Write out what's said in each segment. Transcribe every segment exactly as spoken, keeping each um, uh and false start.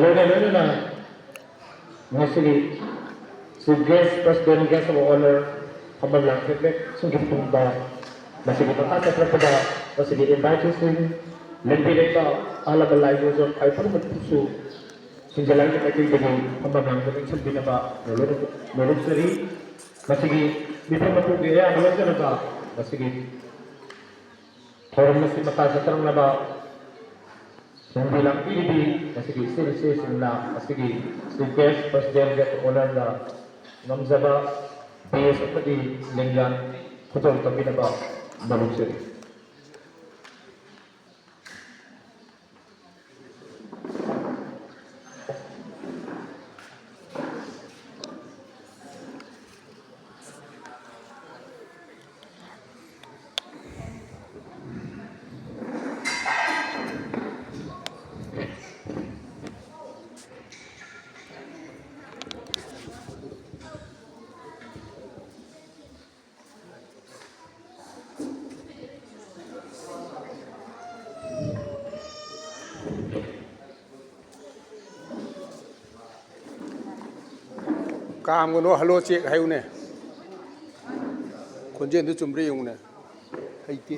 ꯂꯣꯏꯅ ꯂꯣꯏꯅꯅ ꯉꯁꯤꯒꯤ Chief Guest, President Guest of Honor ꯐꯝꯕꯥꯛ ꯂꯥꯡꯈꯤꯕꯁꯤꯡꯒꯤ ꯃꯇꯨꯡꯗ ꯃꯁꯤꯒꯤ ꯃꯈꯥ ꯆꯠꯊꯔꯛꯄꯗ ꯃꯁꯤꯒꯤ inviteeꯁꯤꯡ, ꯂꯦꯡꯕꯤꯔꯛꯄ ꯑꯍꯜ ꯂꯃꯟ ꯂꯥꯏ ꯏꯃꯣꯏꯅꯨ ꯈ꯭ꯋꯥꯏ ꯄꯨꯝꯅꯃꯛꯄꯨꯁꯨ ꯁꯤꯡꯖꯦꯜ ꯂꯥꯏꯅꯤꯡ ꯃꯥꯏꯀꯩꯗꯒꯤ ꯐꯝꯕꯥꯛ ꯂꯥꯡꯗ ꯂꯦꯡꯁꯤꯟꯕꯤꯅꯕ ꯅꯣꯂꯨꯛ-, ꯅꯣꯂꯨꯛꯆꯔꯤ꯫ ꯃꯁꯤꯒꯤ ꯃꯤꯐꯝ ꯃꯄꯨꯒꯤ ꯑꯌꯥꯕ ꯂꯧꯖꯔꯒ ꯃꯁꯤꯒꯤ ꯊꯧꯔꯝ ꯑꯁꯤ ꯃꯈꯥ ꯆꯠꯊꯔꯛꯅꯕ ꯊꯣꯡꯕꯤ ꯂꯥꯛꯄꯤꯔꯤꯕꯤ ꯉꯁꯤꯒꯤ ꯏꯆꯦ ꯏꯆꯦꯁꯤꯡꯅ ꯉꯁꯤꯒꯤ Chief Guest, President Guest of Honourꯗ ꯉꯝꯖꯕ ꯕꯦꯁ ꯑꯃꯗꯤ ꯂꯦꯡꯌꯥꯟ ꯈꯨꯗꯣꯜ ꯇꯝꯕꯤꯅꯕ ꯅꯣꯂꯨꯛꯆꯔꯤ꯫ ꯀꯥꯝꯒꯅꯣ, hello check ꯍꯥꯏꯌꯨꯅꯦ꯫ ꯈꯣꯟꯖꯦꯜꯗꯨ ꯆꯨꯝꯕ꯭ꯔꯥ ꯌꯦꯡꯉꯨꯅꯦ꯫ ꯍꯩꯇꯦ꯫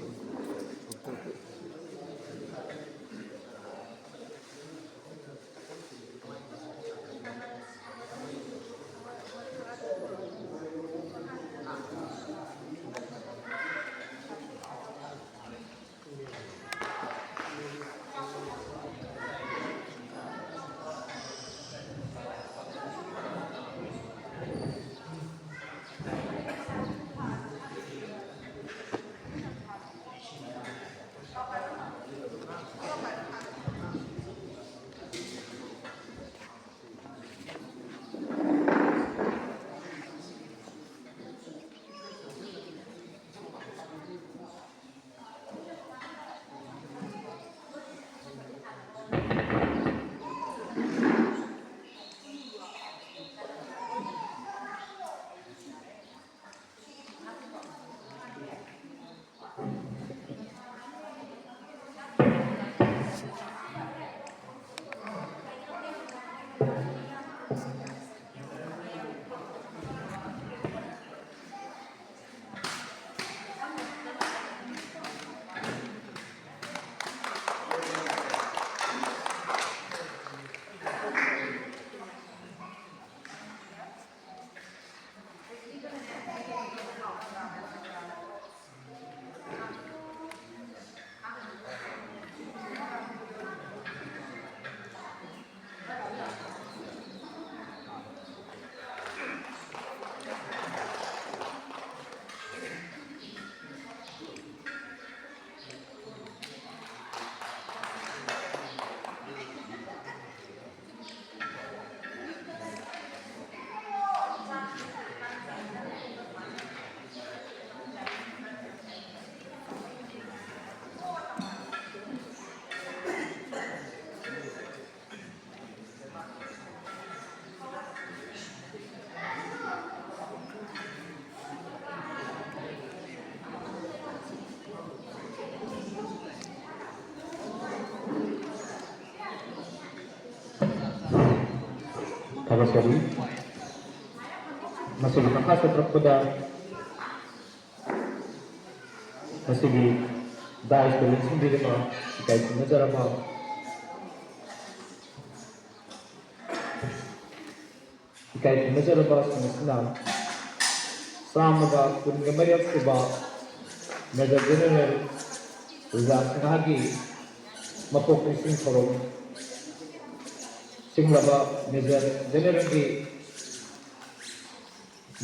ꯊꯥꯒꯠꯆꯔꯤ꯫ ꯃꯁꯤꯒꯤ ꯃꯈꯥ ꯆꯠꯊꯔꯛꯄꯗ ꯃꯁꯤꯒꯤ ꯗꯥꯏꯁꯇ ꯂꯦꯡꯁꯤꯟꯕꯤꯔꯤꯕ ꯏꯀꯥꯏ ꯈꯨꯝꯅꯖꯔꯕ ꯏꯀꯥꯏ ꯈꯨꯝꯅꯖꯔꯕꯁꯤꯡ ꯑꯁꯤꯅ ꯆꯥꯝꯃꯒ ꯀꯨꯟꯒ ꯃꯔꯤꯔꯛ ꯁꯨꯕ ꯃꯦꯖꯔ ꯖꯦꯅꯦꯔꯦꯜ ꯔꯤꯖꯥ ꯁꯤꯡꯍꯒꯤ ꯃꯄꯣꯛ ꯅꯤꯡꯁꯤꯡ ꯊꯧꯔꯝ ꯆꯤꯡꯂꯕ ꯃꯦꯖꯔ ꯖꯦꯅꯦꯔꯦꯜꯒꯤ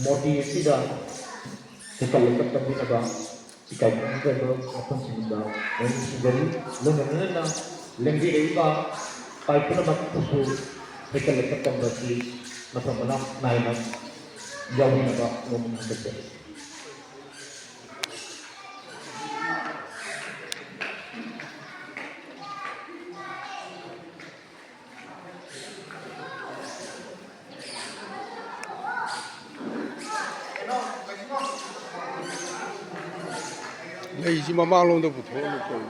ꯃꯨꯔꯇꯤ ꯑꯁꯤꯗ ꯍꯩꯀꯠ ꯂꯩꯀꯠ ꯇꯝꯕꯤꯅꯕ ꯏꯀꯥꯏ ꯈꯨꯝꯅꯖꯕ ꯃꯐꯝꯁꯤꯡꯗ ꯂꯣꯏꯅ ꯅꯤꯡꯁꯤꯡꯖꯔꯤ꯫ ꯂꯣꯏꯅ ꯂꯣꯏꯅꯅ ꯂꯦꯡꯕꯤꯔꯛꯏꯕ ꯄꯥꯏ ꯄꯨꯝꯅꯃꯛꯄꯨꯁꯨ ꯍꯩꯀꯠ ꯂꯩꯀꯠ ꯇꯝꯕ ꯑꯁꯤ ꯃꯊꯧ ꯃꯅꯥꯎ ꯅꯥꯏꯅ ꯌꯥꯎꯕꯤꯅꯕ ꯅꯣꯡꯃ ꯍꯥꯏꯖꯔꯤ꯫ ꯂꯩꯁꯤ ꯃꯃꯥꯡꯂꯣꯝꯗ ꯄꯨꯊꯣꯛꯑꯒ ꯇꯧ꯫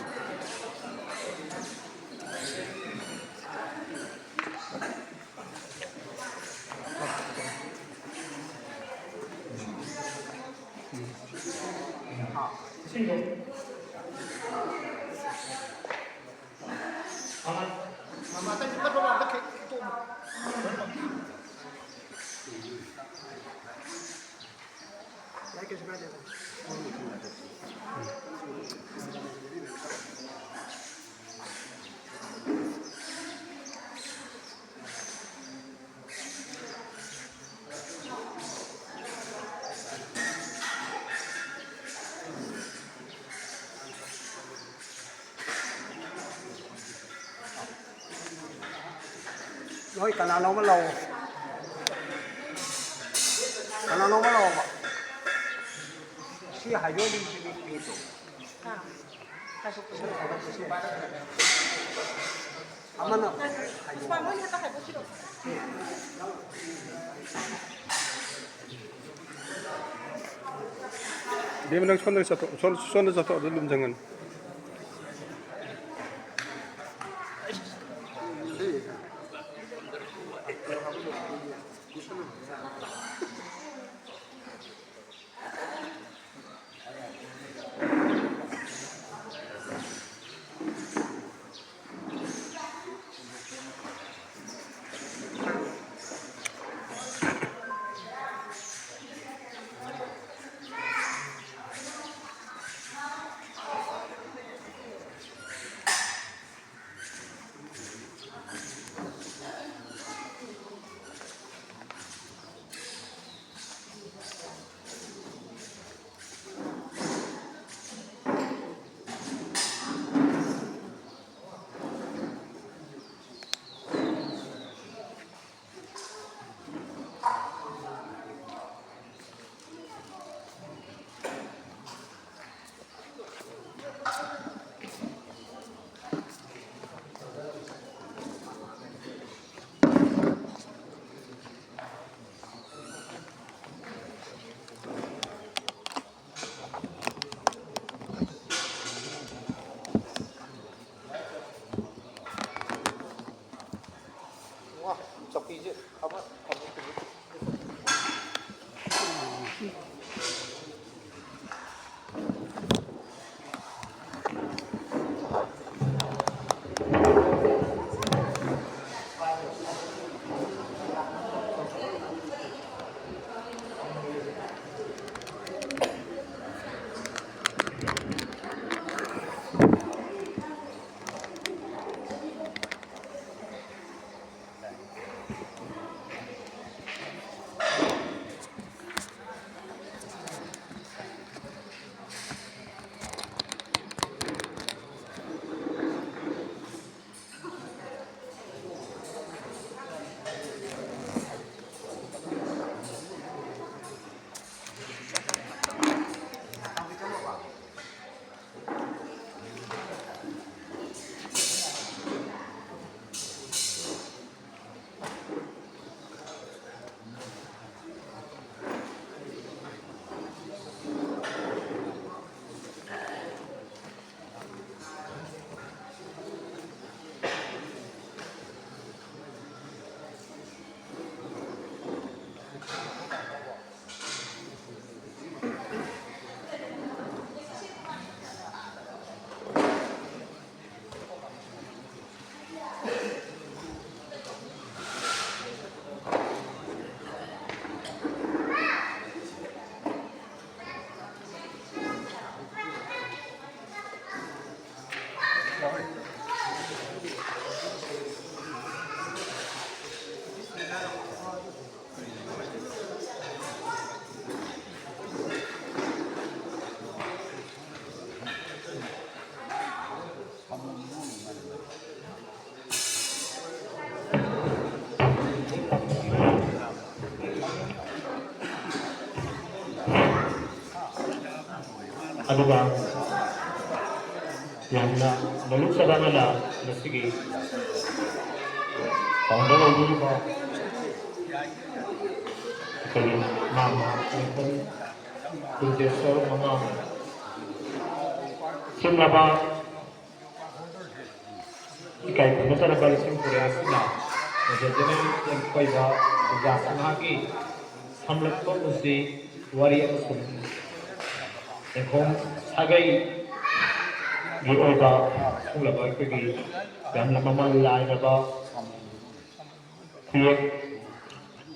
ꯅꯣꯏ ꯀꯅꯥꯅꯣꯝꯃ ꯂꯧꯑꯣ꯫ ꯀꯅꯥꯅꯣꯝꯃ ꯂꯧꯑꯣꯕ꯫ ꯁꯤ ꯍꯥꯏꯗꯣꯛꯑꯗꯤ ꯁꯤꯗꯤ ꯄꯤꯗꯣ꯫ ꯑꯃꯅ ꯍꯥꯏꯗꯣꯛꯑꯣ꯫ ꯏꯕꯦꯝꯃ, ꯅꯪ ꯁꯣꯝꯗ ꯆꯠꯊꯣꯛ, ꯁꯣꯝ-, ꯁꯣꯝꯗ ꯆꯠꯊꯣꯛ, ꯑꯗꯨ ꯂꯨꯝꯖꯪꯒꯅꯤ꯫ ꯑꯗꯨꯒ ꯌꯥꯝꯅ ꯅꯣꯂꯨꯛꯆꯕ ꯑꯃꯅ ꯉꯁꯤꯒꯤ founder ꯑꯣꯏꯕꯤꯔꯤꯕ ꯑꯩꯈꯣꯏꯒꯤ ꯃꯥꯃ ꯅꯤꯡꯊꯧ ꯀꯨꯟꯖꯦꯁꯣꯔ ꯃꯉꯥ ꯁꯤꯡꯂꯕ ꯏꯀꯥꯏ ꯈꯨꯝꯅꯖꯔꯕ ꯏꯁꯤꯡ ꯇꯨꯔꯦꯜ ꯑꯁꯤꯅ ꯃꯗꯨꯗꯨꯅ ꯑꯩꯈꯣꯏꯗ ꯄꯨꯖꯥ ꯁꯅꯥꯒꯤ ꯁꯝꯂꯞꯄ ꯄꯨꯟꯁꯤ ꯋꯥꯔꯤ ꯑꯃꯁꯨꯡ ꯂꯩꯈꯣꯝ ꯁꯥꯒꯩꯒꯤ ꯑꯣꯏꯕ ꯁꯤꯡꯂꯕ ꯑꯩꯈꯣꯏꯒꯤ ꯌꯥꯝꯅ ꯃꯃꯜ ꯂꯥꯏꯔꯕ ꯈꯨꯌꯦꯛ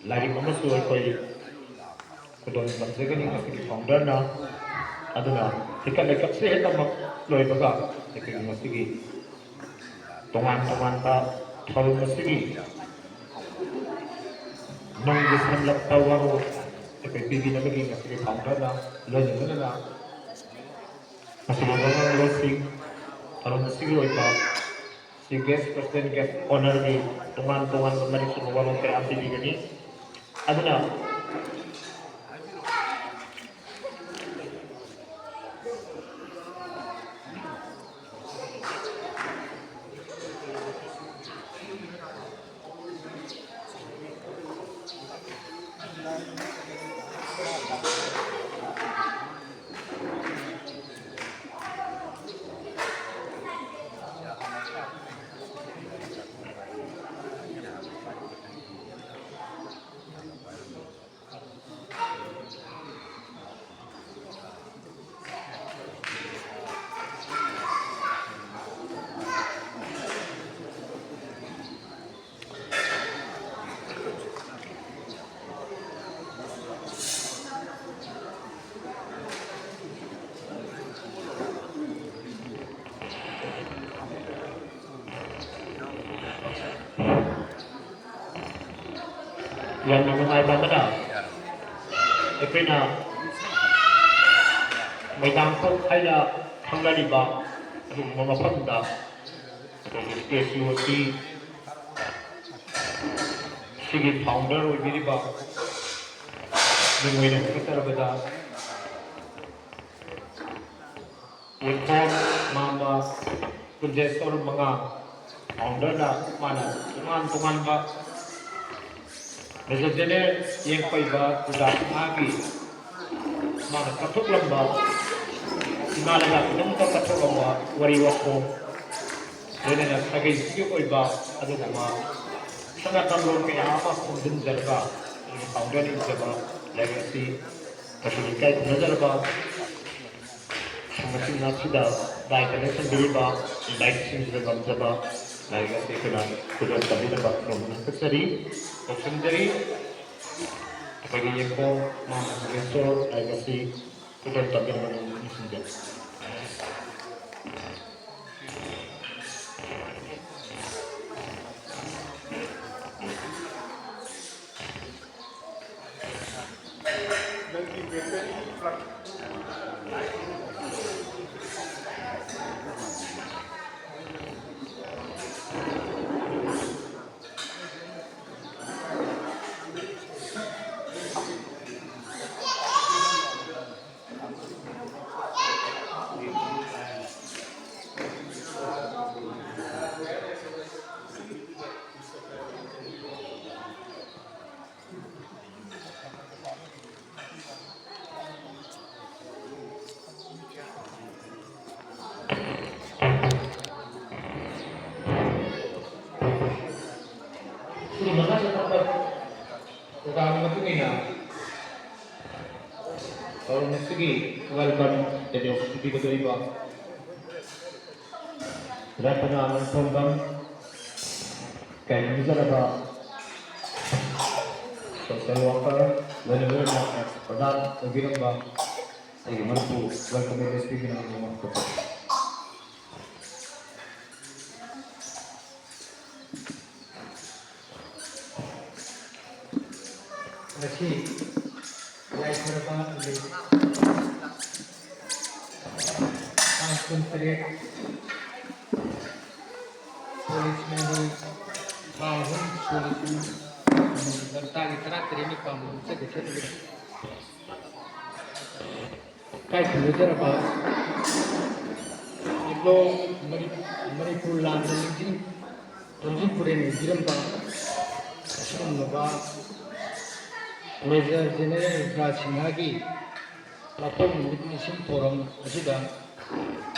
ꯂꯥꯏꯔꯤꯛ ꯑꯃꯁꯨ ꯑꯩꯈꯣꯏ ꯈꯨꯗꯣꯜ ꯇꯝꯖꯒꯅꯤ ꯉꯁꯤꯒꯤ founderꯅ꯫ ꯑꯗꯨꯅ ꯍꯤꯀꯠ ꯂꯩꯀꯠꯁꯦ ꯍꯦꯛꯇꯃꯛ ꯂꯣꯏꯕꯒ ꯑꯩꯈꯣꯏꯒꯤ ꯉꯁꯤꯒꯤ ꯇꯣꯉꯥꯟ ꯇꯣꯉꯥꯟꯕ ꯊꯧꯔꯝ ꯑꯁꯤꯒꯤ ꯅꯨꯡꯒꯤ ꯁꯝꯂꯞꯄ ꯋꯥꯔꯣꯜ ꯑꯩꯈꯣꯏ ꯄꯤꯕꯤꯅꯕꯒꯤ ꯉꯁꯤꯒꯤ founderꯅ ꯂꯣꯏꯅ ꯂꯣꯏꯅꯅ ꯃꯁꯤꯒꯤ ꯋꯥꯉꯥꯡꯂꯣꯏꯁꯤꯡ ꯊꯧꯔꯝ ꯑꯁꯤꯒꯤ ꯑꯣꯏꯕ Chief Guest, President, Guest of Honourꯒꯤ ꯇꯣꯉꯥꯟ ꯇꯣꯉꯥꯟꯕ ꯃꯔꯤꯛ ꯆꯨꯝꯕ ꯋꯥꯔꯣꯜ ꯀꯌꯥ ꯑꯃ ꯄꯤꯕꯤꯒꯅꯤ꯫ ꯑꯗꯨꯅ ꯌꯥꯝꯅ ꯅꯨꯡꯉꯥꯏꯕ ꯑꯃꯅ, ꯑꯩꯈꯣꯏꯅ ꯃꯣꯏꯔꯥꯡꯈꯣꯛ ꯍꯥꯏꯅ ꯈꯪꯅꯔꯤꯕ ꯑꯗꯨꯒꯨꯝꯕ ꯃꯐꯝꯗ ꯑꯩꯈꯣꯏꯒꯤ ꯁ꯭ꯇꯦꯆꯨ ꯑꯁꯤ ꯁꯤꯒꯤ ꯐꯥꯎꯟꯗꯔ ꯑꯣꯏꯕꯤꯔꯤꯕ ꯃꯤꯡ ꯑꯣꯏꯅ ꯍꯥꯏꯒꯗꯧꯔꯕꯗ ꯌꯦꯡꯈꯣꯝ ꯃꯥꯝꯃ ꯀꯨꯟꯖꯦꯁꯣꯔ ꯃꯉꯥ ꯐꯥꯎꯟꯗꯔꯅ ꯃꯥꯅ ꯇꯣꯉꯥꯟ ꯇꯣꯉꯥꯟꯕ ꯂꯦꯖꯦꯟꯗꯔꯤ ꯌꯦꯡꯄꯩꯕ ꯄ꯭ꯔꯖꯥ ꯁꯤꯡꯍꯒꯤ ꯃꯥꯅ ꯀꯠꯊꯣꯛꯂꯝꯕ, ꯏꯃꯥ ꯂꯩꯕꯥꯛꯀꯤꯗꯃꯛꯇ ꯀꯠꯊꯣꯛꯂꯝꯕ ꯋꯥꯔꯤ ꯋꯥꯈꯣꯡ, ꯂꯣꯏꯅꯅ ꯁꯥꯒꯩꯁꯤꯒꯤ ꯑꯣꯏꯕ ꯑꯗꯨꯒꯨꯝꯕ ꯁꯅꯥ ꯀꯥꯡꯂꯣꯟ ꯀꯌꯥ ꯑꯃ ꯈꯣꯝꯖꯤꯟꯖꯔꯒ ꯑꯩꯒꯤ ꯐꯥꯎꯟꯗꯔꯅ ꯏꯖꯕ ꯂꯥꯏꯔꯤꯛ ꯑꯁꯤ ꯃꯁꯤꯕꯨ ꯏꯀꯥꯏ ꯈꯨꯝꯅꯖꯔꯕ ꯃꯁꯤꯡ ꯑꯁꯤꯗ ꯂꯥꯏ ꯀꯠꯅ ꯆꯪꯕꯤꯔꯤꯕ ꯂꯥꯏꯁꯤꯡꯁꯤꯗ ꯉꯝꯖꯕ ꯂꯥꯏꯔꯤꯛ ꯑꯁꯤ ꯑꯩꯈꯣꯏꯅ ꯈꯨꯗꯣꯜ ꯇꯝꯕꯤꯅꯕ ꯅꯣꯡꯃ ꯀꯠꯆꯔꯤ, ꯀꯧꯁꯤꯟꯖꯔꯤ꯫ ꯑꯩꯈꯣꯏꯒꯤ ꯌꯦꯡꯈꯣꯝ ꯃꯥꯝꯃ ꯁꯣꯔ ꯂꯥꯏꯔꯤꯛ ꯑꯁꯤ ꯈꯨꯗꯣꯜ ꯇꯝꯕꯤꯅꯕ ꯅꯣꯡꯃ ꯅꯤꯡꯁꯤꯡꯖꯔꯤ꯫ ꯁꯤꯒꯤ ꯃꯈꯥꯗ ꯊꯝꯕ ꯄ꯭ꯔꯣꯒ꯭ꯔꯥꯝꯒꯤ ꯃꯇꯨꯡ ꯏꯟꯅ ꯊꯧꯔꯝ ꯑꯁꯤꯒꯤ ꯋꯦꯜꯀꯝ ꯑꯦꯗ꯭ꯔꯦꯁ ꯄꯤꯕꯤꯒꯗꯧꯔꯤꯕ ꯔꯇꯅꯥꯅꯟ ꯊꯣꯡꯕꯝ, ꯀꯥꯏꯅꯤꯖꯔꯕ ꯁꯣꯁꯤꯌꯦꯜ ꯋꯥꯔꯀꯔ, ꯂꯣꯏꯅ ꯂꯣꯏꯅꯅ ꯄ꯭ꯔꯗꯥꯟ ꯇꯧꯕꯤꯔꯝꯕ ꯑꯩꯒꯤ ꯃꯔꯨꯞꯄꯨ ꯋꯦꯜꯀꯝ ꯑꯦꯗ꯭ꯔꯦꯁ ꯄꯤꯕꯤꯅꯕ ꯃꯃꯥꯡꯗ ꯇꯥꯡ ꯀꯨꯟꯇꯔꯦꯠ, ꯄꯣꯂꯤꯁ ꯃꯦꯟꯗꯨ ꯊꯥ ꯑꯍꯨꯝ ꯁꯨꯔꯁꯨ ꯂꯝꯇꯥꯒꯤ ꯇꯔꯥꯇꯔꯦꯠꯅꯤ ꯄꯥꯝꯕ ꯆꯠꯀꯦ ꯆꯠꯂꯨꯔꯦ꯫ ꯏꯀꯥꯏ ꯈꯨꯝꯅꯖꯔꯕ ꯏꯕ꯭ꯂꯣ ꯃꯅꯤ-, ꯃꯅꯤꯄꯨꯔ ꯂꯥꯟꯗ ꯂꯤꯡꯖꯤꯟ ꯂꯝꯖꯤꯡ ꯄꯨꯔꯦꯜ ꯑꯣꯏꯕꯤꯔꯝꯕ ꯑꯁꯤꯒꯨꯝꯂꯕ ꯃꯦꯖꯔ ꯖꯦꯅꯦꯔꯦꯜ ꯔꯨꯗ꯭ꯔ ꯁꯤꯡꯍꯒꯤ ꯃꯄꯣꯛ ꯅꯨꯃꯤꯠ ꯅꯤꯡꯁꯤꯡ ꯊꯧꯔꯝ ꯑꯁꯤꯗ,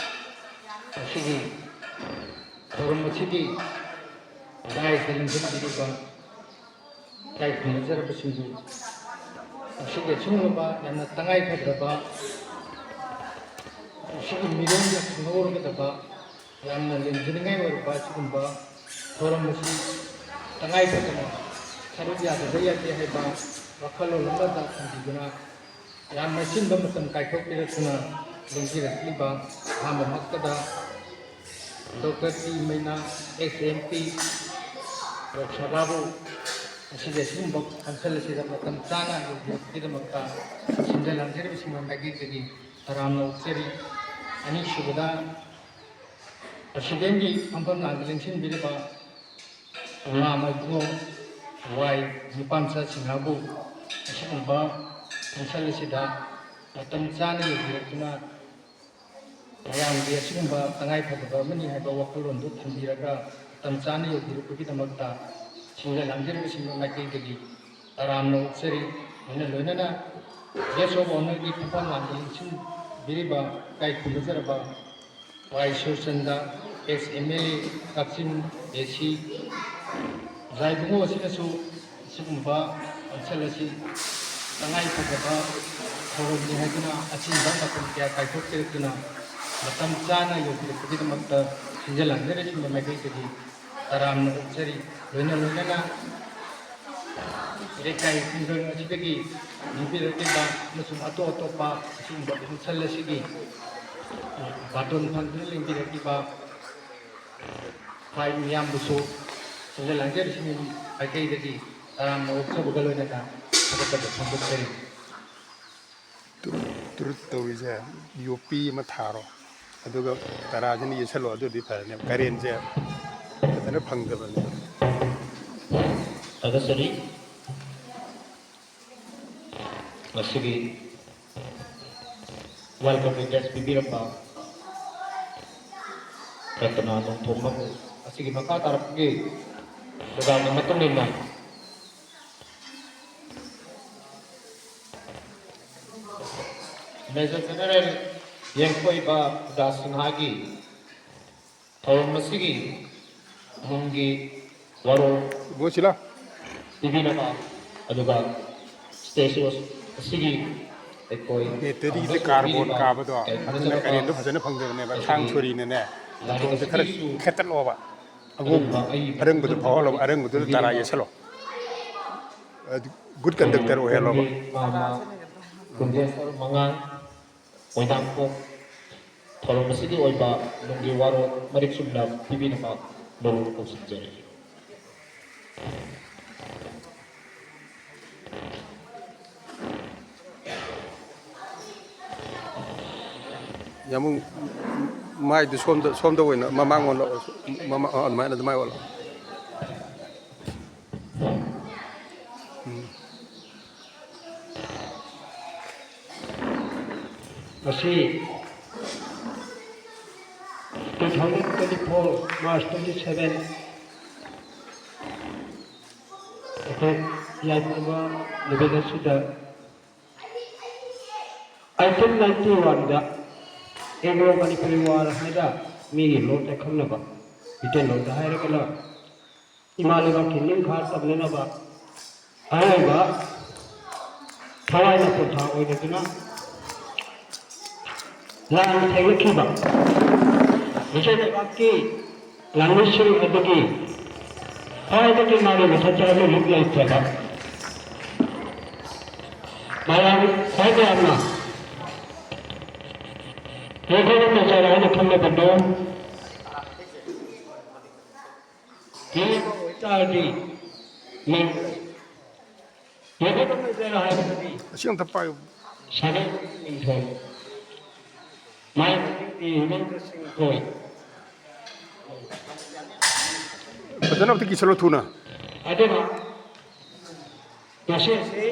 ꯑꯁꯤꯒꯤ ꯊꯧꯔꯝ ꯑꯁꯤꯒꯤ ꯗꯥꯏꯁꯇ ꯂꯦꯡꯁꯤꯟꯕꯤꯔꯤꯕ ꯏꯀꯥꯏ ꯈꯨꯝꯅꯖꯔꯕꯁꯤꯡꯕꯨ, ꯑꯁꯤꯒꯤ ꯑꯁꯤꯒꯨꯝꯂꯕ ꯌꯥꯝꯅ ꯇꯉꯥꯏ ꯐꯗ꯭ꯔꯕ, ꯑꯁꯤꯒꯤ ꯃꯤꯔꯣꯟꯗ ꯈꯪꯍꯧꯔꯒꯗꯕ ꯌꯥꯝꯅ ꯂꯦꯝꯖꯅꯤꯡꯉꯥꯏ ꯑꯣꯏꯔꯕ ꯑꯁꯤꯒꯨꯝꯕ ꯊꯧꯔꯝ ꯑꯁꯤ ꯇꯉꯥꯏ ꯐꯗꯅ ꯁꯔꯨꯛ ꯌꯥꯗꯕ ꯌꯥꯗꯦ ꯍꯥꯏꯕ ꯋꯥꯈꯜꯂꯣꯟ ꯑꯃꯗ ꯊꯝꯕꯤꯗꯨꯅ ꯌꯥꯝꯅ ꯑꯆꯤꯟꯕ ꯃꯇꯝ ꯀꯥꯏꯊꯣꯛꯄꯤꯔꯛꯇꯨꯅ ꯂꯦꯡꯕꯤꯔꯛꯂꯤꯕ ꯑꯍꯥꯟꯕꯃꯛꯇꯗ doctor T Meina, X M P, ꯂꯣꯛ ꯁꯚꯥꯕꯨ ꯑꯁꯤꯒꯤ ꯑꯁꯤꯒꯨꯝꯕ ꯐꯪꯁꯟ ꯑꯁꯤꯗ ꯃꯇꯝ ꯆꯥꯅ ꯌꯧꯕꯤꯔꯛꯄꯒꯤꯗꯃꯛꯇ ꯁꯤꯟꯖ ꯂꯥꯡꯖꯔꯤꯕꯁꯤꯡꯒꯤ ꯃꯥꯏꯀꯩꯗꯒꯤ ꯇꯔꯥꯝꯅ ꯑꯣꯛꯆꯔꯤ꯫ ꯑꯅꯤꯁꯨꯕꯗ ꯄ꯭ꯔꯁꯤꯗꯦꯟꯒꯤ ꯐꯝꯐꯝ ꯂꯥꯡꯗ ꯂꯦꯡꯁꯤꯟꯕꯤꯔꯤꯕ ꯏꯃꯥ ꯏꯕꯨꯡꯉꯣ ꯋꯥꯏ ꯅꯨꯄꯥꯃꯆꯥ ꯁꯤꯡꯍꯕꯨ ꯑꯁꯤꯒꯨꯝꯕ ꯐꯪꯁꯟ ꯑꯁꯤꯗ ꯃꯇꯝ ꯆꯥꯅ ꯌꯧꯕꯤꯔꯛꯇꯨꯅ ꯃꯌꯥꯝꯒꯤ ꯑꯁꯤꯒꯨꯝꯕ ꯇꯉꯥꯏꯐꯗꯕ ꯑꯃꯅꯤ ꯍꯥꯏꯕ ꯋꯥꯈꯜꯂꯣꯟꯗꯨ ꯊꯝꯕꯤꯔꯒ ꯃꯇꯝ ꯆꯥꯅ ꯌꯧꯕꯤꯔꯛꯄꯒꯤꯗꯃꯛꯇ ꯁꯤꯟꯖ ꯂꯥꯡꯖꯔꯤꯕꯁꯤꯡꯒꯤ ꯃꯥꯏꯀꯩꯗꯒꯤ ꯇꯔꯥꯝꯅ ꯑꯣꯛꯆꯔꯤ꯫ ꯂꯣꯏꯅ ꯂꯣꯏꯅꯅ ꯒꯦꯁ ꯑꯣꯐ ꯑꯣꯅꯔꯒꯤ ꯐꯝꯐꯝ ꯂꯥꯡꯗ ꯂꯦꯡꯁꯤꯟꯕꯤꯔꯤꯕ ꯏꯀꯥꯏ ꯈꯨꯝꯅꯖꯔꯕ ꯋꯥꯏ ꯁꯨꯔꯆꯟꯗ, ꯑꯦꯛꯁ ꯑꯦꯝ ꯑꯦꯜ ꯑꯦ, ꯀꯛꯆꯤꯡ ꯑꯦ ꯁꯤ, ꯑꯣꯖꯥ ꯏꯕꯨꯡꯉꯣ ꯑꯁꯤꯅꯁꯨ ꯑꯁꯤꯒꯨꯝꯕ ꯐꯪꯁꯟ ꯑꯁꯤ ꯇꯉꯥꯏꯐꯗꯕ ꯊꯧꯔꯝꯅꯤ ꯍꯥꯏꯗꯨꯅ ꯑꯆꯤꯟꯕ ꯃꯇꯝ ꯀꯌꯥ ꯀꯥꯏꯊꯣꯛꯄꯤꯔꯛꯇꯨꯅ ꯃꯇꯝ ꯆꯥꯅ ꯌꯧꯕꯤꯔꯛꯄꯒꯤꯗꯃꯛꯇ ꯁꯤꯟꯖ ꯂꯥꯡꯖꯔꯤꯕꯁꯤꯡꯒꯤ ꯃꯥꯏꯀꯩꯗꯒꯤ ꯇꯔꯥꯝꯅ ꯑꯣꯛꯆꯔꯤ꯫ ꯂꯣꯏꯅ ꯂꯣꯏꯅꯅ ꯂꯩꯀꯥꯏ ꯈꯨꯡꯒꯪ ꯑꯁꯤꯗꯒꯤ ꯂꯦꯡꯕꯤꯔꯛꯂꯤꯕ ꯑꯃꯁꯨꯡ ꯑꯇꯣꯞ ꯑꯇꯣꯞꯄ ꯑꯁꯤꯒꯨꯝꯕ ꯐꯪꯁꯟ ꯑꯁꯤꯒꯤ ꯕꯥꯇꯣꯟ ꯐꯪꯗꯨꯅ ꯂꯦꯡꯕꯤꯔꯛꯂꯤꯕ ꯐꯥꯏ ꯃꯤꯌꯥꯝꯕꯨꯁꯨ ꯁꯤꯟꯖ ꯂꯥꯡꯖꯔꯤꯕꯁꯤꯡꯒꯤ ꯃꯥꯏꯀꯩꯗꯒꯤ ꯇꯔꯥꯝꯅ ꯑꯣꯛꯆꯕꯒ ꯂꯣꯏꯅꯅ ꯊꯥꯒꯠꯆꯕ ꯐꯣꯡꯗꯣꯛꯆꯔꯤ꯫ ꯇ꯭ꯔꯨꯠ ꯇꯧꯔꯤꯁꯦ ꯌꯣꯄꯤ ꯑꯃ ꯊꯥꯔꯣ, ꯑꯗꯨꯒ ꯇꯔꯥꯁꯤꯅ ꯌꯦꯠꯁꯜꯂꯣ, ꯑꯗꯨꯗꯤ ꯐꯔꯅꯦꯕ꯫ ꯀꯔꯦꯟꯁꯦ ꯐꯖꯅ ꯐꯪꯗꯕꯅꯦꯕ꯫ ꯊꯥꯒꯠꯆꯔꯤ꯫ ꯉꯁꯤꯒꯤ welcome address ꯄꯤꯕꯤꯔꯝꯕ ꯔꯇꯅꯥ ꯅꯣꯡꯊꯣꯝꯕꯕꯨ ꯑꯁꯤꯒꯤ ꯃꯈꯥ ꯇꯥꯔꯛꯄꯒꯤ ꯄ꯭ꯔꯣꯒ꯭ꯔꯥꯝꯒꯤ ꯃꯇꯨꯡ ꯏꯟꯅ ꯃꯦꯖꯔ ꯖꯦꯅꯔꯦꯜ ꯌꯦꯡꯊꯣꯏꯕ ꯗꯥꯁ ꯁꯤꯡꯍꯥꯒꯤ ꯊꯧꯔꯝ ꯑꯁꯤꯒꯤ ꯅꯨꯡꯒꯤ ꯋꯥꯔꯣꯜ ꯏꯕꯣ ꯁꯤꯂꯥ꯫ ꯄꯤꯕꯤꯅꯕ, ꯑꯗꯨꯒ ꯁ꯭ꯇꯦꯖ ꯑꯁꯤꯒꯤ ꯑꯩꯈꯣꯏ ꯅꯦꯇꯔꯤꯒꯤꯗꯤ ꯀꯥꯔꯕꯣꯟ ꯀꯥꯕꯗꯣ, ꯑꯗꯨꯅ ꯀꯔꯦꯟꯗꯣ ꯐꯖꯅ ꯐꯪꯗꯕꯅꯦꯕ꯫ ꯊꯥꯡ ꯁꯣꯔꯤꯅꯅꯦ, ꯃꯇꯣꯟꯁꯦ ꯈꯔ ꯈꯦꯠꯇꯠꯂꯣꯕ꯫ ꯑꯉꯧꯕ ꯑꯔꯪꯕꯗꯨ ꯐꯥꯎꯍꯜꯂꯣ, ꯑꯔꯪꯕꯗꯨꯗ ꯇꯔꯥ ꯌꯦꯠꯁꯜꯂꯣ꯫ ꯑꯗꯨ ꯒꯨꯗ ꯀꯟꯗꯛꯇꯔ ꯑꯣꯏꯍꯜꯂꯣꯕ꯫ ꯈꯨꯟꯖꯦꯟ ꯃꯉꯥꯡ, ꯃꯣꯏꯅꯥꯡꯈꯣꯛ ꯊꯧꯔꯝ ꯑꯁꯤꯒꯤ ꯑꯣꯏꯕ ꯅꯨꯡꯒꯤ ꯋꯥꯔꯣꯜ ꯃꯔꯤꯛ ꯆꯨꯝꯅ ꯄꯤꯕꯤꯅꯕ ꯅꯣꯂꯨꯛ ꯀꯧꯁꯤꯟꯖꯔꯤ꯫ ꯌꯥꯝꯕꯨꯡ, ꯃꯥꯏꯗꯨ ꯁꯣꯝꯗ, ꯁꯣꯝꯗ ꯑꯣꯏꯅ ꯃꯃꯥꯡ ꯑꯣꯜꯂꯛꯑꯣ꯫ ꯃꯃꯥꯡ, ꯑ, ꯑꯗꯨꯃꯥꯏꯅ, ꯑꯗꯨꯃꯥꯏꯅ ꯑꯣꯜꯂꯛꯑꯣ꯫ ꯎꯝ꯫ ꯉꯁꯤ two thousand twenty-four March twenty-seven, ꯑꯩꯈꯣꯏ ꯌꯥꯏꯐꯔꯕ ꯅꯨꯃꯤꯠ ꯑꯁꯤꯗ eighteen ninety-oneꯗ Anglo Manipuri War ꯍꯥꯏꯅ ꯃꯤꯒꯤ ꯂꯣꯟꯗ ꯈꯪꯅꯕ, ꯃꯤꯇꯩꯂꯣꯟꯗ ꯍꯥꯏꯔꯒꯅ ꯏꯃꯥ ꯂꯩꯕꯥꯛꯀꯤ ꯅꯤꯡꯈꯥ ꯇꯝꯅꯅꯕ ꯑꯔꯣꯏꯕ ꯊꯋꯥꯏꯅ ꯄꯣꯟꯊꯥ ꯑꯣꯏꯅꯗꯨꯅ ꯂꯥꯟ ꯊꯦꯡꯅꯈꯤꯕ ꯃꯤꯇꯩ ꯂꯩꯕꯥꯛꯀꯤ ꯂꯥꯟꯃꯤꯁꯤꯡ ꯑꯗꯨꯒꯤ ꯈ꯭ꯋꯥꯏꯗꯒꯤ ꯃꯥꯒꯤ ꯃꯊꯛꯇ ꯂꯨꯞ ꯂꯩꯇ꯭ꯔꯕ ꯃꯌꯥꯝ ꯈ꯭ꯋꯥꯏ ꯃꯌꯥꯝꯅ ꯌꯦꯡꯊꯣꯛꯅ ꯃꯦꯖꯔ ꯍꯥꯏꯅ ꯈꯪꯅꯕꯗꯣ ꯌꯦꯡꯕ ꯑꯣꯏꯇꯥꯔꯗꯤ ꯃꯤꯡ ꯌꯦꯡꯊꯣꯛꯅ ꯃꯦꯖꯔ ꯍꯥꯏꯕꯗꯤ ꯑꯁꯤ ꯑꯝꯇ ꯄꯥꯏꯌꯨ꯫ ꯁꯥꯒꯩ ꯅꯤꯡꯊꯧ꯫ ꯃꯥꯏ ꯃꯃꯤꯡꯗꯤ ꯍꯤꯃꯦꯟꯗ꯭ꯔ ꯁꯤꯡ ꯀꯧꯏ꯫ ꯐꯖꯅ ꯑꯝꯇ ꯀꯤꯁꯜꯂꯣ ꯊꯨꯅ꯫ ꯑꯗꯨꯅ ꯉꯁꯤ ꯑꯁꯤ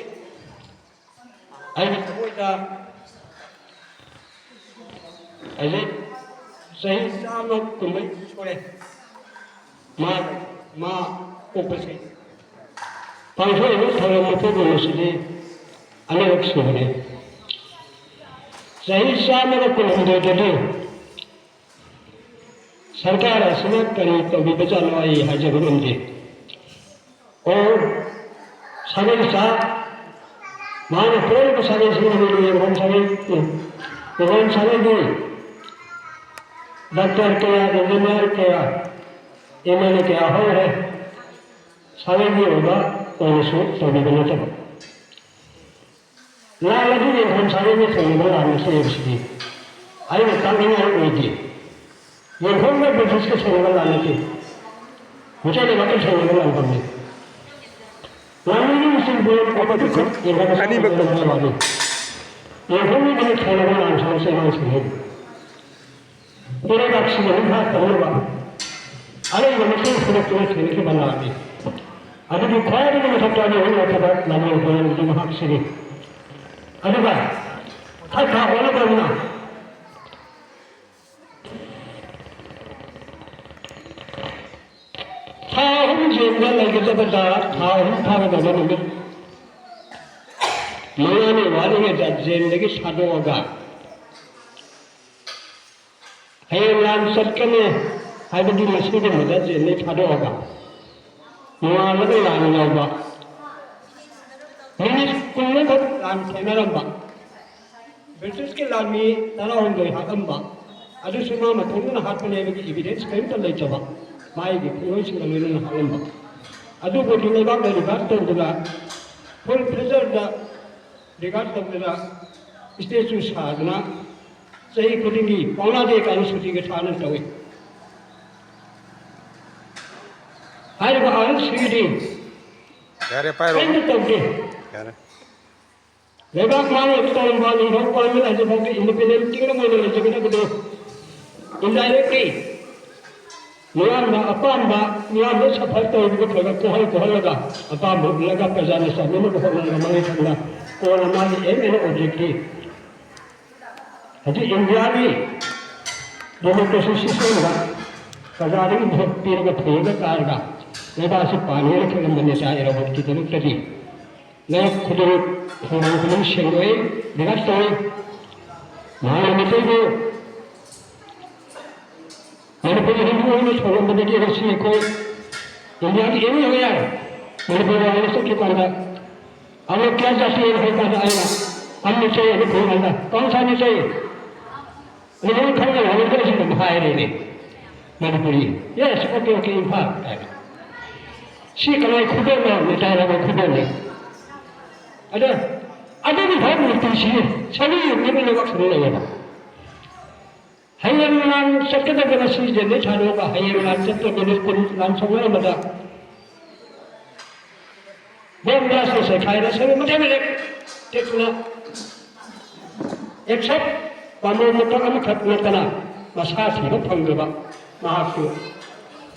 ꯑꯩꯒꯤ ꯊꯃꯣꯏꯗ ꯍꯧꯖꯤꯛ ꯆꯍꯤ ꯆꯥꯝꯃ ꯀꯨꯟꯃꯔꯤ ꯁꯨꯔꯦ꯫ ꯃꯥ ꯃꯥ ꯄꯣꯛꯄꯁꯦ ꯄꯥꯡꯊꯣꯛꯏꯕ ꯊꯧꯔꯝ ꯑꯄꯨꯟꯕ ꯑꯁꯤꯗꯤ ꯑꯅꯤꯔꯛ ꯁꯨꯕꯅꯤ꯫ ꯆꯍꯤ ꯆꯥꯝꯃꯒ ꯀꯨꯟꯍꯨꯝꯗꯣꯏꯗꯗꯤ ꯁꯔꯀꯥꯔ ꯑꯁꯤꯅ ꯀꯔꯤ ꯇꯧꯕꯤꯕꯖꯥꯠꯅꯣ ꯑꯩ ꯍꯥꯏꯖꯕ ꯉꯝꯗꯦ꯫ ꯑꯣ, ꯁꯥꯒꯩ ꯆꯥ, ꯃꯥꯅ ꯄꯣꯛꯂꯤꯕ ꯁꯥꯒꯩꯁꯤꯡ ꯑꯗꯨꯗꯤ ꯌꯦꯡꯈꯣꯝ ꯁꯥꯒꯩ, ꯌꯦꯡꯈꯣꯝ ꯁꯥꯒꯩꯒꯤ ꯗꯥꯛꯇꯔ ꯀꯌꯥ, ꯏꯟꯖꯤꯅꯤꯌꯥꯔ ꯀꯌꯥ, ꯑꯦꯝ ꯑꯦꯜ ꯑꯦ ꯀꯌꯥ ꯍꯧꯔꯦ꯫ ꯁꯥꯒꯩꯒꯤ ꯑꯣꯏꯕ ꯑꯣꯏꯅꯁꯨ ꯇꯧꯕꯤꯕ ꯅꯠꯇꯕ꯫ ꯂꯥꯟ ꯑꯗꯨ ꯌꯦꯡꯈꯣꯝ ꯁꯥꯒꯩꯅ ꯊꯦꯡꯅꯕ ꯂꯥꯟ ꯅꯠꯇꯦ ꯍꯥꯏꯕꯁꯤꯗꯤ ꯑꯩꯅ ꯇꯥꯛꯅꯤꯡꯉꯥꯏ ꯑꯣꯏꯗꯦ꯫ ꯌꯦꯡꯈꯣꯝꯒ ꯕ꯭ꯔꯤꯇꯤꯁꯀ ꯊꯦꯡꯅꯕ ꯂꯥꯟ ꯅꯠꯇꯦ꯫ ꯃꯤꯇꯩ ꯂꯩꯕꯥꯛꯀ ꯊꯦꯡꯅꯕ ꯂꯥꯟꯐꯝꯅꯤ꯫ ꯂꯥꯟꯃꯤꯒꯤ ꯃꯆꯤꯟꯕꯨ ꯑꯃꯗꯨꯁꯨ ꯌꯦꯡꯈꯣꯝ ꯁꯥꯒꯩ ꯑꯅꯤꯃꯛ ꯊꯦꯡꯅꯕ ꯂꯥꯟꯅꯤ꯫ ꯌꯦꯡꯈꯣꯝꯒꯤ ꯊꯦꯡꯅꯕ ꯂꯥꯟ ꯁꯥꯒꯩ ꯁꯦ ꯃꯥꯅ ꯁꯦꯝꯍꯧꯕ꯫ ꯂꯩꯕꯥꯛꯁꯤꯒꯤ ꯃꯤꯈꯥ ꯇꯧꯅꯕ ꯑꯔꯩꯕ ꯃꯇꯦꯡ ꯄꯨꯔꯛꯇꯨꯅ ꯊꯦꯡꯅꯈꯤꯕ ꯂꯥꯟꯅꯤ꯫ ꯑꯗꯨꯕꯨ ꯈ꯭ꯋꯥꯏꯗꯒꯤ ꯃꯊꯛꯇ ꯑꯩꯅ ꯍꯣꯠꯅꯕꯗ ꯂꯥꯟꯃꯤ ꯍꯣꯠꯅꯕꯗꯨ ꯃꯍꯥꯛꯁꯤꯅꯤ꯫ ꯑꯗꯨꯒ ꯈꯔ ꯈꯔ ꯍꯣꯠꯅꯕ ꯑꯃꯅ ꯊꯥ ꯑꯍꯨꯝ ꯖꯦꯜꯗ ꯂꯩꯒꯗꯕꯗ ꯊꯥ ꯑꯍꯨꯝ ꯐꯥꯒꯗꯕ ꯅꯨꯃꯤꯠ ꯃꯉꯥꯅꯤ ꯋꯥꯠꯂꯤꯉꯩꯗ ꯖꯦꯜꯗꯒꯤ ꯊꯥꯗꯣꯛꯑꯒ ꯍꯌꯦꯡ ꯂꯥꯟ ꯆꯠꯀꯅꯤ ꯍꯥꯏꯕꯒꯤ ꯉꯁꯤꯒꯨꯝꯕꯗ ꯖꯦꯜꯗꯒꯤ ꯊꯥꯗꯣꯛꯑꯒ ꯅꯣꯡꯉꯥꯜꯂꯒ ꯂꯥꯟ ꯌꯥꯎꯕ꯫ ꯃꯤꯅꯤꯠ ꯀꯨꯟꯃꯨꯛꯈꯛ ꯂꯥꯟ ꯊꯦꯡꯅꯔꯝꯕ꯫ ꯕ꯭ꯔꯤꯇꯤꯁꯀꯤ ꯂꯥꯟꯃꯤ ꯇꯔꯥꯍꯨꯝꯗꯣꯏ ꯍꯥꯠꯂꯝꯕ꯫ ꯑꯗꯨꯁꯨ ꯃꯥ ꯃꯇꯣꯝꯇꯅ ꯍꯥꯠꯄꯅꯦ ꯍꯥꯏꯕꯒꯤ ꯏꯚꯤꯗꯦꯟꯁ ꯀꯔꯤꯝꯇ ꯂꯩꯇꯕ꯫ ꯃꯥꯒꯤ ꯈꯨꯠꯂꯣꯏꯁꯤꯡꯒ ꯂꯣꯏꯅꯅ ꯍꯥꯠꯂꯝꯕ꯫ ꯑꯗꯨꯕꯨ ꯂꯩꯕꯥꯛꯅ ꯔꯤꯒꯥꯔꯗ ꯇꯧꯗꯅ ꯐꯨꯜ ꯐ꯭ꯂꯦꯖꯔꯗ ꯔꯤꯒꯥꯔꯗ ꯇꯧꯗꯅ ꯏꯁꯇꯦꯆꯨ ꯁꯥꯗꯅ ꯆꯍꯤ ꯈꯨꯗꯤꯡꯒꯤ ꯄꯥꯎꯅꯥ ꯗꯦ ꯀꯥꯏꯅ ꯁꯨꯇꯤꯒ ꯊꯥꯗꯅ ꯇꯧꯏ꯫ ꯍꯥꯏꯔꯤꯕ ꯑꯍꯜꯁꯤꯡꯗꯤ ꯌꯥꯔꯦ, ꯄꯥꯏꯔꯣ꯫ ꯀꯔꯤꯝꯇ ꯇꯧꯗꯦ꯫ ꯌꯥꯔꯦ꯫ ꯂꯩꯕꯥꯛ ꯃꯥꯡꯂꯕ ꯇꯧꯔꯤꯕ ꯅꯤꯡꯊꯧ ꯄꯥꯟꯕ ꯍꯧꯖꯤꯛꯐꯥꯎꯗ independent kingdom ꯑꯣꯏꯅ ꯂꯩꯖꯒꯗꯕꯗꯨ indirectly ꯃꯤꯌꯥꯝꯅ ꯑꯄꯥꯝꯕ, ꯃꯤꯌꯥꯝꯅ suffer ꯇꯧꯔꯤꯕꯗꯨ ꯈꯔ ꯈꯔ ꯀꯣꯛꯍꯜ ꯀꯣꯛꯍꯜꯂꯒ ꯑꯄꯥꯝꯕ ꯎꯠꯂꯒ ꯄ꯭ꯔꯖꯥꯅ ꯆꯥꯅꯅꯕ ꯍꯣꯠꯅꯔꯒ ꯃꯥꯡꯍꯟ ꯊꯝꯅ ꯀꯣꯟꯅ ꯃꯥꯒꯤ aim and objective ꯍꯧꯖꯤꯛ ꯏꯟꯗꯤꯌꯥꯒꯤ democracy system ꯗ ꯄ꯭ꯔꯖꯥꯗꯒꯤ vote ꯄꯤꯔꯒ ꯊꯣꯡꯉꯒ ꯀꯥꯔꯒ ꯂꯩꯕꯥꯛꯁꯤ ꯄꯥꯟꯅꯦꯅ ꯈꯜꯂꯝꯕ ꯅꯦꯇꯥ ꯑꯦꯔꯥꯕꯣꯠꯀꯤꯗꯃꯛꯇꯗꯤ ꯂꯩꯔꯛ ꯈꯨꯗꯤꯡ, ꯈꯨꯡꯒꯪ ꯈꯨꯗꯤꯡ ꯁꯦꯡꯗꯣꯛꯏ, ꯕꯤꯀꯥꯁ ꯇꯧꯏ꯫ ꯃꯍꯥꯛꯅ ꯃꯩꯇꯩꯕꯨ ꯃꯅꯤꯄꯨꯔꯤ ꯍꯤꯟꯗꯨ ꯑꯣꯏꯅ ꯊꯣꯡꯂꯝꯕꯗꯒꯤ ꯉꯁꯤ ꯑꯩꯈꯣꯏ ꯏꯟꯗꯤꯌꯥꯒꯤ any area ꯃꯅꯤꯄꯨꯔ ꯋꯥꯡꯃ ꯆꯠꯈꯤꯕ ꯀꯥꯟꯗ ꯑꯃꯨꯛ ꯀꯌꯥ ꯆꯠꯁꯤ ꯍꯥꯏꯕ ꯀꯥꯟꯗ ꯑꯩꯅ ꯑꯃ ꯆꯩ ꯑꯗꯨ ꯐꯪꯍꯟꯗ ꯀꯥꯎꯟꯁꯥꯅꯤ ꯆꯩ ꯑꯗꯨ ꯈꯪꯅ ꯍꯧꯔꯒ ꯑꯗꯨꯝ ꯍꯥꯏꯔꯦꯅꯦ꯫ Manipuri, yes, okay, okay, Imphal ꯍꯥꯏꯕ꯫ ꯁꯤ ꯀꯅꯥꯏ ꯈꯨꯗꯣꯜꯅꯣ? ꯃꯤꯇꯥꯏꯔꯕ ꯈꯨꯗꯣꯜꯅꯤ꯫ ꯑꯗ ꯑꯗꯨꯒꯤ ꯚꯥꯕ ꯃꯨꯔꯇꯤꯁꯤ ꯁꯔꯨ ꯌꯦꯡꯅꯕ ꯂꯩꯕꯥꯛ ꯁꯔꯨ ꯂꯩꯌꯦꯕ꯫ ꯍꯌꯦꯡ ꯂꯥꯟ ꯆꯠꯀꯗꯕ ꯉꯁꯤ ꯖꯦꯅꯦ ꯊꯥꯗꯣꯛꯑꯒ ꯍꯌꯦꯡ ꯂꯥꯟ ꯆꯠꯄ ꯅꯨꯃꯤꯠ ꯀꯨꯟ ꯂꯥꯟ ꯁꯣꯛꯅꯔꯝꯕꯗ ꯕꯣꯝ ꯕ꯭ꯂꯥꯁꯅ ꯆꯩꯈꯥꯏꯔ ꯁꯔꯨ ꯃꯇꯦꯛ ꯃꯇꯦꯛ ꯇꯦꯛꯇꯨꯅ ꯑꯦꯛꯁꯦꯞ ꯄꯥꯝꯕꯣꯝ ꯃꯀꯛ ꯑꯃꯈꯛ ꯅꯠꯇꯅ ꯃꯁꯥ ꯊꯤꯕ ꯐꯪꯗ꯭ꯔꯕ ꯃꯍꯥꯛꯁꯨ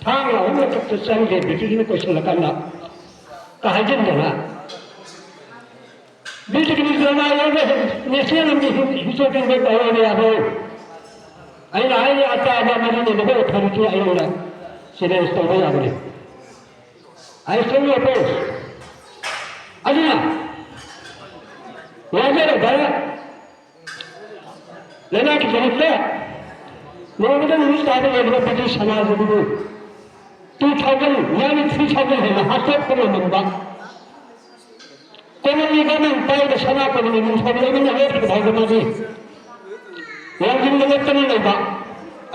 ꯊꯥꯡ ꯑꯍꯨꯝ ꯃꯊꯛꯇ ꯆꯪꯗꯦ ꯕ꯭ꯔꯤꯇꯤꯁꯅ ꯀꯣꯏꯁꯤꯜꯂꯀꯥꯟꯗ ꯀ ꯍꯥꯏꯖꯤꯟꯗꯅ ꯕꯤꯖꯤꯒꯤꯔꯤ ꯗ꯭ꯔꯃꯥ ꯌꯥꯎꯕ ꯅꯦꯁꯅꯦꯜ ꯑꯃꯗꯤ ꯍꯤꯁꯇꯣꯔꯤꯀꯦꯜ ꯇꯧꯔꯕ ꯌꯥꯕ꯭ꯔꯣ? ꯑꯩꯅ ꯍꯥꯏꯔꯤ ꯑꯆꯥꯕ ꯃꯔꯤ ꯂꯩꯅꯕ ꯑꯣꯊꯣꯔꯤꯇꯤ ꯑꯩꯉꯣꯟꯗ ꯆꯦꯂꯦꯟꯖ ꯇꯧꯕ ꯌꯥꯕꯅꯤ꯫ ꯑꯩ ꯁꯣꯝ ꯑꯣꯄꯣꯁ ꯑꯗꯨꯅ ꯋꯥꯖꯔꯕ ꯂꯩꯕꯥꯛꯀꯤꯗꯃꯛꯇ ꯅꯣꯡꯃꯗ ꯅꯨꯃꯤꯠ ꯇꯥꯕ ꯂꯩꯔꯤꯕ ꯕ꯭ꯔꯤꯇꯤꯁ ꯁꯃꯥꯖ ꯑꯗꯨꯕꯨ ꯇꯨ ꯊꯥꯎꯖꯟ ꯌꯥꯅꯤ ꯊ꯭ꯔꯤ ꯊꯥꯎꯖꯟ ꯍꯦꯟꯅ ꯍꯥꯠꯇꯣꯛꯄ ꯉꯝꯃꯝꯕ ꯀꯣꯂꯣꯅꯤ ꯒꯣꯔꯃꯦꯟ ꯄꯥꯏꯕ ꯁꯅꯥ ꯀꯣꯂꯣꯅꯤ ꯅꯤꯡꯊꯧ ꯂꯩꯕꯅ ꯂꯦꯞꯇ꯭ꯔꯤꯐꯥꯎꯗ ꯃꯥꯗꯤ ꯋꯥꯡꯖꯤꯡꯗ ꯂꯦꯞꯇꯅ ꯂꯩꯕ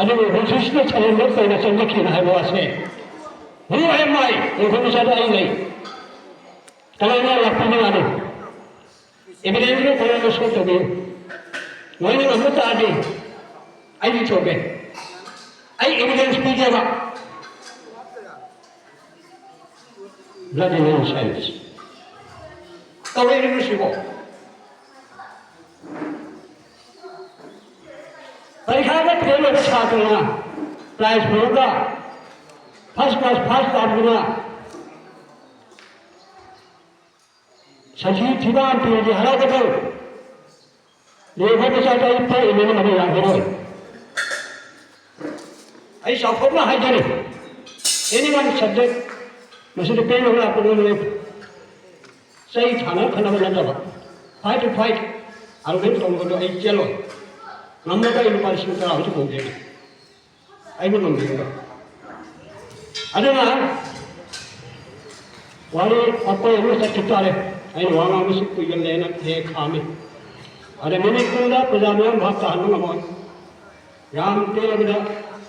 ꯑꯗꯨꯕꯨ ꯍꯧꯖꯤꯛꯁꯤꯗ ꯁꯔꯦꯟꯗꯔ ꯇꯧꯅ ꯆꯪꯖꯈꯤꯅ ꯍꯥꯏꯕ ꯋꯥꯁꯦ ꯍꯨ ꯑꯦꯝ ꯑꯥꯏ ꯏꯟꯐꯣꯔꯃꯦꯁꯟꯗ ꯑꯩ ꯂꯩ ꯀꯅꯥꯅ ꯂꯥꯛꯄꯤꯕ ꯌꯥꯅꯤ ꯑꯦꯚꯤꯗꯦꯟꯁꯅ ꯀꯣꯂꯣꯅꯤ ꯁꯣ ꯇꯧꯕꯤꯌꯨ ꯃꯣꯏꯅ ꯉꯝꯕ ꯇꯥꯔꯗꯤ ꯑꯩꯗꯤ ꯊꯣꯛꯀꯦ ꯑꯩ ꯑꯦꯚꯤꯗꯦꯟꯁ ꯄꯤꯒꯦꯕ ꯕ꯭ꯂꯠ ꯏꯟ ꯁꯥꯏꯟꯁ ꯇꯧꯔꯛꯏꯕꯁꯤꯕꯣ ꯐꯦꯜ ꯑꯣꯏꯕ ꯁꯥꯇ꯭ꯔꯅ ꯄ꯭ꯔꯥꯏꯖ ꯐꯪꯉꯒ ꯐꯥꯔꯁ ꯀ꯭ꯂꯥꯁ ꯐꯥꯔꯁ ꯇꯥꯕꯗꯨꯅ ꯁꯟꯊꯤ ꯊꯤꯕꯥꯝ ꯄꯤꯔꯗꯤ ꯍꯔꯥꯎꯒꯗ꯭ꯔꯣ? ꯂꯦꯡꯍꯧꯕ ꯆꯥꯗ ꯑꯩ ꯄꯣꯛꯏꯅꯦꯅ ꯃꯗꯨ ꯌꯥꯈꯤꯔꯣꯏ꯫ ꯑꯩ ꯆꯥꯎꯊꯣꯛꯅ ꯍꯥꯏꯖꯔꯤ, ꯑꯦꯅꯤ ꯋꯥꯟ ꯁꯕꯖꯦꯛ ꯃꯁꯤꯗ ꯄꯦꯟꯅꯕ ꯂꯥꯛꯄ ꯉꯝꯂꯣꯏ꯫ ꯆꯩ ꯊꯥꯅ ꯈꯟꯅꯕ ꯅꯠꯇꯕ, ꯐꯥꯏꯠ ꯇꯨ ꯐꯥꯏꯠ ꯑꯥꯔꯒꯨꯃꯦꯟ ꯇꯧꯅꯕꯗꯣ ꯑꯩ ꯆꯦꯜꯂꯣꯏ꯫ ꯉꯝꯅꯕ ꯑꯩ ꯂꯨꯄꯥ ꯂꯤꯁꯤꯡ ꯇꯔꯥ ꯍꯧꯖꯤꯛ ꯍꯧꯖꯤꯛ ꯑꯩꯕꯨ ꯉꯝꯕꯤꯔꯒ꯫ ꯑꯗꯨꯅ ꯋꯥꯔꯤ ꯑꯩꯈꯣꯏ ꯑꯃ ꯆꯠꯈꯤ ꯇꯥꯔꯦ꯫ ꯑꯩꯅ ꯋꯥ ꯉꯥꯡꯕꯁꯤ ꯀꯨꯏꯒꯜꯂꯦꯅ ꯍꯦꯛ ꯈꯥꯝꯃꯤ꯫ ꯑꯗ ꯃꯅꯤꯄꯨꯔꯗ ꯄ꯭ꯔꯖꯥ ꯃꯤꯌꯥꯝ ꯚꯥꯞ ꯇꯥꯍꯟꯕ ꯉꯝꯃꯣꯏ꯫ ꯌꯥꯝ ꯇꯦꯜꯂꯕꯗ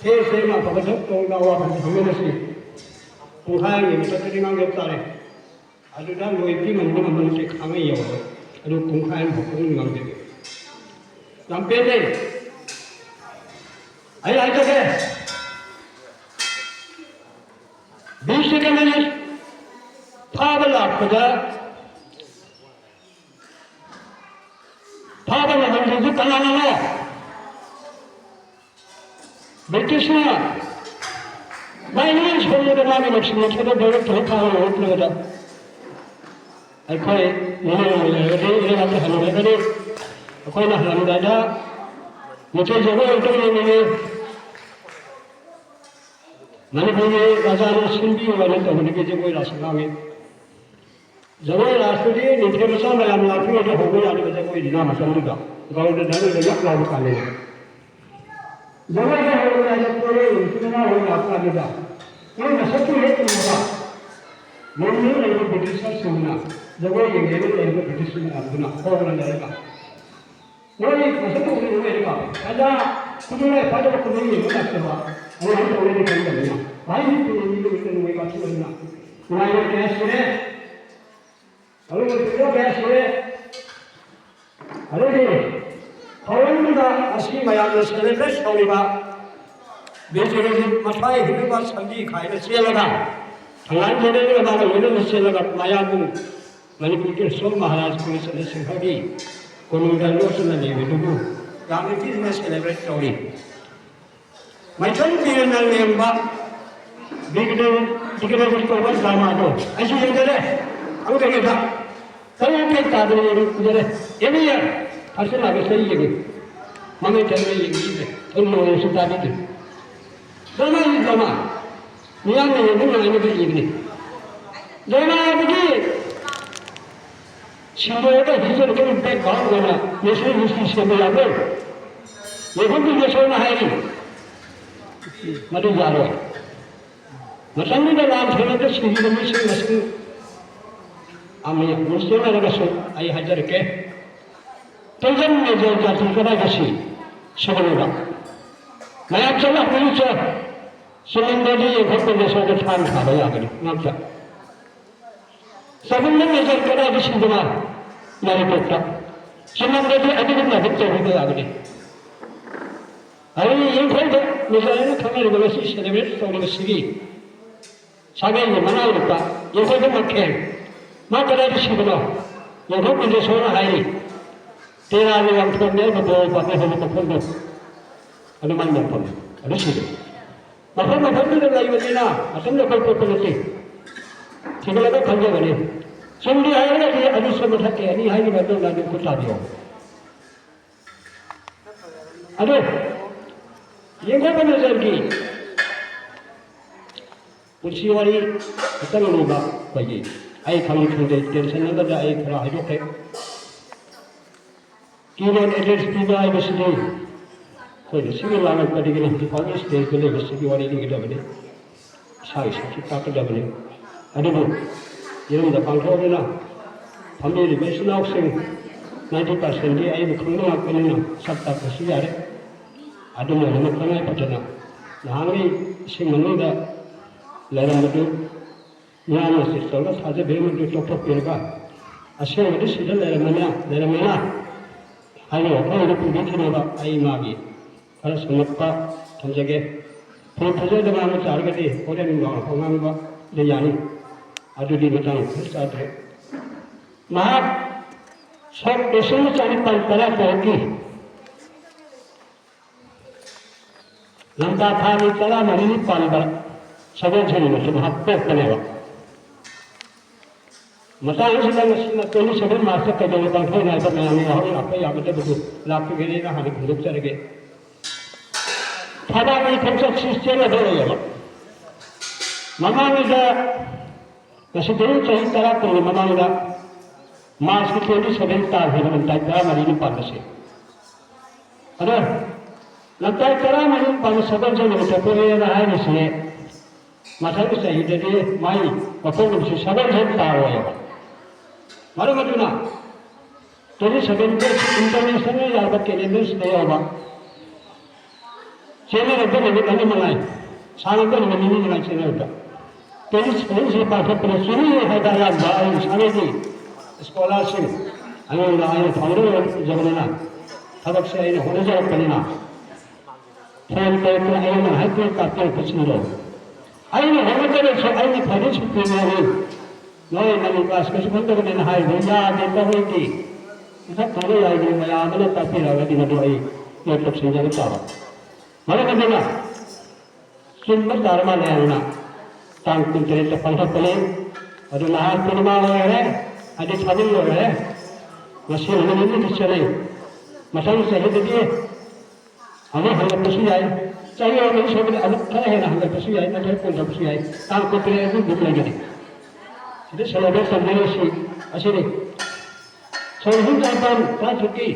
ꯊꯦꯡ ꯊꯦꯡꯅ ꯑꯐꯕ ꯊꯕꯛ ꯇꯧꯕ ꯑꯋꯥꯕ ꯊꯕꯛ ꯊꯝꯃꯤꯟꯅꯁꯤ꯫ ꯄꯨꯡꯈꯥꯏ ꯑꯃꯒꯤ ꯃꯊꯛꯇꯗꯤ ꯉꯥꯡꯖꯕ ꯇꯥꯔꯦ꯫ ꯑꯗꯨꯗ ꯂꯣꯏꯕꯗꯤ ꯉꯝꯕ ꯉꯝꯕ ꯅꯠꯇꯦ, ꯈꯥꯡꯉꯩ ꯌꯧꯔꯣꯏ꯫ ꯑꯗꯨ ꯄꯨꯡꯈꯥꯏ ꯑꯃ ꯐꯥꯎꯕ ꯉꯝꯗꯦ꯫ ꯌꯥꯝ ꯄꯦꯟꯗꯦ꯫ ꯑꯩ ꯍꯥꯏꯖꯒꯦ, ꯕꯤꯁ ꯀꯃꯤꯅꯤꯁ ꯐꯥꯕ ꯂꯥꯛꯄꯗ ꯐꯥꯕ ꯉꯝꯍꯟꯗ꯭ꯔꯤꯗꯨ ꯀꯅꯥꯅꯅꯣ? ꯕ꯭ꯔꯤꯇꯤꯁꯅ ꯃꯥꯏꯅ ꯁꯣꯝꯗ ꯃꯥꯒꯤ ꯂꯧꯁꯤꯡ ꯊꯥꯗꯣꯛꯄ ꯊꯕꯛ ꯊꯥꯕ ꯉꯝꯂꯛꯇ꯭ꯔꯕꯗ ꯑꯩꯈꯣꯏ ꯃꯤꯑꯣꯏ ꯑꯣꯏꯅ ꯂꯩꯔꯒꯗꯤ ꯏꯔꯩꯕꯥꯛꯇ ꯍꯜꯂꯛꯂꯒꯗꯤ ꯑꯩꯈꯣꯏꯅ ꯍꯜꯂꯝꯗꯥꯏꯗ ꯃꯩꯇꯩ ꯖꯒꯣꯏ ꯑꯝꯇ ꯌꯦꯡꯅꯤꯡꯉꯤ꯫ ꯃꯅꯤꯄꯨꯔꯒꯤ ꯔꯥꯖꯥꯅ ꯁꯤꯟꯕꯤꯌꯨ ꯍꯥꯏꯅ ꯇꯧꯕꯗꯒꯤ ꯖꯒꯣꯏ ꯔꯥꯁ ꯂꯥꯡꯉꯤ꯫ ꯖꯒꯣꯏ ꯔꯥꯁꯇꯨꯗꯤ ꯅꯤꯡꯊꯦꯝ ꯃꯆꯥ ꯃꯌꯥꯝ ꯂꯥꯛꯄꯤꯉꯩꯗ ꯍꯧꯕ ꯌꯥꯗꯕ ꯖꯒꯣꯏ ꯂꯤꯂꯥ ꯃꯇꯝꯗꯨꯗ ꯒꯧꯔꯗ ꯙꯔꯃꯗ ꯌꯛ ꯂꯥꯎꯕ ꯀꯥꯟꯅꯩ꯫ ꯖꯒꯣꯏꯗ ꯍꯧꯕ ꯌꯥꯗꯕ ꯄꯣꯠꯂꯣꯏ ꯏꯆꯤꯟ ꯏꯅꯥꯎ ꯍꯣꯏ ꯂꯥꯛꯄ ꯀꯥꯟꯗꯨꯗ ꯃꯣꯏ ꯃꯁꯛꯇꯨ ꯍꯦꯛ ꯎꯕꯗ ꯃꯅꯤꯡꯗ ꯂꯩꯕ ꯕ꯭ꯔꯤꯇꯤꯁꯔꯁꯤꯡꯅ ꯖꯒꯣꯏ ꯌꯦꯡꯒꯦꯅ ꯂꯩꯕ ꯕ꯭ꯔꯤꯇꯤꯁ ꯃꯌꯥꯝꯗꯨꯅ ꯍꯧꯔꯒ ꯂꯩꯔꯒ ꯃꯣꯏ ꯃꯁꯛ ꯎꯕꯗ ꯂꯣꯏꯔꯦꯀꯣ꯫ ꯔꯥꯖꯥ ꯈꯨꯗꯤꯡꯃꯛ ꯐꯖꯕ ꯈꯨꯗꯤꯡ ꯌꯦꯡꯕ ꯂꯥꯛꯆꯕ ꯑꯗꯨꯃꯥꯏꯅ ꯇꯧꯔꯦꯅ ꯈꯟꯗꯕꯅꯤꯅ ꯚꯥꯏ ꯃꯤ ꯄꯨꯟꯅ ꯃꯤ ꯂꯣꯏꯅ ꯅꯨꯡꯉꯥꯏꯕ ꯊꯤꯕꯅꯤꯅ ꯅꯨꯡꯉꯥꯏꯕ ꯀꯌꯥ ꯁꯨꯔꯦ꯫ ꯑꯗꯨꯒ ꯀꯌꯥ ꯁꯨꯔꯦ꯫ ꯑꯗꯨꯗꯤ ꯊꯧꯔꯝꯗꯨꯗ ꯉꯁꯤ ꯃꯌꯥꯝꯅ ꯁꯦꯂꯦꯕ꯭ꯔꯦꯠ ꯇꯧꯔꯤꯕ ꯕꯤꯔ ꯆꯤꯔꯟꯖꯤꯠ ꯃꯊ꯭ꯋꯥꯏ ꯍꯤꯡꯂꯤꯕ ꯁꯟꯗꯤ ꯈꯥꯏꯅ ꯆꯦꯜꯂꯒ ꯊꯪꯒꯥꯜ ꯖꯦꯅꯦꯔꯦꯜ ꯃꯥꯒ ꯂꯣꯏꯅꯅ ꯆꯦꯜꯂꯒ ꯃꯌꯥꯝꯕꯨ ꯃꯅꯤꯄꯨꯔꯒꯤ ꯑꯁꯣꯝ ꯃꯍꯥꯔꯥꯖ ꯀꯨꯂꯆꯟꯗ꯭ꯔ ꯁꯤꯡꯍꯒꯤ ꯀꯣꯅꯨꯡꯗ ꯂꯣꯠꯇꯨꯅ ꯂꯩꯕꯗꯨꯕꯨ ꯌꯥꯝꯅ ꯊꯤꯅ ꯁꯦꯂꯦꯕ꯭ꯔꯦꯠ ꯇꯧꯔꯤ꯫ ꯃꯥꯏꯊꯣꯡ ꯄꯤꯔꯅ ꯂꯦꯡꯕ ꯕꯤꯒ꯭ꯔꯦ-, ꯕꯤꯒ꯭ꯔꯦ ꯇꯧꯕ ꯗ꯭ꯔꯃꯥꯗꯣ ꯑꯩꯁꯨ ꯌꯦꯡꯖꯔꯦ꯫ ꯑꯃꯨꯛꯀ ꯌꯦꯡꯕ ꯇꯔꯨꯛ ꯀꯩ ꯇꯥꯗꯅ ꯌꯦꯡꯖꯔꯦ꯫ ꯑꯦꯅꯤ ꯏꯌꯥꯔ ꯐꯥꯔꯁ ꯂꯥꯛꯄꯁꯦ ꯑꯩ ꯌꯦꯡꯉꯤ꯫ ꯃꯃꯩ ꯊꯪꯅ ꯌꯦꯡꯕꯤꯗ꯭ꯔꯦ꯫ ꯑꯩ ꯅꯣꯡꯁꯨ ꯇꯥꯕꯤꯗ꯭ꯔꯦ꯫ ꯗ꯭ꯔꯃꯥꯒꯤ ꯗ꯭ꯔꯃꯥ ꯃꯤꯌꯥꯝꯅ ꯌꯦꯡꯕ ꯅꯨꯡꯉꯥꯏꯅꯕ ꯏꯕꯅꯤ꯫ ꯗ꯭ꯔꯃꯥꯗꯒꯤ ꯁꯤꯟꯗꯣꯛꯑꯒ ꯍꯤꯁꯇꯣꯔꯤꯀꯦꯜ ꯕꯦꯛꯒ꯭ꯔꯥꯎꯟ ꯑꯣꯏꯅ ꯅꯦꯁꯅꯦꯜ ꯍꯤꯁꯇ꯭ꯔꯤ ꯁꯦꯝꯕ ꯌꯥꯕ꯭ꯔꯣ? ꯌꯦꯡꯐꯝꯗꯨ ꯅꯦꯁꯅꯦꯜꯅ ꯍꯥꯏꯔꯤ꯫ ꯃꯗꯨ ꯌꯥꯔꯣꯏ꯫ ꯃꯇꯝꯗꯨꯗ ꯂꯥꯟ ꯊꯦꯡꯅꯕꯗ ꯁꯤꯈꯤꯕ ꯃꯤꯁꯤꯡ ꯃꯁꯤꯡ ꯌꯥꯝꯅ ꯌꯥꯝꯅ ꯆꯦꯟꯅꯔꯒꯁꯨ ꯑꯩ ꯍꯥꯏꯖꯔꯛꯀꯦ꯫ ꯇꯦꯟꯖꯟ ꯃꯦꯖꯔ ꯖꯥꯇꯤ ꯀꯗꯥꯏꯗ ꯁꯤ? ꯁꯤꯒꯅꯨꯗ꯫ ꯃꯌꯥꯝ ꯆꯠꯂ ꯍꯧꯖꯤꯛꯁꯦ ꯆꯤꯃꯟꯗꯗꯤ ꯌꯦꯡꯈꯠꯄꯗ ꯁꯣꯝꯗ ꯊꯥꯡ ꯊꯥꯕ ꯌꯥꯒꯅꯤ ꯉꯥꯛꯇ꯫ ꯆꯕꯨꯝꯗ ꯃꯦꯖꯔ ꯀꯗꯥꯏꯗ ꯁꯤꯗꯅ ꯌꯥꯏꯔꯤꯄꯣꯛꯇ꯫ ꯆꯤꯃꯟꯗꯗꯤ ꯑꯗꯨꯒꯨꯝꯅ ꯑꯗꯨꯝ ꯇꯧꯕꯤꯕ ꯌꯥꯒꯅꯤ꯫ ꯑꯩ ꯏꯪꯈꯣꯜꯗ ꯃꯦꯖꯔ ꯍꯥꯏꯅ ꯈꯪꯅꯔꯤꯕ ꯉꯁꯤ ꯁꯦꯂꯦꯕ꯭ꯔꯦꯠ ꯇꯧꯔꯤꯕꯁꯤꯒꯤ ꯁꯥꯒꯩꯒꯤ ꯃꯅꯥꯎ ꯅꯨꯄꯥ ꯌꯦꯡꯈꯣꯜꯗ ꯃꯈꯦꯜ ꯃꯥ ꯀꯗꯥꯏꯗ ꯁꯤꯕꯅꯣ? ꯌꯦꯡꯈꯣꯜ ꯄꯨꯟꯗꯦꯁꯣꯔꯅ ꯍꯥꯏꯔꯤ꯫ ꯇꯦꯔꯥꯒꯤ ꯋꯥꯡꯈꯣꯡꯗ ꯑꯩꯅ ꯕꯣꯔ ꯄꯥꯝꯃꯦ ꯍꯥꯏꯕ ꯃꯐꯝꯗꯣ ꯑꯗꯨꯃꯥꯏꯅ ꯃꯐꯝ ꯑꯗꯨ ꯁꯤꯗ ꯃꯐꯝ ꯃꯐꯝꯗꯨꯗ ꯂꯩꯕꯅꯤꯅ ꯃꯇꯝꯗ ꯑꯩꯈꯣꯏ ꯄꯣꯛꯄ ꯅꯠꯇꯦ꯫ ꯊꯤꯒꯠꯂꯒ ꯈꯪꯖꯕꯅꯤ꯫ ꯆꯨꯝꯗꯦ ꯍꯥꯏꯔꯒꯗꯤ ꯑꯗꯨꯁꯨ ꯃꯊꯛꯀꯤ ꯑꯅꯤ ꯍꯥꯏꯔꯤꯕ ꯑꯗꯣꯝꯅ ꯑꯗꯨꯝ ꯈꯨꯠ ꯊꯥꯕꯤꯌꯣ꯫ ꯑꯗꯣ ꯌꯦꯡꯒꯣꯕ ꯅꯖꯔꯒꯤ ꯄꯨꯟꯁꯤ ꯋꯥꯔꯤ ꯈꯤꯇꯪ ꯂꯨꯕ ꯑꯩꯈꯣꯏꯒꯤ ꯑꯩ ꯈꯪꯗꯦ ꯈꯪꯗꯦ ꯇꯦꯟꯁꯟ ꯑꯃꯗ ꯑꯩ ꯈꯔ ꯍꯥꯏꯗꯣꯛꯈ꯭ꯔꯦ꯫ ꯀꯤꯔꯣꯟ ꯑꯦꯗ꯭ꯔꯦꯁ ꯄꯤꯕ ꯍꯥꯏꯕꯁꯤꯗꯤ ꯑꯩꯈꯣꯏꯅ ꯁꯤꯒꯤ ꯂꯥꯡꯉꯛꯄꯗꯒꯤꯅ ꯍꯧꯖꯤꯛ ꯐꯥꯎꯒꯤ ꯁ꯭ꯇꯦꯖꯇ ꯂꯩꯕꯁꯤꯒꯤ ꯋꯥꯔꯤ ꯂꯤꯒꯗꯕꯅꯤ꯫ ꯏꯁꯥꯒꯤ ꯁꯛꯁꯨ ꯇꯥꯛꯀꯗꯕꯅꯤ꯫ ꯑꯗꯨꯕꯨ ꯌꯨꯝꯗ ꯄꯥꯡꯊꯣꯛꯑꯕꯅꯤꯅ ꯐꯝꯕꯤꯔꯤꯕ ꯏꯆꯤꯟ ꯏꯅꯥꯎꯁꯤꯡ ꯅꯥꯏꯟꯇꯤ ꯄꯥꯔꯁꯦꯟꯗꯤ ꯑꯩꯕꯨ ꯈꯪꯕ ꯉꯥꯛꯇꯅꯤꯅ ꯁꯛ ꯇꯥꯛꯄꯁꯨ ꯌꯥꯔꯦ꯫ ꯑꯗꯨꯝ ꯑꯣꯏꯅꯃꯛ ꯇꯉꯥꯏ ꯐꯗꯅ ꯅꯍꯥꯟꯒꯤ ꯏꯁꯤꯡ ꯃꯅꯨꯡꯗ ꯂꯩꯔꯝꯕꯗꯨ ꯃꯤꯌꯥꯝꯅ ꯆꯤꯠ ꯇꯧꯔꯒ ꯊꯥꯖꯕꯤꯔꯝꯕꯗꯨ ꯂꯧꯊꯣꯛꯄꯤꯔꯒ ꯑꯁꯦꯡꯕꯗꯤ ꯁꯤꯗ ꯂꯩꯔꯝꯃꯅꯤ, ꯂꯩꯔꯝꯃꯦꯅ ꯍꯥꯏꯅ ꯋꯥꯐꯝ ꯑꯗꯨ ꯄꯨꯕꯤꯈꯤꯅꯕ ꯑꯩ ꯃꯥꯒꯤ ꯈꯔ ꯁꯝꯂꯞꯄ ꯊꯝꯖꯒꯦ꯫ ꯐꯣꯟ ꯐꯖꯅ ꯉꯥꯡꯕ ꯇꯥꯔꯒꯗꯤ ꯍꯣꯔꯦꯟ ꯅꯨꯡꯗꯥꯡ ꯋꯥꯏꯔꯝ ꯉꯥꯡꯕꯗ ꯌꯥꯅꯤ꯫ ꯑꯗꯨꯗꯤ ꯃꯇꯥꯡ ꯈꯔ ꯆꯥꯗ꯭ꯔꯦ꯫ ꯃꯍꯥꯛ ꯁꯣꯛ ꯂꯤꯁꯤꯡ ꯑꯃ ꯆꯅꯤꯄꯥꯟ ꯇꯔꯥ ꯇꯔꯨꯛꯀꯤ ꯂꯝꯇꯥ ꯊꯥꯒꯤ ꯇꯔꯥꯃꯔꯤꯅꯤ ꯄꯥꯟꯕ ꯁꯒꯣꯜꯁꯦꯟ ꯅꯨꯃꯤꯠꯁꯤꯗ ꯄꯣꯛꯄꯅꯦꯕ꯫ ꯃꯇꯥꯡ ꯑꯁꯤꯗ ꯉꯁꯤ ꯇ꯭ꯋꯦꯟꯇꯤ ꯁꯚꯦꯟ ꯃꯥꯔꯆꯇ ꯀꯩꯗꯧꯕ ꯄꯥꯡꯊꯣꯛꯏ ꯍꯥꯏꯕ ꯃꯌꯥꯝꯅ ꯌꯥꯍꯧ ꯂꯥꯛꯄ ꯌꯥꯒꯗꯕꯗꯨ ꯂꯥꯛꯄꯤꯒꯅꯤꯅ ꯍꯥꯟꯅ ꯐꯣꯡꯗꯣꯛꯆꯔꯒꯦ꯫ ꯊꯕꯥꯛꯀꯤ ꯈꯣꯡꯆꯠꯁꯤ ꯆꯦꯟꯒꯗꯧꯔꯦꯕ꯫ ꯃꯃꯥꯡꯗ ꯉꯁꯤꯗꯒꯤ ꯆꯍꯤ ꯇꯔꯥ ꯀꯨꯟꯒꯤ ꯃꯃꯥꯡꯗ ꯃꯥꯔꯆꯀꯤ ꯇ꯭ꯋꯦꯟꯇꯤ ꯁꯚꯦꯟ ꯇꯥꯈꯤꯕ ꯂꯝꯇꯥꯏ ꯇꯔꯥꯃꯔꯤꯅꯤ ꯄꯥꯟꯕꯁꯦ꯫ ꯑꯗꯣ ꯂꯝꯇꯥꯏ ꯇꯔꯥꯃꯔꯤ ꯄꯥꯟꯕ ꯁꯒꯣꯜꯁꯦꯟ ꯅꯨꯃꯤꯠꯇ ꯄꯣꯛꯑꯦꯅ ꯍꯥꯏꯔꯤꯁꯤꯅꯦ꯫ ꯃꯊꯪꯒꯤ ꯆꯍꯤꯗꯗꯤ ꯃꯥꯏ ꯃꯄꯣꯛ ꯅꯨꯃꯤꯠꯁꯤ ꯁꯒꯣꯜꯁꯦꯟ ꯇꯥꯔꯣꯏꯕ꯫ ꯃꯔꯝ ꯑꯗꯨꯅ ꯇ꯭ꯋꯦꯟꯇꯤ ꯁꯚꯦꯟ ꯗꯦꯠꯁꯤ ꯏꯟꯇꯔꯅꯦꯁꯅꯦꯜ ꯌꯥꯎꯕ ꯀꯦꯂꯦꯟꯗꯔꯁꯤꯗ ꯌꯥꯎꯕ꯫ ꯆꯦꯟꯅꯔꯛꯄ ꯅꯨꯃꯤꯠ ꯑꯅꯤ ꯃꯉꯥꯏ, ꯁꯥꯡꯉꯛꯄ ꯅꯨꯃꯤꯠ ꯅꯤꯅꯤ ꯃꯉꯥꯏ ꯆꯦꯟꯅꯔꯛꯄ꯫ ꯇ꯭ꯋꯦꯟꯇꯤ ꯁꯚꯦꯟꯁꯤ ꯄꯥꯡꯊꯣꯛꯄꯗ ꯆꯨꯝꯃꯤ ꯍꯥꯏꯕ ꯑꯌꯥꯝꯕ ꯑꯩ ꯏꯁꯥꯃꯛꯀꯤ ꯁ꯭ꯀꯣꯂꯥꯔꯁꯤꯡ ꯑꯩꯉꯣꯟꯗ ꯑꯩꯅ ꯐꯥꯎꯟꯗꯔ ꯑꯣꯏꯖꯕꯅꯤꯅ ꯊꯕꯛꯁꯦ ꯑꯩꯅ ꯍꯣꯠꯅꯖꯔꯛꯄꯅꯤꯅ ꯐꯣꯟ ꯇꯧꯔꯛꯇꯅ ꯑꯩꯉꯣꯟꯗ ꯍꯥꯏꯐꯦꯠ ꯇꯥꯛꯄꯤꯔꯛꯄꯁꯤꯡꯗꯣ ꯑꯩꯅ ꯍꯣꯠꯅꯖꯔꯁꯨ ꯑꯩꯅ ꯐꯥꯏꯅꯦꯟꯁ ꯄꯤꯕꯅꯤ꯫ ꯅꯣꯏ ꯃꯅꯤ ꯀ꯭ꯂꯥꯁ ꯀꯩꯁꯨ ꯈꯪꯗꯕꯅꯤꯅ ꯍꯥꯏꯕ ꯌꯥꯗꯦ, ꯇꯧꯔꯣꯏꯗꯦ꯫ ꯃꯊꯛ ꯊꯣꯡꯕ ꯌꯥꯏꯗꯦ ꯃꯌꯥꯝ ꯑꯃꯅ ꯇꯥꯛꯄꯤꯔꯛꯑꯒꯗꯤ ꯃꯗꯨ ꯑꯩ ꯅꯣꯏ ꯇꯧꯁꯤꯟꯖꯕ ꯇꯥꯕ꯫ ꯃꯔꯝ ꯑꯗꯨꯅ ꯆꯨꯝꯕ ꯇꯥꯔ ꯃꯥꯜꯂꯦ ꯍꯥꯏꯅ ꯇꯥꯡ ꯀꯨꯟꯇꯔꯦꯠꯇ ꯄꯥꯡꯊꯣꯛꯄꯅꯤ꯫ ꯑꯗꯨ ꯅꯍꯥꯟ ꯄꯨꯔꯅꯤꯃꯥ ꯑꯣꯏꯔꯦ, ꯑꯗꯩ ꯊꯥꯕꯜ ꯂꯣꯏꯔꯦ꯫ ꯉꯁꯤ ꯅꯨꯃꯤꯠ ꯅꯤꯅꯤꯗꯤ ꯆꯠꯂꯦ꯫ ꯃꯊꯪ ꯆꯍꯤꯗꯗꯤ ꯑꯃꯨꯛ ꯍꯪꯒꯠꯄꯁꯨ ꯌꯥꯏ꯫ ꯆꯍꯤ ꯑꯃꯒꯤ ꯁꯣꯏꯗꯅ ꯑꯃꯨꯛ ꯈꯔ ꯍꯦꯟꯅ ꯍꯪꯒꯠꯄꯁꯨ ꯌꯥꯏ, ꯅꯠꯇ꯭ꯔꯒ ꯀꯨꯟꯊꯕꯁꯨ ꯌꯥꯏ꯫ ꯇꯥꯡ ꯀꯨꯟꯇꯔꯦꯠ ꯑꯗꯨ ꯑꯗꯨꯝ ꯂꯩꯒꯅꯤ꯫ ꯁꯤꯗ ꯁꯦꯂꯦꯕ꯭ꯔꯦꯠ ꯇꯧꯅꯔꯤꯁꯤ ꯑꯁꯤꯅꯤ꯫ ꯁꯣꯏꯍꯤꯟ ꯆꯥꯏꯄꯥꯟ ꯇꯔꯥꯇꯔꯨꯛꯀꯤ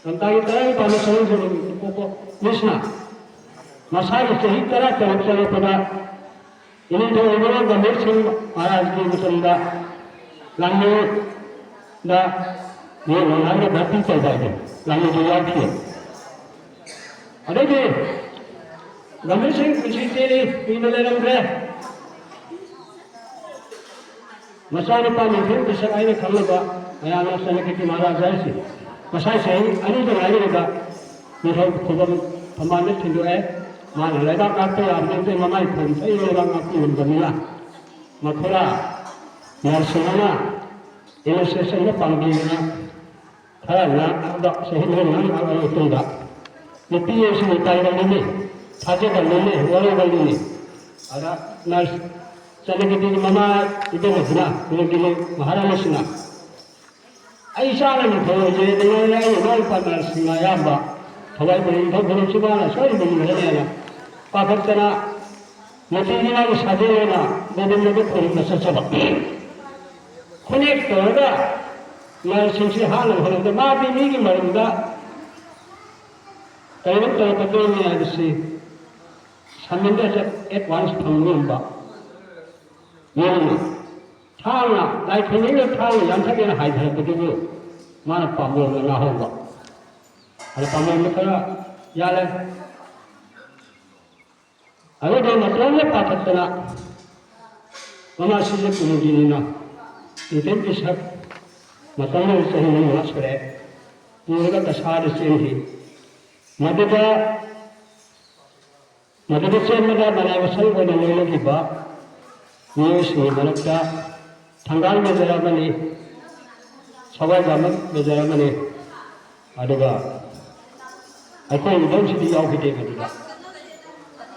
ꯂꯝꯇꯥꯒꯤ ꯇꯔꯥꯅꯤꯄꯥꯟꯗ ꯁꯔꯨꯛ ꯁꯔꯨꯛ ꯄꯣꯛꯄ ꯃꯤꯁꯅ ꯃꯁꯥꯒꯤ ꯆꯍꯤ ꯇꯔꯥ ꯇꯔꯨꯛ ꯆꯪꯂꯛꯄꯗ ꯏꯅꯤꯡꯊꯧ ꯑꯣꯏꯕ ꯒꯝꯚꯤꯔ ꯁꯤꯡ ꯃꯍꯥꯔꯥꯖꯀꯤ ꯃꯇꯝꯗ ꯂꯥꯡꯃꯩꯗ ꯌꯦꯡꯉꯣ ꯍꯥꯏꯅ ꯚꯔꯇꯤ ꯇꯧꯕ ꯍꯥꯏꯗꯣ ꯂꯥꯡꯃꯩꯗ ꯌꯥꯎꯈꯤ꯫ ꯑꯗꯩꯗꯤ ꯒꯝꯚꯤꯔ ꯁꯤꯡ ꯄꯨꯟꯁꯤ ꯆꯦꯜꯂꯤ, ꯀꯨꯏꯅ ꯂꯩꯔꯝꯗ꯭ꯔꯦ꯫ ꯃꯆꯥꯅꯨꯄꯥ ꯅꯤꯡꯊꯦꯝ ꯄꯤꯁꯛ ꯍꯥꯏꯅ ꯈꯪꯅꯕ ꯃꯌꯥꯝꯅ ꯆꯅꯀꯤꯔꯇꯤ ꯃꯍꯥꯔꯥꯖ ꯍꯥꯏꯁꯤ ꯉꯁꯥꯏ ꯆꯍꯤ ꯑꯅꯤꯗ ꯉꯥꯏꯔꯤꯕ ꯅꯤꯡꯊꯧ ꯈꯨꯕꯝ ꯊꯝꯕꯥꯜꯗ ꯊꯤꯟꯗꯣꯛꯑꯦ꯫ ꯃꯥꯅ ꯂꯩꯕꯥꯛ ꯉꯥꯛꯄ ꯌꯥꯕꯗꯨꯗꯤ ꯃꯃꯥꯏ ꯐꯣꯟ ꯆꯩ ꯂꯩꯕꯥꯛ ꯉꯥꯛꯄ ꯉꯝꯗꯕꯅꯤꯅ ꯃꯈꯨꯔꯥ ꯅꯔꯁꯤꯡ ꯑꯃ ꯏꯂꯁꯇ꯭ꯔꯦꯁꯟꯗ ꯄꯥꯡꯕꯤꯗꯨꯅ ꯈꯔ ꯉꯥꯡꯕ ꯆꯍꯤ ꯃꯔꯤ ꯃꯉꯥ ꯉꯥꯡꯂꯕ ꯃꯇꯨꯡꯗ ꯅꯨꯄꯤ ꯑꯁꯤ ꯃꯇꯥꯏ ꯑꯣꯏꯔꯝꯃꯤ꯫ ꯊꯥꯖꯗꯕꯅꯤꯅꯦ, ꯋꯥꯔꯧꯕꯅꯤꯅꯦ꯫ ꯑꯗ ꯅꯔꯁ ꯆꯠꯅꯒꯤꯗꯤ ꯃꯃꯥ ꯏꯕꯦꯝꯃꯁꯤꯅ, ꯀꯩꯅꯣꯒꯤꯅꯦ, ꯃꯍꯥꯔꯥꯅꯤꯁꯤꯅ, "ꯑꯩ ꯏꯆꯥꯅ ꯅꯤꯡꯊꯧ ꯑꯣꯏꯖꯩꯗꯅ ꯑꯩ ꯏꯃꯥ ꯏꯄꯥ ꯅꯔꯁꯁꯤꯡꯅ ꯑꯌꯥꯝꯕ ꯊꯋꯥꯏ ꯄꯨꯔꯤ ꯅꯤꯡꯊꯧ ꯈꯨꯔꯨꯝꯁꯤ ꯃꯥꯅ ꯁꯣꯏꯗꯅ ꯍꯥꯏꯅ ꯄꯥꯈꯠꯇꯅ ꯅꯨꯄꯤꯒꯤ ꯃꯥꯒꯤ ꯁꯥꯖꯦꯜ ꯑꯣꯏꯅ ꯒꯣꯕꯤꯟꯗꯗ ꯈꯨꯔꯨꯝꯕ ꯆꯠꯆꯕ꯫ ꯈꯨꯅꯦꯛ ꯇꯧꯔꯒ ꯅꯔꯁꯁꯤꯡꯁꯤ ꯍꯥꯠꯅꯕ ꯍꯣꯠꯅꯕꯗ ꯃꯥꯗꯤ ꯃꯤꯒꯤ ꯃꯔꯨꯝꯗ ꯀꯔꯤꯒꯨꯝꯕ ꯇꯧꯔꯛꯀꯗꯣꯏꯅꯤ ꯍꯥꯏꯕꯁꯤ ꯁꯟꯃꯟꯗꯁꯨ ꯑꯦꯗꯚꯥꯟꯁ ꯐꯪꯕ ꯉꯝꯕ ꯃꯤꯅꯤ꯫ ꯊꯥꯡꯅ, ꯂꯥꯏ ꯐꯪꯅꯤꯡꯅ ꯊꯥꯡꯅ ꯌꯥꯟꯊꯠꯀꯦꯅ ꯍꯥꯏꯊꯔꯛꯄꯗꯨꯕꯨ ꯃꯥꯅ ꯄꯥꯝꯕꯣꯝꯗ ꯉꯥꯍꯧꯕ꯫ ꯑꯗ ꯄꯥꯝꯕꯣꯝꯗ ꯈꯔ ꯌꯥꯜꯂꯦ꯫ ꯑꯗꯨꯗ ꯃꯇꯣꯝꯗ ꯄꯥꯈꯠꯇꯅ ꯃꯃꯥ ꯁꯤꯖ ꯀꯨꯝꯒꯤꯅꯤꯅ ꯇꯤꯟꯇꯦꯟ ꯄꯤꯁꯛ ꯃꯇꯝꯗꯨꯗ ꯆꯍꯤ ꯃꯉꯥ ꯁꯨꯔꯦ꯫ ꯄꯨꯔꯒ ꯀꯁꯥꯔꯗ ꯆꯦꯟꯈꯤ꯫ ꯃꯗꯨꯗ ꯃꯗꯨꯗ ꯆꯦꯟꯕꯗ ꯃꯅꯥꯏ ꯃꯁꯤꯡ ꯑꯣꯏꯅ ꯂꯣꯏꯅꯈꯤꯕ ꯃꯤꯑꯣꯏꯁꯤꯡꯒꯤ ꯃꯔꯛꯇ ꯊꯪꯒꯥꯜ ꯃꯦꯖꯔ ꯑꯃꯅꯤ, ꯁꯋꯥꯏꯖꯥꯃꯛ ꯃꯦꯖꯔ ꯑꯃꯅꯤ, ꯑꯗꯨꯒ ꯑꯩꯈꯣꯏ ꯏꯕꯨꯡꯁꯤꯗꯤ ꯌꯥꯎꯈꯤꯗꯦ ꯃꯗꯨꯗ,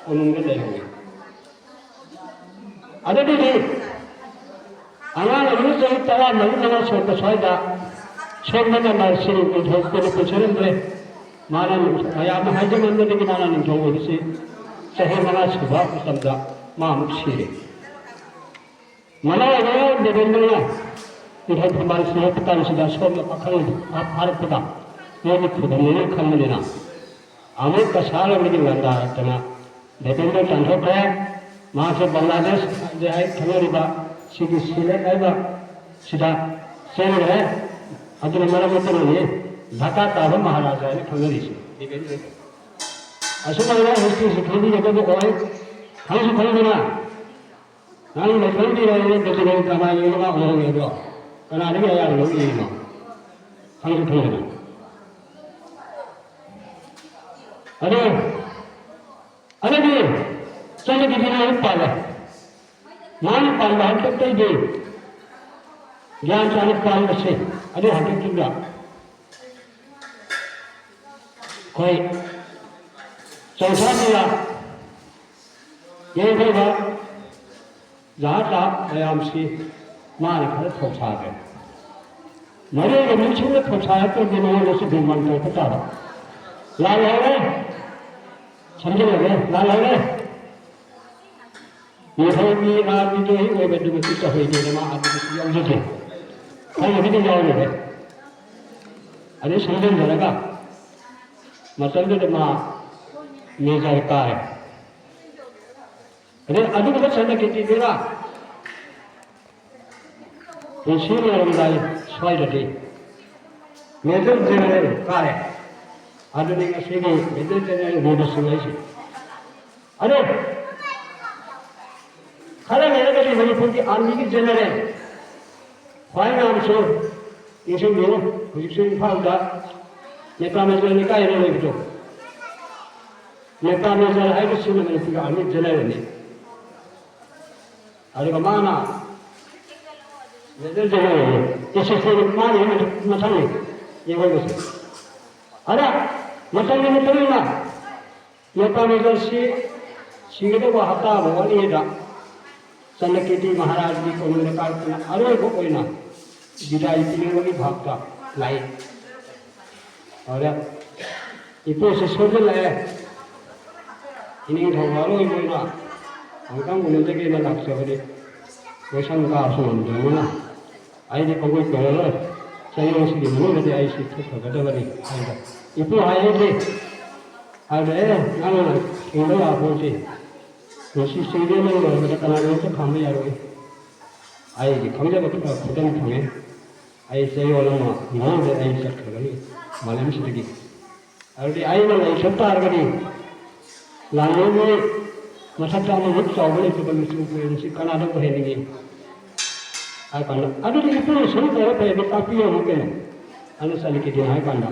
ꯀꯣꯅꯨꯡꯗ ꯂꯩꯍꯧꯋꯤ꯫ ꯑꯗꯨꯗꯒꯤꯗꯤ ꯑꯉꯥꯡ ꯑꯗꯨ ꯆꯍꯤ ꯇꯔꯥ ꯃꯔꯤ ꯃꯉꯥ ꯁꯨꯔꯛꯄ ꯁ꯭ꯋꯥꯏꯗ ꯁꯣꯝꯗ ꯃꯃꯜꯁꯤꯡ ꯎꯠꯊꯣꯛꯇꯅ ꯄꯨꯁꯤꯜꯂꯝꯗ꯭ꯔꯦ꯫ ꯃꯥꯅ ꯅꯤꯡꯊꯧ, ꯃꯌꯥꯝꯅ ꯍꯥꯏꯖꯃꯟꯕꯗꯒꯤ ꯃꯥꯅ ꯅꯤꯡꯊꯧ ꯑꯣꯏꯕꯁꯤ ꯆꯍꯤ ꯃꯉꯥ ꯁꯨꯕ ꯃꯇꯝꯗ ꯃꯥ ꯑꯃꯨꯛ ꯁꯤꯔꯦ꯫ ꯃꯅꯥꯎ ꯑꯣꯏꯕ ꯗꯦꯕꯦꯟꯗ꯭ꯔꯅ ꯅꯤꯡꯊꯧ ꯐꯝꯕꯥꯜ ꯁꯤꯔꯛꯄ ꯀꯥꯟꯁꯤꯗ ꯁꯣꯝꯗ ꯄꯥꯈꯪ ꯐꯥꯔꯛꯄꯗ ꯃꯣꯏꯒꯤ ꯈꯨꯗꯝꯅꯦꯅ ꯈꯟꯕꯅꯤꯅ ꯑꯃꯨꯛ ꯀꯁꯥꯔ ꯑꯃꯒꯤ ꯂꯥꯟꯗꯥꯔꯛꯇꯅ ꯗꯦꯕꯦꯟꯗ꯭ꯔ ꯇꯥꯟꯊꯣꯛꯈ꯭ꯔꯦ꯫ ꯃꯍꯥꯛꯁꯦ ꯕꯪꯒ꯭ꯂꯥꯗꯦꯁ ꯍꯥꯏ ꯈꯪꯅꯔꯤꯕ ꯁꯤꯒꯤ ꯁꯤꯂꯦꯠ ꯍꯥꯏꯕ ꯁꯤꯗ ꯆꯦꯟꯈ꯭ꯔꯦ꯫ ꯑꯗꯨꯅ ꯃꯔꯝ ꯑꯗꯨꯅꯅꯤ ꯙꯥꯀꯥ ꯇꯥꯕ ꯃꯍꯥꯔꯥꯖꯥ ꯍꯥꯏꯅ ꯈꯪꯅꯔꯤꯁꯦ꯫ ꯑꯁꯨꯃꯥꯏꯅ ꯍꯤꯁꯇ꯭ꯔꯤꯁꯤ ꯈꯪꯕꯤꯒꯗꯕ ꯑꯣꯏ꯫ ꯈꯪꯁꯨ ꯈꯪꯗꯅ ꯅꯪ ꯂꯩꯐꯝꯗꯤ ꯂꯩꯔꯦ, ꯗꯣꯀꯨꯃꯦꯟ ꯀꯃꯥꯏꯅ ꯂꯧꯔꯒ ꯎꯍꯧꯒꯦ ꯑꯗꯣ? ꯀꯅꯥꯗꯒꯤ ꯑꯌꯥꯕ ꯂꯧꯔꯤꯅꯣ? ꯈꯪꯁꯨ ꯈꯪꯗꯅ꯫ ꯑꯗꯣ, ꯑꯗꯨꯗꯤ ꯆꯠꯅꯕꯤꯗꯤ ꯂꯣꯏ ꯄꯥꯜꯂꯦ꯫ ꯃꯥꯅ ꯄꯥꯟꯕ ꯍꯥꯛꯇꯛꯇꯩꯗꯤ ꯒ꯭ꯌꯥꯟ ꯇꯥꯅ ꯄꯥꯟꯕꯁꯦ, ꯑꯗꯨ ꯍꯥꯛꯇꯛꯇꯨꯗ ꯑꯩꯈꯣꯏ ꯆꯧꯁꯥ ꯃꯤꯌꯥ ꯌꯩꯊꯣꯏꯕ ꯖꯍꯥꯖ ꯃꯌꯥꯝꯁꯤ ꯃꯥꯅ ꯈꯔ ꯊꯧꯁꯥꯈ꯭ꯔꯦ꯫ ꯃꯔꯨꯑꯣꯏꯕ ꯃꯤꯁꯤꯡꯅ ꯊꯧꯁꯥꯔꯛꯇ꯭ꯔꯗꯤ ꯃꯉꯣꯟꯗꯁꯨ ꯕꯦꯃꯥꯟ ꯇꯧꯔꯛꯄ ꯇꯥꯕ꯫ ꯂꯥꯜꯍꯧꯔꯦ, ꯁꯝꯖꯤꯜꯂꯒꯦ, ꯂꯥꯜꯍꯧꯔꯦ꯫ ꯅꯤꯡꯊꯧꯒꯤ ꯔꯥꯖꯅꯤꯗ꯭ꯔꯣꯍꯤ ꯑꯣꯏꯕꯗꯨꯃꯛꯇꯤ ꯇꯧꯍꯩꯗꯦꯅ ꯃꯥ ꯑꯗꯨꯗꯁꯨ ꯌꯥꯎꯖꯗꯦ꯫ ꯈꯔꯕꯨꯗꯤ ꯌꯥꯎꯔꯨꯔꯦ꯫ ꯑꯗꯩ ꯁꯝꯖꯤꯟꯅꯔꯒ ꯃꯇꯝꯗꯨꯗ ꯃꯥ ꯃꯦꯖꯔ ꯀꯥꯔꯦ꯫ ꯑꯗꯩ ꯑꯗꯨꯒꯨꯝꯕ ꯆꯠꯅꯈꯤꯗ꯭ꯔꯤꯗꯨꯅ ꯄꯨꯟꯁꯤ ꯂꯣꯏꯔꯝꯗꯥꯏ ꯁ꯭ꯋꯥꯏꯗꯗꯤ ꯃꯦꯖꯔ ꯖꯦꯅꯔꯦꯜ ꯀꯥꯔꯦ꯫ ꯑꯗꯨꯅꯤ ꯉꯁꯤꯒꯤ ꯃꯦꯖꯔ ꯖꯦꯅꯔꯦꯜ ꯃꯨꯕꯁꯤꯡ ꯍꯥꯏꯁꯦ꯫ ꯑꯗꯣ ꯈꯔ ꯂꯩꯔꯒꯗꯤ ꯃꯅꯤꯄꯨꯔꯒꯤ ꯑꯥꯔꯃꯤꯒꯤ ꯖꯦꯅꯔꯦꯜ ꯈ꯭ꯋꯥꯏ ꯌꯥꯝꯁꯨ ꯅꯤꯡꯁꯤꯡꯕꯤꯌꯨ, ꯍꯧꯖꯤꯛꯁꯨ ꯏꯝꯐꯥꯜꯗ ꯅꯦꯇꯥ ꯃꯦꯖꯔ ꯂꯩꯀꯥꯏ ꯑꯅ ꯂꯩꯕꯗꯣ, ꯅꯦꯇꯥ ꯃꯦꯖꯔ ꯍꯥꯏꯕꯁꯤꯅ ꯃꯅꯤꯄꯨꯔꯒꯤ ꯑꯥꯔꯃꯤ ꯖꯦꯅꯔꯦꯜꯅꯤ꯫ ꯑꯗꯨꯒ ꯃꯥꯅ ꯃꯦꯖꯔ ꯖꯦꯅꯔꯦꯜꯅꯤ, ꯑꯦꯁꯤꯁꯇꯦꯟ ꯃꯥꯅ ꯍꯦꯟꯅ ꯃꯊꯪꯅꯤ ꯌꯦꯡꯍꯧꯕꯁꯦ꯫ ꯑꯗ ꯃꯇꯝꯒꯤ ꯃꯇꯨꯡ ꯏꯟꯅ ꯅꯦꯇꯥ ꯃꯦꯖꯔꯁꯤ ꯁꯤꯒꯗꯧꯕ ꯍꯞꯇꯥ ꯑꯃ ꯋꯥꯠꯂꯤꯉꯩꯗ ꯆꯟꯗ꯭ꯔꯀꯤꯔꯇꯤ ꯃꯍꯥꯔꯥꯖꯒꯤ ꯀꯣꯅꯨꯡꯗ ꯀꯥꯔꯛꯇꯨꯅ ꯑꯔꯣꯏꯕ ꯑꯣꯏꯅ ꯕꯤꯗꯥꯏ ꯄꯤꯅꯤꯡꯕꯒꯤ ꯚꯥꯕꯇ ꯂꯥꯛꯏ꯫ ꯑꯗꯨꯗ ꯏꯄꯨꯁꯤ ꯁꯣꯟꯖꯜꯂꯛꯑꯦ꯫ ꯏꯅꯤꯡꯊꯧ ꯑꯔꯣꯏꯕ ꯑꯣꯏꯅ ꯑꯃꯨꯛꯇꯪ ꯎꯅꯖꯒꯦꯅ ꯂꯥꯛꯆꯕꯅꯤ꯫ ꯀꯣꯏꯁꯪ ꯀꯥꯕꯁꯨ ꯉꯝꯗ꯭ꯔꯕꯅꯤꯅ ꯑꯩꯗꯤ ꯄꯪꯀꯣꯏ ꯀꯣꯏꯔꯔꯣꯏ꯫ ꯆꯌꯣꯜꯁꯤꯒꯤ ꯃꯅꯨꯡꯗꯗꯤ ꯑꯩ ꯁꯤ ꯊꯣꯛꯈ꯭ꯔꯒꯗꯕꯅꯤ ꯍꯥꯏꯕ ꯏꯄꯨ ꯍꯥꯏꯔꯗꯤ ꯍꯥꯏꯕ, "ꯑꯦ, ꯅꯪꯅ ꯊꯤꯡꯕ ꯌꯥꯄꯣꯟꯇꯦ꯫ ꯃꯁꯤ ꯆꯤꯡꯗꯦ ꯅꯪ ꯂꯣꯏꯔꯕꯗ ꯀꯅꯥꯒꯨꯝꯕ ꯊꯝꯕ ꯌꯥꯔꯣꯏ꯫ ꯑꯩꯒꯤ ꯈꯪꯖꯕ ꯈꯔ ꯈꯨꯗꯝ ꯐꯪꯉꯦ꯫ ꯑꯩ ꯆꯌꯣꯜ ꯑꯃ ꯃꯅꯨꯡꯗ ꯑꯩ ꯆꯠꯈ꯭ꯔꯒꯅꯤ ꯃꯥꯂꯦꯝꯁꯤꯗꯒꯤ꯫ ꯑꯗꯨꯗꯤ ꯑꯩꯅ ꯂꯩꯁꯟ ꯇꯥꯔꯒꯗꯤ ꯂꯥꯟꯃꯤꯒꯤ ꯃꯊꯛꯇ ꯑꯃꯃꯨꯛ ꯆꯥꯎꯕ ꯂꯩꯇꯕ ꯃꯆꯨ ꯀꯣꯏꯔꯤꯕꯁꯤ ꯀꯅꯥꯗ ꯑꯣꯏꯍꯟꯅꯤꯡꯉꯤ?" ꯍꯥꯏ ꯀꯥꯟꯗ, "ꯑꯗꯨꯗꯤ ꯏꯄꯨꯅ ꯁꯨꯝ ꯇꯧꯔ ꯐꯩ, ꯑꯗꯨ ꯇꯥꯛꯄꯤꯌꯣ ꯑꯃꯨꯛ ꯀꯩꯅꯣ?" ꯑꯗꯨ ꯆꯠꯂꯤ ꯀꯩꯒꯤꯅꯣ ꯍꯥꯏ ꯀꯥꯟꯗ,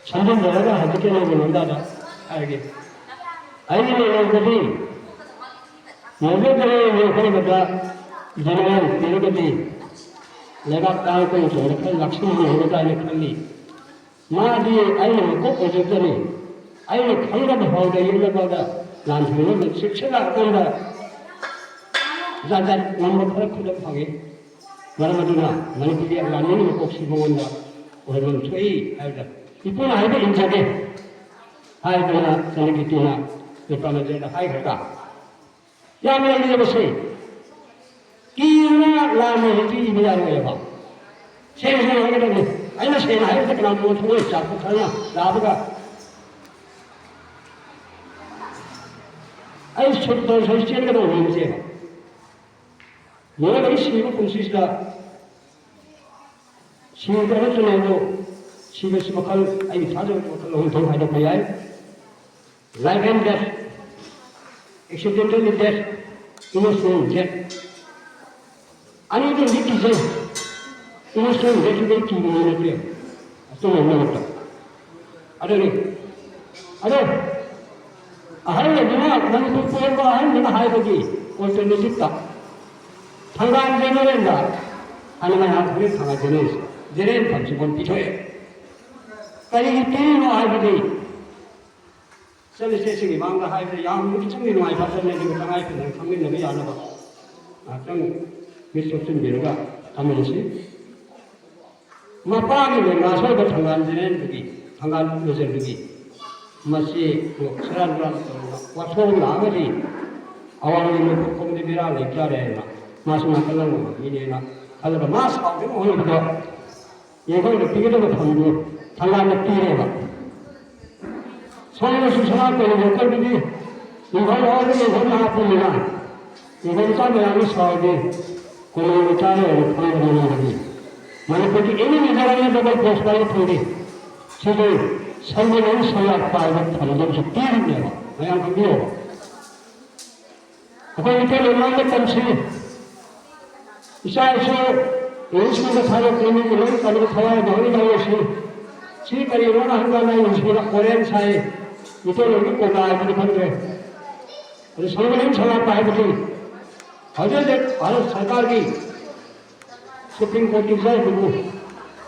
ꯁꯝꯖꯤꯟꯅꯔꯒ ꯍꯧꯖꯤꯛꯀꯤ ꯅꯪꯒꯤ ꯂꯣꯟꯗꯥꯗ ꯍꯥꯏꯔꯒꯦ꯫ ꯑꯩꯒꯤ ꯂꯩꯔꯝꯕꯗꯤ ꯃꯣꯏꯒꯤ ꯂꯩꯔꯝꯕꯗ ꯖꯦꯅꯔꯦꯜ ꯄꯤꯔꯒꯗꯤ ꯂꯩꯕꯥꯛ ꯇꯥꯡ ꯀꯨꯟ ꯇꯣꯡꯗ ꯈꯔ ꯂꯥꯛꯁꯤꯟꯅꯍꯧꯒꯗ꯭ꯔꯥ ꯍꯥꯏꯅ ꯈꯜꯂꯤ꯫ ꯃꯥꯗꯤ ꯑꯩꯅ ꯃꯀꯣꯛ ꯑꯣꯏꯖꯕꯗꯅꯤ꯫ ꯑꯩꯅ ꯈꯪꯗꯕ ꯐꯥꯎꯗ ꯌꯦꯛꯅꯕꯗ ꯂꯥꯟꯊꯦꯡꯅꯕ ꯆꯦꯛꯁꯤꯜꯂꯛꯑꯀꯥꯟꯗ ꯖꯥꯠ ꯖꯥꯠ ꯉꯝꯕ ꯈꯔ ꯈꯨꯗꯝ ꯐꯪꯉꯤ꯫ ꯃꯔꯝ ꯑꯗꯨꯅ ꯃꯅꯤꯄꯨꯔꯒꯤ ꯂꯥꯟꯃꯤꯒꯤ ꯃꯀꯣꯛꯁꯤ ꯃꯉꯣꯟꯗ ꯑꯣꯏꯍꯟꯐꯝ ꯊꯣꯛꯏ ꯍꯥꯏꯕꯗ ꯏꯄꯨꯅ ꯍꯥꯏꯕ ꯏꯟꯖꯒꯦ ꯍꯥꯏꯗꯅ ꯆꯅꯤꯒꯤꯇꯤꯅ ꯅꯤꯄꯥ ꯃꯟꯗꯤꯔꯗ ꯍꯥꯏꯈ꯭ꯔꯒ ꯌꯥꯝ ꯂꯩꯔꯤꯕꯁꯦ ꯀꯤꯗꯅ ꯂꯥꯟꯅ ꯍꯧꯖꯤꯛ ꯏꯕ ꯌꯥꯔꯣꯏꯑꯕ꯫ ꯁꯦꯡꯅ ꯁꯦꯡꯅ ꯍꯥꯏꯒꯗꯕꯅꯤ꯫ ꯑꯩꯅ ꯁꯦꯡꯅ ꯍꯥꯏꯕꯗ ꯀꯅꯥꯒꯨꯝꯕ ꯊꯃꯣꯏ ꯆꯥꯛꯄ ꯈꯔꯅ ꯂꯥꯛꯑꯒ ꯑꯩ ꯁꯨꯠꯇ ꯁꯣꯏ ꯆꯦꯟꯒꯗꯧꯕ ꯅꯠꯇꯦꯕ꯫ ꯃꯤꯑꯣꯏꯕꯒꯤ ꯁꯤꯕ ꯄꯨꯟꯁꯤꯁꯤꯗ ꯁꯤꯕꯗ ꯑꯃꯁꯨ ꯂꯩꯕꯨ ꯁꯤꯕꯁꯤ ꯃꯈꯜ ꯑꯩꯒꯤ ꯊꯥꯖꯕꯗ ꯃꯈꯜ ꯑꯍꯨꯝ ꯊꯣꯛꯅ ꯈꯥꯏꯗꯣꯛꯄ ꯌꯥꯏ꯫ Life and death, accidental death, emotional death. ꯑꯅꯤꯗꯨꯗꯤ ꯀꯤꯖꯩ꯫ Emotional death ꯇꯨꯗꯤ ꯀꯤꯕ ꯅꯠꯇꯦ꯫ ꯑꯆꯨꯝꯕ ꯃꯔꯛꯇ꯫ ꯑꯗꯨꯅꯤ꯫ ꯑꯗꯣ ꯑꯍꯜ ꯑꯗꯨꯅ ꯃꯅꯤꯄꯨꯔ ꯄꯣꯛꯄ ꯑꯍꯜꯗꯨꯅ ꯍꯥꯏꯕꯗꯤ alternative ꯇ ꯊꯪꯒꯥꯜ general ꯗ ꯍꯥꯏꯅ ꯃꯌꯥꯝ ꯍꯧꯖꯤꯛ ꯊꯪꯒꯥꯜ general ꯁꯦ general ꯐꯝꯁꯤꯐꯝ ꯄꯤꯊꯣꯛꯑꯦ꯫ ꯀꯔꯤꯒꯤ ꯄꯤꯔꯤꯅꯣ ꯍꯥꯏꯕꯗꯤ ꯆꯠꯂꯤꯁꯦ ꯁꯤꯒꯤ ꯃꯥꯡꯗ ꯍꯥꯏꯕꯗ ꯌꯥꯝ ꯏꯆꯝꯗꯤ ꯅꯨꯡꯉꯥꯏ ꯐꯖꯅ ꯑꯗꯨꯒ ꯇꯉꯥꯏ ꯐꯗꯅ ꯈꯪꯃꯤꯟꯅꯕ ꯌꯥꯅꯕ ꯉꯥꯏꯍꯥꯛꯇꯪ ꯃꯤꯠ ꯆꯨꯞꯁꯤꯟꯕꯤꯔꯒ ꯊꯝꯃꯤꯟꯅꯁꯤ꯫ ꯃꯄꯥꯒꯤ ꯂꯦꯡꯒꯥ ꯁꯣꯏꯕ ꯊꯪꯒꯥꯜ ꯖꯦꯅꯦꯔꯦꯜꯗꯨꯒꯤ ꯊꯪꯒꯥꯜ ꯃꯦꯖꯔꯗꯨꯒꯤ ꯃꯁꯤ ꯁꯦꯔꯥꯟ ꯇꯨꯔꯥꯟ ꯇꯧꯔꯒ ꯋꯥꯊꯣꯛ ꯂꯥꯛꯑꯒꯗꯤ ꯑꯋꯥꯡ ꯅꯣꯡꯄꯣꯛ ꯈꯣꯡꯗ ꯕꯦꯔꯥ ꯂꯩꯇꯥꯔꯦ ꯍꯥꯏꯅ ꯃꯥꯁꯨ ꯅꯥꯀꯜ ꯑꯃ ꯃꯤꯅꯦꯅ ꯈꯜꯂꯒ ꯃꯥ ꯁꯥꯎꯗꯅ ꯍꯣꯠꯅꯕꯗ ꯌꯦꯡꯈꯣꯡꯗ ꯄꯤꯒꯗꯕ ꯐꯝꯗꯨ ꯊꯪꯒꯥꯜꯗ ꯄꯤꯔꯦꯕ꯫ ꯁꯣꯝꯗꯁꯨ ꯁꯅꯥ ꯀꯣꯂꯦꯖ ꯑꯀꯣꯏꯕꯒꯤ ꯅꯤꯡꯊꯧ ꯍꯥꯏꯕ ꯅꯤꯡꯊꯧ ꯅꯍꯥ ꯄꯨꯝꯅꯃꯛ ꯅꯤꯡꯊꯧ ꯃꯆꯥ ꯃꯌꯥꯝꯅ ꯁꯥꯎꯔꯗꯤ ꯀꯣꯂꯦꯖ ꯃꯆꯥ ꯑꯣꯏꯅ ꯈꯪꯕ ꯉꯝꯒꯅꯤ꯫ ꯃꯅꯤꯄꯨꯔꯒꯤ ꯑꯦꯅꯤ ꯃꯦꯖꯔ ꯑꯃꯗ ꯗꯕꯜ ꯄꯣꯁ ꯄꯥꯏꯕ ꯐꯪꯗꯦ꯫ ꯁꯤꯗꯤ ꯁꯪꯒꯣꯝ ꯑꯃ ꯁꯪꯂꯥꯛ ꯄꯥꯏꯕ ꯐꯪꯗꯕꯁꯨ ꯄꯤꯔꯤꯕꯅꯦꯕ꯫ ꯃꯌꯥꯝ ꯈꯪꯕꯤꯌꯣꯕ꯫ ꯑꯩꯈꯣꯏ ꯃꯩꯇꯩꯂꯣꯟ ꯉꯥꯡꯕ ꯇꯝꯁꯤ꯫ ꯏꯆꯥ ꯏꯁꯨ ꯏꯪꯂꯤꯁ ꯁ꯭ꯀꯨꯜꯗ ꯊꯥꯗꯣꯛꯇ꯭ꯔꯤꯉꯩꯒꯤ ꯂꯣꯏꯅ ꯇꯝꯕ ꯊꯋꯥꯏ ꯃꯍꯩ ꯂꯧꯔꯁꯤ꯫ ꯁꯤ ꯀꯔꯤꯅꯣꯅ ꯍꯪꯀꯥꯟꯗ ꯏꯪꯂꯤꯁꯀꯤꯗ ꯑꯣꯔꯦꯟꯖ ꯍꯥꯏ꯫ ꯃꯩꯇꯩꯂꯣꯟꯒꯤ ꯀꯣꯝꯂꯥ ꯍꯥꯏꯕꯗꯤ ꯈꯪꯗ꯭ꯔꯦ꯫ ꯑꯗꯨ ꯁꯪꯒꯣꯝ ꯁꯪꯂꯥꯛꯄ ꯍꯥꯏꯕꯗꯤ ꯍꯧꯖꯤꯛ ꯍꯧꯖꯤꯛ ꯚꯥꯔꯠ ꯁꯔꯀꯥꯔꯒꯤ ꯁꯨꯄ꯭ꯔꯤꯝ ꯀꯣꯔꯠꯀꯤ ꯖꯖ ꯑꯗꯨꯕꯨ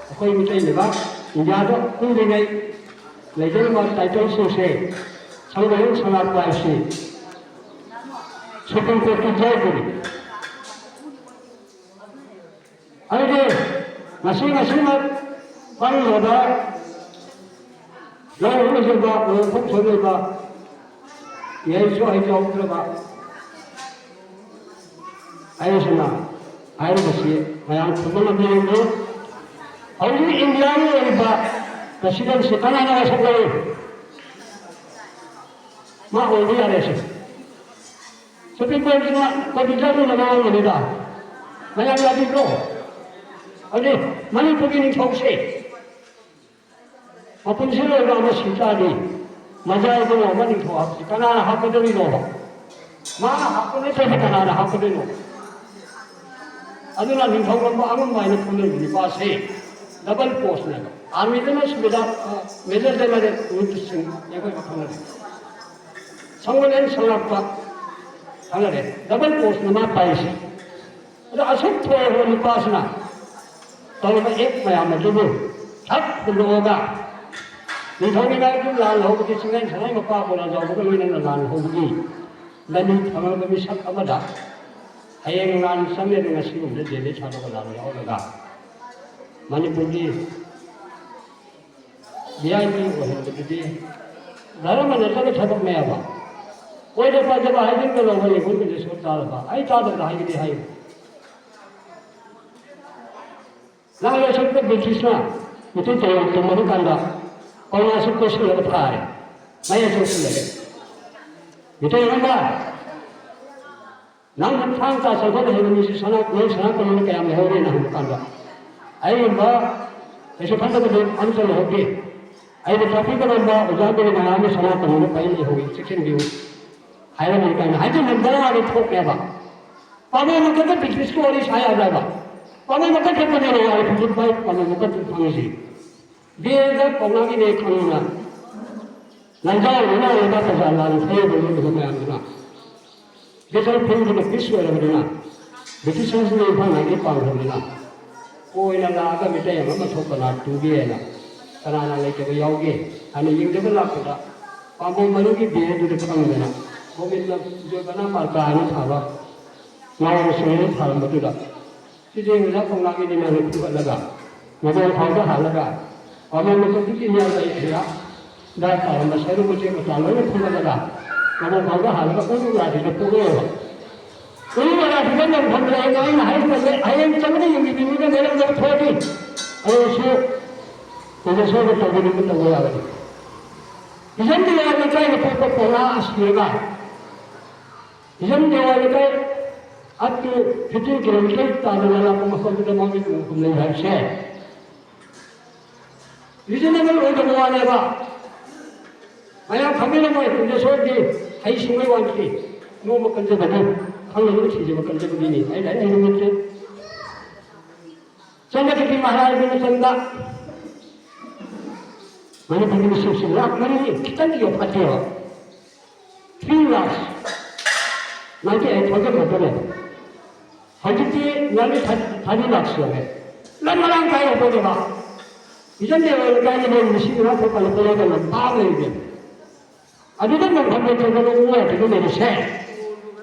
ꯑꯩꯈꯣꯏ ꯃꯤꯇꯩ ꯂꯩꯕꯥꯛ ꯏꯟꯗꯤꯌꯥꯗ ꯀꯨꯝꯗ꯭ꯔꯤꯉꯩ ꯂꯩꯖꯔꯤꯕ ꯇꯥꯏꯇꯜꯁꯤꯡꯁꯦ ꯁꯪꯒ ꯍꯦꯟ ꯁꯂꯥꯠ ꯄꯥꯏꯕꯁꯤ ꯁꯨꯄ꯭ꯔꯤꯝ ꯀꯣꯔꯠꯀꯤ ꯖꯖꯅꯤ꯫ ꯑꯗꯨꯗꯤ ꯉꯁꯤ ꯉꯁꯤꯃꯛ ꯄꯥꯏꯔꯤꯕ ꯂꯧ ꯎꯖꯕ, ꯎꯔꯣꯛ ꯊꯣꯛꯆꯔꯤꯕ ꯏꯍꯩꯁꯨ ꯍꯩꯖꯍꯧꯗ꯭ꯔꯕ ꯑꯩꯁꯤꯅ ꯍꯥꯏꯔꯤꯕꯁꯤ ꯃꯌꯥꯝ ꯈꯨꯝꯕ ꯉꯝꯕꯤꯔꯝꯃꯤ꯫ ꯍꯧꯖꯤꯛ ꯏꯟꯗꯤꯌꯥꯒꯤ ꯑꯣꯏꯕ ꯄ꯭ꯔꯁꯤꯗꯦꯟꯁꯤ ꯀꯅꯥꯅ ꯋꯥꯁꯛ ꯂꯧꯏ? ꯃꯥ ꯑꯣꯏꯕ ꯌꯥꯔꯦ ꯁꯤ꯫ ꯁꯨꯄ꯭ꯔꯤꯝ ꯀꯣꯔꯠꯁꯤꯅ ꯀꯣꯔꯠꯀꯤ ꯖꯖꯅ ꯉꯥꯡꯕꯅꯤꯗ꯫ ꯃꯌꯥꯝ ꯌꯥꯕꯤꯕ꯭ꯔꯣ? ꯑꯗꯨꯗꯤ ꯃꯅꯤꯄꯨꯔꯒꯤ ꯅꯤꯡꯊꯧꯁꯦ ꯃꯄꯨꯟꯁꯤ ꯂꯣꯏꯕ ꯑꯃ ꯁꯤ ꯇꯥꯔꯗꯤ ꯃꯖꯥꯏꯗꯨꯅ ꯑꯃ ꯅꯤꯡꯊꯧ ꯍꯥꯞꯄꯁꯤ ꯀꯅꯥꯅ ꯍꯥꯞꯀꯗꯧꯔꯤꯅꯣꯕ? ꯃꯥꯅ ꯍꯥꯞꯄ ꯅꯠꯇ꯭ꯔꯗꯤ ꯀꯅꯥꯅ ꯍꯥꯞꯀꯗꯣꯏꯅꯣ? ꯑꯗꯨꯅ ꯅꯤꯡꯊꯧꯔꯝꯕ ꯑꯉꯝꯕ ꯍꯥꯏꯅ ꯈꯪꯅꯔꯤꯕ ꯅꯤꯄꯥꯁꯦ ꯗꯕꯜ ꯄꯣꯁꯅꯦꯕ꯫ ꯑꯥꯔꯃꯤꯗꯅ ꯁꯨꯕꯦꯗꯥꯔ, ꯃꯦꯖꯔ ꯖꯦꯅꯔꯦꯜ ꯔꯨꯇꯨ ꯁꯤꯡ ꯑꯩꯈꯣꯏ ꯈꯪꯅꯔꯦ꯫ ꯁꯪꯒꯣꯂꯦꯟ ꯁꯪꯂꯥꯛꯄ ꯈꯪꯅꯔꯦ꯫ ꯗꯕꯜ ꯄꯣꯁꯅ ꯃꯥ ꯄꯥꯏꯔꯤꯁꯦ꯫ ꯑꯗꯣ ꯑꯁꯨꯛ ꯊꯣꯏꯔꯕ ꯅꯨꯄꯥꯁꯤꯅ ꯇꯧꯔꯤꯕ ꯑꯦꯛ ꯃꯌꯥꯝ ꯑꯗꯨꯕꯨ ꯊꯛ ꯍꯨꯟꯗꯣꯛꯑꯒ ꯅꯤꯡꯊꯧ ꯂꯩꯕꯥꯛꯀꯤ ꯂꯥꯟ ꯍꯧꯕꯒꯤ ꯆꯤꯡꯂꯦꯟ ꯁꯉꯥꯏ ꯃꯄꯥ ꯕꯣꯂꯥꯖꯥꯎꯕꯒ ꯂꯣꯏꯅꯅ ꯂꯥꯟ ꯍꯧꯕꯒꯤ ꯂꯝꯕꯤ ꯊꯝꯂꯕ ꯃꯤꯁꯛ ꯑꯃꯗ ꯍꯌꯦꯡ ꯂꯥꯟ ꯆꯪꯂꯦꯅ ꯉꯁꯤꯒꯨꯝꯕꯗ ꯖꯦꯜꯗ ꯊꯥꯗꯣꯛꯑꯒ ꯂꯥꯟ ꯌꯥꯎꯔꯒ ꯃꯅꯤꯄꯨꯔꯒꯤ ꯚꯤ ꯑꯥꯏ ꯄꯤ ꯑꯣꯏꯍꯟꯕꯗꯨꯗꯤ ꯙꯔꯃ ꯅꯠꯇꯕ ꯊꯕꯛꯅꯦꯕ꯫ ꯑꯣꯏꯗ ꯄꯥꯗꯕ ꯍꯥꯏꯖꯤꯟꯒꯅꯨ, ꯃꯅꯤꯄꯨꯔꯒꯤꯗꯤ ꯁꯣꯔ ꯇꯥꯔꯕ꯫ ꯑꯩ ꯇꯥꯗꯕꯗ ꯍꯥꯏꯒꯗꯤ ꯍꯥꯏꯌꯨ꯫ ꯅꯪ ꯂꯣꯏꯁꯤꯟꯕ ꯕ꯭ꯔꯤꯇꯤꯁꯅ ꯃꯩꯇꯩ ꯇꯣꯉꯥꯟ ꯇꯨꯝꯃꯕ ꯀꯥꯟꯗ ꯄꯥꯎꯅꯥꯁꯨ ꯀꯣꯏꯁꯤꯜꯂꯒ ꯐꯥꯔꯦ꯫ ꯃꯌꯥꯏ ꯆꯪꯁꯤꯜꯂꯒ ꯃꯩꯇꯩ ꯑꯃ ꯅꯪ ꯊꯥꯡ ꯇꯥ ꯆꯪꯐꯝ ꯍꯩꯕ ꯃꯤꯁꯤ ꯁꯅꯥ, ꯅꯣꯏ ꯁꯅꯥ ꯀꯣꯂꯣꯟꯗ ꯀꯌꯥꯝ ꯂꯩꯍꯧꯔꯦꯅ ꯍꯪꯕ ꯀꯥꯟꯗ, ꯑꯩꯒꯨꯝꯕ ꯀꯩꯁꯨ ꯈꯟꯗꯕ ꯃꯤ ꯑꯝꯇ ꯂꯩꯍꯧꯗꯦ꯫ ꯑꯩꯕꯨ ꯇꯥꯛꯄꯤꯒꯗꯧꯕ ꯑꯣꯖꯥ ꯒꯨꯔꯨ ꯃꯌꯥꯝ ꯑꯃ ꯁꯅꯥ ꯀꯣꯂꯣꯟꯗ ꯄꯩ ꯂꯩꯍꯧꯏ, ꯆꯦꯛꯁꯤꯟꯕꯤꯌꯨ ꯍꯥꯏꯔꯝꯃꯤ ꯀꯥꯏꯅ ꯍꯥꯏꯖꯟꯅꯗꯅ ꯊꯣꯛꯑꯦꯕ꯫ ꯄꯥꯃꯩ ꯃꯈꯟꯗ ꯕ꯭ꯔꯤꯇꯤꯁꯀꯤ ꯋꯥꯔꯤ ꯁꯥ ꯌꯥꯗ꯭ꯔꯕ? ꯄꯥꯃꯩ ꯃꯈꯟ ꯊꯣꯛꯄꯅꯦꯕ ꯌꯥꯔꯦ, ꯍꯧꯖꯤꯛ ꯚꯥꯏ ꯄꯥꯃꯩ ꯃꯈꯟ ꯊꯣꯛ ꯐꯪꯉꯤꯁꯤ꯫ ꯕꯦꯜꯗ ꯄꯥꯎꯅꯥꯒꯤꯅꯦ ꯈꯪꯉꯤꯅ ꯂꯥꯟꯖꯥꯎ ꯂꯣꯏꯅꯔꯒ ꯄ꯭ꯔꯖꯥ ꯂꯥꯟ ꯊꯣꯛꯑꯕ ꯂꯣꯏꯅꯕ ꯃꯌꯥꯝꯗꯨꯅ ꯕꯦꯇꯜ ꯐꯤꯜꯗꯨꯅ ꯄꯤꯁ ꯑꯣꯏꯔꯕꯅꯤꯅ ꯕ꯭ꯔꯤꯇꯤꯁꯔꯁꯤꯅ ꯏꯝꯐꯥꯜ ꯅꯥꯏꯠꯀꯤ ꯄꯥꯡꯈ꯭ꯔꯕꯅꯤꯅ ꯀꯣꯏꯅ ꯂꯥꯛꯑꯒ ꯃꯤꯇꯩ ꯑꯃ ꯊꯣꯛꯄ ꯂꯥꯛꯇꯨꯒꯦꯅ ꯀꯅꯥꯅ ꯂꯩꯇꯕ ꯌꯥꯎꯒꯦ ꯍꯥꯏꯅ ꯌꯦꯡꯖꯕ ꯂꯥꯛꯄꯗ, ꯄꯥꯝꯕꯣꯝ ꯃꯅꯨꯡꯒꯤ ꯕꯦꯗꯨꯗ ꯈꯪꯗꯅ ꯒꯣꯕꯤꯟꯗ ꯖꯣꯏꯕꯅꯥ ꯃꯥꯔꯀꯥ ꯍꯥꯏꯅ ꯊꯥꯕ ꯉꯥꯎꯔ ꯁꯣꯏꯔ ꯊꯥꯔꯝꯕꯗꯨꯗ, ꯁꯤꯗꯤ ꯑꯣꯖꯥ ꯀꯧꯅꯥꯒꯤꯅꯤ ꯃꯥꯅ ꯐꯨꯒꯠꯂꯒ, ꯃꯗꯣꯡ ꯈꯥꯎꯗ ꯍꯥꯜꯂꯒ, ꯄꯥꯝꯕꯣꯝ ꯃꯊꯛꯇꯒꯤ ꯏꯌꯥ ꯂꯩꯈ꯭ꯔꯦ꯫ ꯗꯥ ꯇꯥꯔꯝꯕ ꯁꯔꯨ ꯃꯆꯦꯠ ꯃꯆꯥ ꯂꯣꯏꯅ ꯐꯨꯒꯠꯂꯒ, ꯃꯗꯣꯡ ꯈꯥꯎꯗ ꯍꯥꯜꯂꯒ ꯎꯔꯨ ꯔꯥꯗꯤꯗ ꯄꯣꯛꯂꯛꯑꯦꯕ꯫ ꯎꯔꯨ ꯔꯥꯗꯤꯗ ꯅꯪ ꯐꯝꯕ ꯑꯩꯅ, ꯑꯩꯅ ꯍꯥꯏꯔꯤꯕꯁꯦ ꯍꯌꯦꯡ ꯆꯪꯅ ꯌꯦꯡꯕꯤꯕ ꯃꯤꯅ ꯂꯩꯔꯝꯗꯕ ꯊꯣꯛꯑꯗꯤ, ꯑꯗꯨꯁꯨ ꯄ꯭ꯔꯣꯐꯦꯁꯔꯒ ꯇꯧꯕꯅꯤꯅ ꯇꯧꯕ ꯌꯥꯒꯅꯤ꯫ ꯍꯤꯖꯝ ꯗꯦꯋꯥ ꯂꯩꯀꯥꯏꯗ ꯄꯣꯛꯄ ꯄꯣꯂꯥ ꯑꯁꯤꯔꯒ ꯍꯤꯖꯝ ꯗꯦꯋꯥ ꯂꯩꯀꯥꯏ up to fifteen kilometers ꯇꯥꯗꯅ ꯂꯥꯛꯄ ꯃꯐꯝꯗꯨꯗ ꯃꯃꯤꯡ ꯎꯈꯨꯝ ꯂꯩ ꯍꯥꯏꯕꯁꯦ reasonable ꯑꯣꯏꯗꯕ ꯋꯥꯅꯦꯕ꯫ ꯃꯌꯥꯝ ꯈꯪꯕꯤꯔꯝꯃꯣꯏ, ꯄꯨꯟꯁꯤꯁꯣꯔꯒꯤ ꯍꯩ ꯁꯤꯡꯕꯩ ꯋꯥꯅꯤ꯫ ꯅꯣꯡꯃ ꯀꯟꯖꯕꯅꯤ, ꯈꯪꯅꯕ ꯁꯤꯖꯕ ꯀꯟꯖꯕꯒꯤꯅꯤ꯫ ꯑꯩꯅ ꯑꯩ ꯍꯩꯅꯤꯡꯕꯁꯦ ꯆꯟꯗ꯭ꯔꯀꯤꯔꯇꯤ ꯃꯍꯥꯔꯥꯖꯒꯤ ꯃꯇꯝꯗ ꯃꯅꯤꯄꯨꯔꯒꯤ ꯃꯤꯁꯤꯡꯁꯤ ꯂꯥꯛ ꯃꯔꯤ ꯈꯤꯇꯪ ꯌꯧꯐꯠꯇꯦꯕ꯫ Three lakhs ninety eight thousand ꯈꯛꯇꯅꯦ꯫ ꯍꯧꯖꯤꯛꯇꯤ ꯅꯪꯒꯤ thirty lakhs ꯌꯧꯔꯦ꯫ ꯂꯝ ꯃꯔꯥꯡ ꯀꯥꯏꯅ ꯄꯣꯛꯑꯦꯕ꯫ ꯏꯆꯟ ꯗꯦꯕ ꯂꯩꯀꯥꯏꯒꯤ ꯃꯣꯏ ꯃꯤꯁꯤꯡ ꯃꯔꯥ ꯊꯣꯛꯄ ꯂꯨꯄꯥ ꯂꯩꯕ ꯂꯝ ꯄꯥꯛ ꯂꯩꯔꯤꯁꯦ꯫ ꯑꯗꯨꯗ ꯅꯣꯡꯐꯝꯗ ꯊꯣꯛꯄ ꯂꯧꯎ ꯍꯥꯏꯕꯗꯨ ꯂꯩꯔꯤꯁꯦ꯫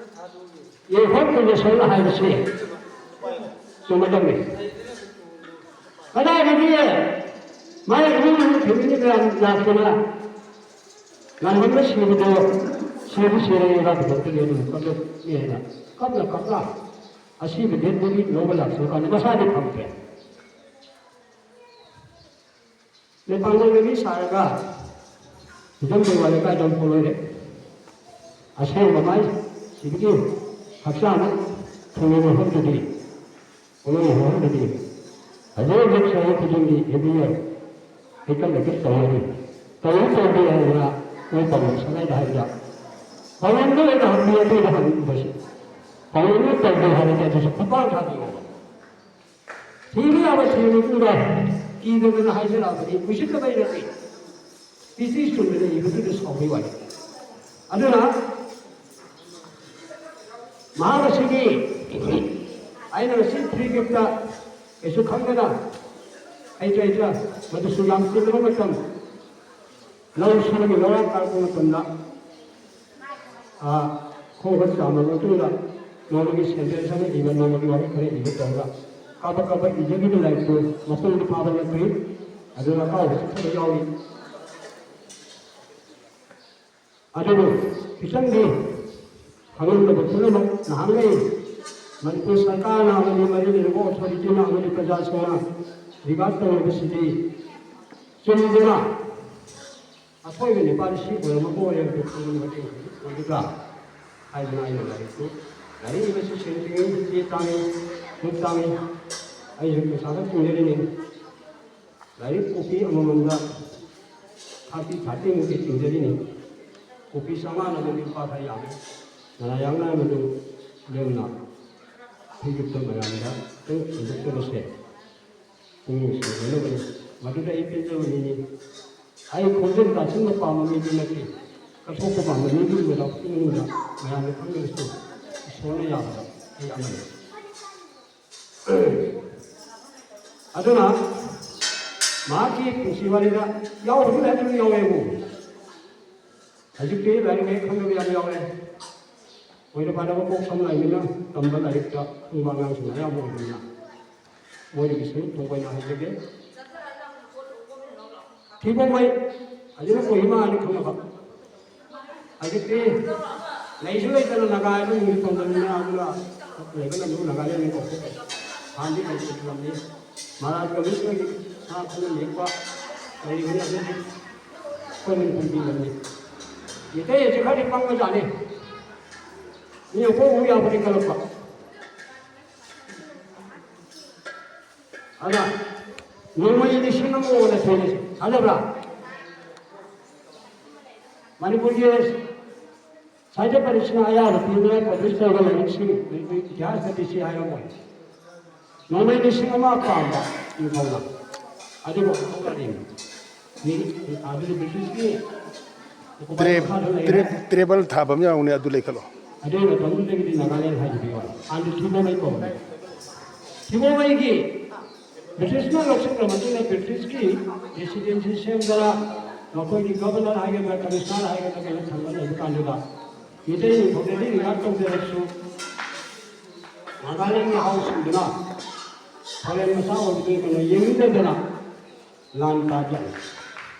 ꯌꯦꯡꯈꯣꯟ ꯀꯨꯟꯗ ꯁꯣꯏꯅ ꯍꯥꯏꯕꯁꯦ ꯆꯨꯝꯃꯗꯕꯅꯤ꯫ ꯀꯗꯥꯏꯗꯒꯤ ꯃꯥꯅ ꯏꯃꯨꯡ ꯃꯅꯨꯡ ꯐꯦꯃꯤꯂꯤ ꯃꯌꯥꯝ ꯂꯥꯛꯇꯅ ꯂꯥꯟꯕꯟꯕ ꯁꯤꯕꯗꯣ ꯁꯤꯕꯨ ꯁꯤꯔꯦ ꯏꯔꯥ ꯄꯨꯊꯣꯛꯇꯒꯤ ꯑꯗꯨꯝ ꯀꯞꯂꯛꯏ ꯍꯥꯏꯅ ꯀꯞꯅ ꯀꯞꯅ ꯑꯁꯤꯕ ꯗꯦꯠ ꯕꯣꯗꯤ ꯂꯧꯕ ꯂꯥꯛꯆꯔꯀꯥꯟꯗ ꯃꯁꯥꯗꯤ ꯐꯪꯗ꯭ꯔꯦ꯫ ꯂꯩꯐꯝ ꯂꯩꯕꯒꯤ ꯁꯥꯔꯒ ꯐꯤꯖꯝ ꯂꯩꯕ ꯂꯩꯀꯥꯏꯗ ꯑꯃꯨꯛ ꯂꯣꯏꯔꯦ꯫ ꯑꯁꯦꯡꯕ ꯃꯥꯏ ꯁꯤꯗꯒꯤ ꯍꯛꯆꯥꯡ ꯊꯨꯡꯂꯕ ꯃꯐꯝꯗꯨꯗꯤ ꯄꯣꯠꯂꯣꯏ ꯃꯐꯝꯗꯨꯗꯤ ꯍꯧꯖꯤꯛ ꯍꯧꯖꯤꯛ ꯁꯍꯔ ꯈꯨꯗꯤꯡꯒꯤ ꯑꯦꯝ ꯕꯤ ꯑꯦ ꯍꯦꯛꯇ ꯂꯩꯀꯠ ꯇꯧꯔꯅꯤ꯫ ꯇꯧꯔꯤ ꯇꯧꯗꯦ ꯍꯥꯏꯕꯗ ꯃꯣꯏ ꯄꯥꯎꯔꯧ ꯁꯉꯥꯏꯗ ꯍꯥꯏꯕꯗ ꯄꯥꯎꯔꯧꯗ ꯑꯣꯏꯅ ꯍꯪꯕꯤ ꯑꯇꯩꯗ ꯍꯪꯕꯁꯦ ꯄꯥꯎꯔꯧꯗ ꯇꯧꯗꯦ ꯍꯥꯏꯔꯗꯤ ꯑꯗꯨꯁꯨ ꯈꯨꯄꯥꯛ ꯊꯥꯕꯤꯌꯣ꯫ ꯊꯤꯕ ꯌꯥꯕ ꯊꯤꯔꯕ ꯃꯇꯨꯡꯗ ꯀꯤꯗꯗꯅ ꯍꯥꯏꯖꯔꯛꯑꯕꯗꯤ ꯎꯁꯤꯠꯇꯕꯩ ꯅꯠꯇꯦ꯫ ꯄꯤꯆꯤ ꯆꯨꯝꯗꯅ ꯏꯕꯗꯨꯗ ꯁꯥꯎꯕꯩ ꯋꯥꯅꯤ꯫ ꯑꯗꯨꯅ ꯃꯍꯥꯛ ꯑꯁꯤꯒꯤ ꯑꯩꯅ ꯉꯁꯤ ꯐ꯭ꯔꯤ ꯒꯤꯐꯇ ꯀꯩꯁꯨ ꯈꯪꯗꯅ ꯑꯩꯁꯨ ꯑꯩꯁꯨ ꯃꯗꯨꯁꯨ ꯌꯥꯝ ꯆꯤꯜꯂꯕ ꯃꯇꯝ, ꯂꯧ ꯁꯨꯕꯒꯤ ꯂꯧꯔꯥꯡ ꯀꯥꯔꯛꯄ ꯃꯇꯝꯗ, ꯑꯥ, ꯈꯣꯡ ꯈꯔ ꯆꯥꯝꯃꯕ ꯃꯇꯨꯡꯗ ꯅꯣꯡꯃꯒꯤ ꯁꯦꯟꯇꯦꯟꯁ ꯑꯃ ꯏꯕ, ꯅꯣꯡꯃꯒꯤ ꯋꯥꯍꯩ ꯈꯔ ꯏꯕ ꯇꯧꯔꯒ ꯀꯥꯕꯛ ꯀꯥꯕꯛ ꯏꯖꯈꯤꯕ ꯂꯥꯏꯔꯤꯛꯇꯨ ꯃꯄꯨꯡꯗꯤ ꯐꯥꯕ ꯅꯠꯇ꯭ꯔꯤ꯫ ꯑꯗꯨꯅ ꯑꯀꯥꯎꯕꯁꯨ ꯈꯔ ꯌꯥꯎꯔꯤ꯫ ꯑꯗꯨꯕꯨ ꯈꯤꯇꯪꯗꯤ ꯈꯪꯂꯝꯗꯕ ꯄꯨꯝꯅꯃꯛ ꯅꯍꯥꯟꯉꯩ ꯃꯅꯤꯄꯨꯔ ꯁꯔꯀꯥꯔꯅ ꯑꯃꯗꯤ ꯃꯔꯤ ꯂꯩꯅꯕ ꯑꯣꯊꯣꯔꯤꯇꯤꯅ ꯑꯃꯗꯤ ꯄ꯭ꯔꯖꯥꯁꯤꯡꯅ ꯔꯤꯒꯥꯔꯗ ꯇꯧꯔꯤꯕꯁꯤꯗꯤ ꯆꯨꯝꯗꯨꯅ ꯑꯁꯣꯏꯕ ꯅꯤꯄꯥꯜ ꯁꯤ ꯑꯣꯏꯔꯝꯃꯕ ꯑꯣꯏꯔꯦ ꯑꯗꯨ ꯈꯪꯕ ꯃꯇꯦꯡ ꯑꯣꯏꯒꯗ꯭ꯔꯥ ꯍꯥꯏꯗꯅ ꯑꯩꯅ ꯂꯥꯏꯔꯤꯛꯇꯨ, ꯂꯥꯏꯔꯤꯛ ꯏꯕꯁꯤ ꯁꯦꯟ ꯇꯤꯡꯉꯤ, ꯆꯦ ꯇꯥꯡꯉꯤ, ꯃꯨꯛ ꯇꯥꯡꯉꯤ, ꯑꯩꯁꯨ ꯄꯩꯁꯥ ꯈꯔ ꯇꯤꯡꯖꯔꯤꯅꯤ꯫ ꯂꯥꯏꯔꯤꯛ ꯀꯣꯄꯤ ꯑꯃꯃꯝꯗ ꯊꯥꯔꯇꯤ, ꯊꯥꯔꯇꯤꯃꯨꯛꯇꯤ ꯇꯤꯡꯖꯔꯤꯅꯤ꯫ ꯀꯣꯄꯤ ꯆꯥꯝꯃꯉꯥꯅ ꯂꯨꯄꯥ ꯈꯔ ꯌꯥꯝꯃꯤ꯫ ꯅꯔꯥꯌꯥꯡꯅ ꯃꯗꯨ ꯂꯦꯝꯅ ꯐꯤꯖꯨꯞꯇ ꯃꯌꯥꯝꯗ ꯈꯤꯇꯪ ꯍꯦꯟꯗꯣꯛꯆꯔꯁꯦ꯫ ꯄꯨꯛꯅꯤꯡ ꯁꯦꯡꯅꯅꯕꯅꯤ꯫ ꯃꯗꯨꯗ ꯑꯩ ꯄꯦꯟꯖꯕ ꯃꯤꯅꯤ꯫ ꯑꯩ ꯈꯣꯟꯖꯦꯜ ꯇꯥꯁꯤꯟꯕ ꯄꯥꯝꯕ ꯃꯤꯗꯤ ꯅꯠꯇꯦ꯫ ꯀꯠꯊꯣꯛꯄ ꯄꯥꯝꯕ ꯃꯤꯗꯤ ꯑꯣꯏꯔ ꯄꯨꯛꯅꯤꯡꯗ ꯃꯌꯥꯝꯅ ꯈꯪꯗ꯭ꯔꯁꯨ ꯏꯁꯣꯔꯅ ꯌꯥꯕꯗ ꯑꯩ ꯑꯃꯅꯤ꯫ ꯑꯗꯨꯅ ꯃꯍꯥꯛꯀꯤ ꯄꯨꯟꯁꯤ ꯋꯥꯔꯤꯗ ꯌꯥꯎꯕꯁꯨ ꯂꯩ, ꯑꯗꯨꯝ ꯌꯥꯎꯋꯦꯕꯨ꯫ ꯍꯧꯖꯤꯛꯇꯤ ꯂꯥꯏꯔꯤꯛ ꯍꯦꯛ ꯈꯪꯗꯕ ꯌꯥꯝ ꯌꯥꯎꯔꯦ꯫ ꯑꯣꯏꯅ ꯄꯥꯅꯕ ꯀꯣꯛ ꯁꯝ ꯂꯥꯏꯃꯤꯅ ꯇꯝꯕ ꯂꯥꯏꯔꯤꯛꯇ ꯈꯪꯕ ꯑꯉꯥꯡꯁꯤꯡ ꯑꯌꯥꯝꯕ ꯑꯣꯏꯕꯅꯤꯅ ꯃꯣꯏꯗꯒꯤꯁꯨ ꯊꯣꯡꯕ ꯑꯣꯏꯅ ꯍꯥꯏꯖꯒꯦ꯫ ꯊꯤꯕꯣꯡꯃꯩ ꯍꯧꯖꯤꯛꯅ ꯀꯣꯍꯤꯃꯥ ꯍꯥꯏꯅ ꯈꯪꯅꯕ꯫ ꯍꯧꯖꯤꯛꯇꯤ ꯂꯩꯁꯨ ꯂꯩꯇꯅ ꯅꯥꯒꯥ ꯍꯥꯏꯕ ꯃꯤꯡꯁꯨ ꯐꯪꯗꯕꯅꯤꯅ ꯑꯗꯨꯅ ꯂꯩꯕ ꯂꯝꯗꯨ ꯅꯥꯒꯥꯂꯦꯟꯅꯤ ꯀꯧꯊꯣꯛꯈ꯭ꯔꯦ꯫ ꯍꯥꯟꯅꯗꯤ ꯂꯩꯇꯕ ꯂꯝꯅꯤ꯫ ꯃꯍꯥꯔꯥꯖ ꯀꯕꯤꯔꯁꯤꯡꯒꯤ ꯁꯥ ꯈꯨꯅꯨ ꯌꯦꯛꯄ ꯂꯩꯔꯤꯕꯅꯤ꯫ ꯑꯗꯨꯗꯤ ꯑꯩꯈꯣꯏ ꯃꯅꯤꯄꯨꯔꯒꯤ ꯂꯝꯅꯤ꯫ ꯃꯤꯇꯩ ꯑꯁꯤ ꯈꯔꯗꯤ ꯄꯪꯕꯖꯥꯠꯅꯤ꯫ ꯃꯤ ꯑꯩꯈꯣꯏ ꯎ ꯌꯥꯕꯗꯤ ꯀꯜꯂꯛꯄ꯫ ꯑꯗ ꯅꯣꯡꯃꯩ ꯂꯤꯁꯤꯡ ꯑꯃ ꯑꯣꯏꯅ ꯊꯣꯛꯂꯦ꯫ ꯊꯥꯖꯕ꯭ꯔꯥ? ꯃꯅꯤꯄꯨꯔꯒꯤ ꯁꯥꯍꯤꯇ꯭ꯌ ꯄꯔꯤꯁꯠꯅ ꯑꯌꯥꯕ ꯄꯤꯗꯨꯅ ꯄꯕ꯭ꯂꯤꯁ ꯇꯧꯕ ꯂꯥꯏꯔꯤꯛꯁꯤꯡ, ꯏꯇꯤꯍꯥꯁꯇꯗꯤ ꯁꯤ ꯍꯥꯏꯔꯝꯃꯣꯏ꯫ ꯅꯣꯡꯃꯩ ꯂꯤꯁꯤꯡ ꯑꯃ ꯄꯥꯝꯕ ꯅꯤꯡꯊꯧꯅ꯫ ꯑꯗꯨꯕꯨ ꯀꯔꯤꯅꯣ? ꯃꯤ ꯑꯗꯨꯗꯤ ꯕ꯭ꯔꯤꯇꯤꯁꯀꯤ ꯑꯣꯀꯨꯄꯥꯏ ꯇ꯭ꯔꯦ-, ꯃꯈꯥꯗ ꯂꯩꯔꯦ꯫ ꯇ꯭ꯔꯦ-, ꯇ꯭ꯔꯦꯕꯜ ꯊꯥꯕ ꯑꯃ ꯌꯥꯎꯕꯅꯦ, ꯑꯗꯨ ꯂꯩꯈꯠꯂꯣ꯫ ꯑꯗꯨꯒꯤ ꯃꯇꯝꯗꯨꯗꯒꯤꯗꯤ ꯅꯥꯒꯥꯂꯦꯟ ꯍꯥꯏꯈꯤꯕꯒꯤ ꯋꯥꯅꯤ꯫ ꯍꯥꯟꯅꯗꯤ ꯊꯤꯕꯣꯡꯃꯩ ꯀꯧꯕꯅꯦ꯫ ꯊꯤꯕꯣꯡꯃꯩꯒꯤ ꯕ꯭ꯔꯤꯇꯤꯁꯅ ꯂꯧꯁꯤꯟꯈ꯭ꯔ ꯃꯇꯨꯡꯗ ꯕ꯭ꯔꯤꯇꯤꯁꯀꯤ ꯔꯦꯁꯤꯗꯦꯟꯁꯤ ꯁꯦꯝꯗꯅ ꯃꯈꯣꯏꯒꯤ ꯒꯕꯔꯅꯔ ꯍꯥꯏꯒꯗ꯭ꯔꯥ, ꯀꯃꯤꯁꯅꯔ ꯍꯥꯏꯒꯗ꯭ꯔꯥ, ꯀꯩꯅꯣ ꯊꯝꯕ ꯂꯩꯕ ꯀꯥꯟꯗꯨꯗ ꯃꯤꯇꯩ ꯅꯤꯡꯊꯧꯗꯗꯤ ꯔꯤꯒꯥꯔꯗ ꯇꯧꯖꯔꯁꯨ ꯅꯥꯒꯥꯂꯦꯟꯒꯤ ꯍꯥꯎꯁꯤꯡꯗꯨꯅ ꯐꯣꯔꯦꯟ ꯃꯆꯥ ꯑꯣꯏꯕꯗꯨ ꯀꯩꯅꯣ ꯌꯦꯡꯅꯤꯡꯗꯗꯅ ꯂꯥꯟ ꯀꯥꯞꯂꯛꯏ꯫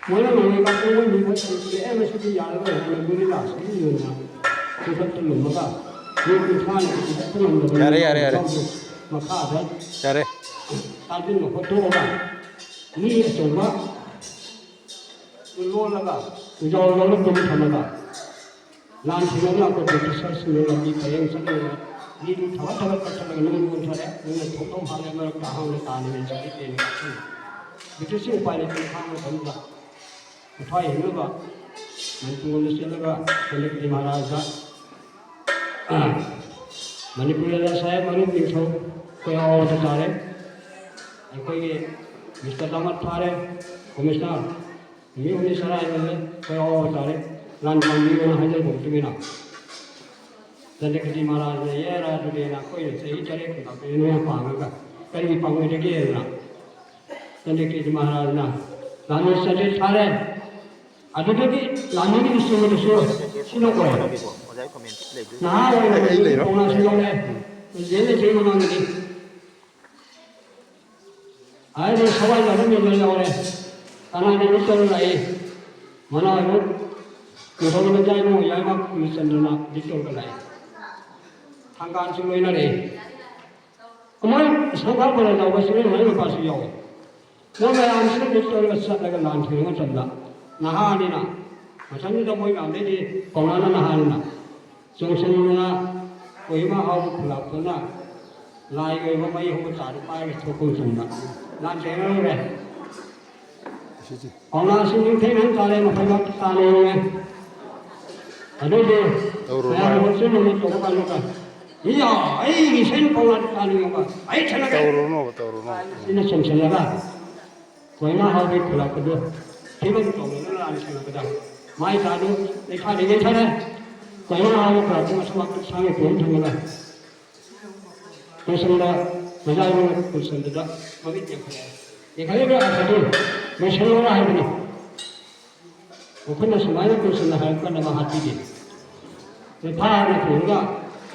ꯃꯣꯏꯅ ꯅꯣꯡꯃꯩ ꯀꯥꯞꯄ ꯃꯣꯏ ꯃꯤ ꯈꯔ ꯆꯤꯡꯈꯠꯂꯛꯑꯦ, ꯃꯁꯤꯗꯤ ꯌꯥꯔꯔꯣꯏ ꯍꯥꯏꯅ ꯒꯨꯂꯤꯂꯥꯁꯀꯤ ꯑꯣꯏꯅ ꯈꯨꯗꯛꯇ ꯂꯨꯝꯃꯒ ꯃꯤ ꯀꯨꯟꯊ꯭ꯔꯥ ꯅꯤꯐꯨ ꯆꯠꯄ ꯉꯝꯗꯕ ꯌꯥꯔꯦ, ꯌꯥꯔꯦ, ꯌꯥꯔꯦ꯫ ꯃꯈꯥꯗ ꯌꯥꯔꯦ꯫ ꯇꯥꯁꯤꯟꯕ ꯈꯣꯠꯇꯣꯛꯑꯒ ꯃꯤ ꯑꯆꯧꯕ ꯂꯣꯜꯂꯒ ꯌꯥꯎꯔꯒ ꯄꯨꯟ ꯊꯝꯃꯒ ꯂꯥꯟ ꯊꯦꯡꯅꯕ ꯂꯥꯛꯄ ꯕ꯭ꯔꯤꯇꯤꯁꯔꯁꯤꯡꯅ ꯂꯝꯕꯤ ꯄꯔꯦꯡ ꯆꯠꯂꯒ ꯃꯤꯗꯨ ꯊꯕꯛ ꯊꯕꯛ ꯀꯛꯊꯠꯂꯒ ꯅꯣꯡ ꯑꯣꯟꯊꯣꯔꯛꯑꯦ꯫ ꯅꯣꯡꯅ ꯊꯣꯛꯐꯝ ꯍꯥꯡꯂꯦ, ꯃꯔꯛꯇ ꯑꯍꯥꯡꯕ ꯇꯥꯅꯤꯡꯉꯥꯏ ꯆꯠꯂꯤ ꯇꯦꯟ ꯀꯛꯊꯠꯂꯤ꯫ ꯕ꯭ꯔꯤꯇꯤꯁꯁꯤꯡ ꯎꯄꯥꯏ ꯂꯩꯇꯅ ꯈꯥꯡꯕ ꯃꯇꯝꯗ ꯃꯊ꯭ꯋꯥꯏ ꯍꯤꯡꯅꯕ ꯃꯅꯤꯄꯨꯔ ꯂꯣꯝꯗ ꯆꯦꯜꯂꯒ ꯁꯦꯅꯥꯄꯇꯤ ꯃꯍꯥꯔꯥꯖꯗ, ꯃꯅꯤꯄꯨꯔꯗ ꯁꯥꯍꯦꯕ ꯃꯔꯨꯞ ꯅꯤꯡꯊꯧ ꯑꯩꯈꯣꯏ ꯑꯋꯥꯕꯗ ꯇꯥꯔꯦ꯫ ꯑꯩꯈꯣꯏꯒꯤ ꯃꯤꯁꯇꯔ ꯗꯥꯃꯠ ꯐꯥꯔꯦ, ꯀꯃꯤꯁꯅꯔ꯫ ꯅꯨꯃꯤꯠ ꯍꯨꯝꯅꯤ ꯆꯔꯥ ꯍꯦꯜꯂꯦ, ꯑꯩꯈꯣꯏ ꯑꯋꯥꯕ ꯇꯥꯔꯦ꯫ ꯂꯥꯟ ꯄꯥꯝꯕꯤꯌꯣꯅ ꯍꯥꯏꯖꯔꯛꯄ ꯃꯇꯨꯡ ꯏꯟꯅ ꯆꯟꯗ꯭ꯔꯀꯤꯔꯇꯤ ꯃꯍꯥꯔꯥꯖꯅ, "ꯑꯦ ꯔꯥꯖꯨꯗꯦꯅ ꯑꯩꯈꯣꯏꯅ ꯆꯍꯤ ꯇꯔꯦꯠꯀꯤ ꯂꯥꯛꯄꯗ ꯅꯣꯏꯅ ꯄꯥꯡꯉꯒ ꯀꯔꯤꯒꯤ ꯄꯥꯡꯉꯣꯏꯗꯒꯦꯅ?" ꯆꯟꯗ꯭ꯔꯀꯤꯔꯇꯤ ꯃꯍꯥꯔꯥꯖꯅ ꯂꯥꯟꯃꯤ ꯆꯥꯇ꯭ꯔꯦꯠ ꯊꯥꯔꯦ꯫ ꯑꯗꯨꯗꯒꯤ ꯂꯥꯟꯃꯤꯒꯤ ꯃꯁꯤꯡ ꯑꯗꯨꯁꯨ ꯁꯤꯅ ꯑꯣꯏ꯫ ꯅꯍꯥ ꯑꯣꯏꯅ ꯑꯩ ꯂꯩꯔꯣ? ꯄꯥꯎꯅꯥꯁꯨ ꯌꯥꯎꯔꯦ꯫ ꯖꯦꯜꯗ ꯆꯍꯤ ꯃꯃꯥꯡꯗꯗꯤ ꯍꯥꯏꯔꯤꯕ ꯁꯋꯥꯏ ꯂꯥꯟꯃꯤ ꯃꯦꯖꯔ ꯌꯥꯎꯔꯦ꯫ ꯀꯅꯥꯅ ꯂꯤꯠ ꯇꯧꯔ ꯂꯥꯛꯏ? ꯃꯅꯥ ꯑꯗꯨ ꯅꯤꯡꯊꯧ ꯂꯩꯀꯥꯏ ꯏꯃꯨꯡ ꯌꯥꯏꯃ ꯀꯨꯂꯆꯟꯗ꯭ꯔꯅ ꯂꯤꯠ ꯇꯧꯔꯒ ꯂꯥꯛꯏ꯫ ꯊꯥꯡꯒꯥꯟꯁꯨ ꯂꯣꯏꯅꯔꯛꯏ꯫ ꯃꯣꯏ ꯁꯪꯒꯥ ꯄꯔꯦꯡ ꯌꯥꯎꯕ ꯁꯤꯡꯖꯃꯩ ꯅꯨꯄꯥꯁꯨ ꯌꯥꯎꯏ꯫ ꯃꯣꯏ ꯃꯌꯥꯝꯁꯤꯅ ꯂꯤꯠ ꯇꯧꯔꯒ ꯆꯠꯂꯒ ꯂꯥꯟ ꯊꯦꯡꯅ ꯃꯇꯝꯗ ꯅꯍꯥꯅꯤꯅ, ꯃꯇꯝꯗꯨꯗ ꯃꯣꯏ ꯃꯌꯥꯝꯗꯩꯗꯤ ꯄꯥꯎꯅꯥꯅ ꯅꯍꯥꯅꯤꯅ, ꯆꯣꯡꯁꯤꯟꯗꯨꯅ ꯀꯣꯍꯤꯃꯥ ꯍꯥꯎꯕ ꯈꯨꯂꯥꯛꯇꯨꯅ ꯂꯥꯏꯒꯤ ꯑꯣꯏꯕ ꯃꯩ ꯍꯧꯕ ꯆꯥꯗꯨ ꯄꯥꯏꯔꯒ ꯊꯣꯛꯄ ꯃꯇꯝꯗ ꯂꯥꯟ ꯊꯦꯡꯅꯔꯨꯔꯦ꯫ ꯄꯥꯎꯅꯥꯁꯤꯡ ꯅꯤꯡꯊꯩ ꯅꯪ ꯇꯥꯔꯦ, ꯃꯈꯣꯏ ꯉꯥꯛꯇ ꯇꯥꯅ ꯌꯦꯡꯉꯦ꯫ ꯑꯗꯨꯕꯨ ꯇꯧꯔꯨꯔꯣ ꯃꯌꯥꯝ ꯍꯥꯏꯔꯣ꯫ ꯍꯧꯖꯤꯛ ꯅꯨꯃꯤꯠ ꯇꯧꯕ ꯀꯥꯟꯗ ꯃꯤ ꯌꯥꯝ ꯑꯩꯒꯤ ꯏꯁꯩ ꯄꯥꯎꯅꯥꯗ ꯇꯥꯅ ꯌꯦꯡꯕ ꯑꯩ ꯊꯦꯡꯅꯔꯦ꯫ ꯇꯧꯔꯨꯅꯣꯕ, ꯇꯧꯔꯨꯅꯣꯕ꯫ ꯑꯩꯅ ꯆꯣꯡꯁꯤꯜꯂꯒ ꯀꯣꯏꯅ ꯍꯥꯎꯕꯤ ꯈꯨꯂꯛꯄꯗꯨ ꯐꯤꯕꯝ ꯇꯧꯗꯅ ꯂꯥꯟ ꯁꯦꯝꯂꯛꯄꯗ ꯃꯥꯏ ꯇꯥꯗꯨ ꯂꯩꯈꯥꯗ ꯌꯩꯊꯔꯦ꯫ ꯀꯣꯏꯅ ꯍꯥꯎꯕꯤ ꯈꯨꯂꯛꯄ ꯃꯁꯛ ꯃꯥꯛꯇ ꯁꯥꯡꯅ ꯄꯣꯝ ꯊꯝꯃꯒ ꯂꯣꯏꯁꯪꯗ ꯃꯖꯥ ꯏꯕꯨꯡꯅ ꯀꯨꯟꯁꯟꯗꯨꯗ ꯃꯃꯤꯠ ꯌꯦꯡꯈꯠꯂꯛꯑꯦ꯫ ꯌꯦꯡꯈꯠꯂꯛꯏꯕ ꯑꯔꯊꯗꯨ ꯂꯣꯏꯁꯤꯜꯂꯣꯅ ꯍꯥꯏꯕꯅꯤ꯫ ꯃꯈꯣꯏꯅ ꯁꯨꯃꯥꯏꯅ ꯀꯨꯟꯁꯟꯅ ꯍꯥꯏꯔꯛꯄ ꯀꯥꯟꯗ ꯃꯥ ꯍꯥꯠꯄꯤꯗꯦ꯫ ꯐꯥꯅ ꯄꯨꯔꯒ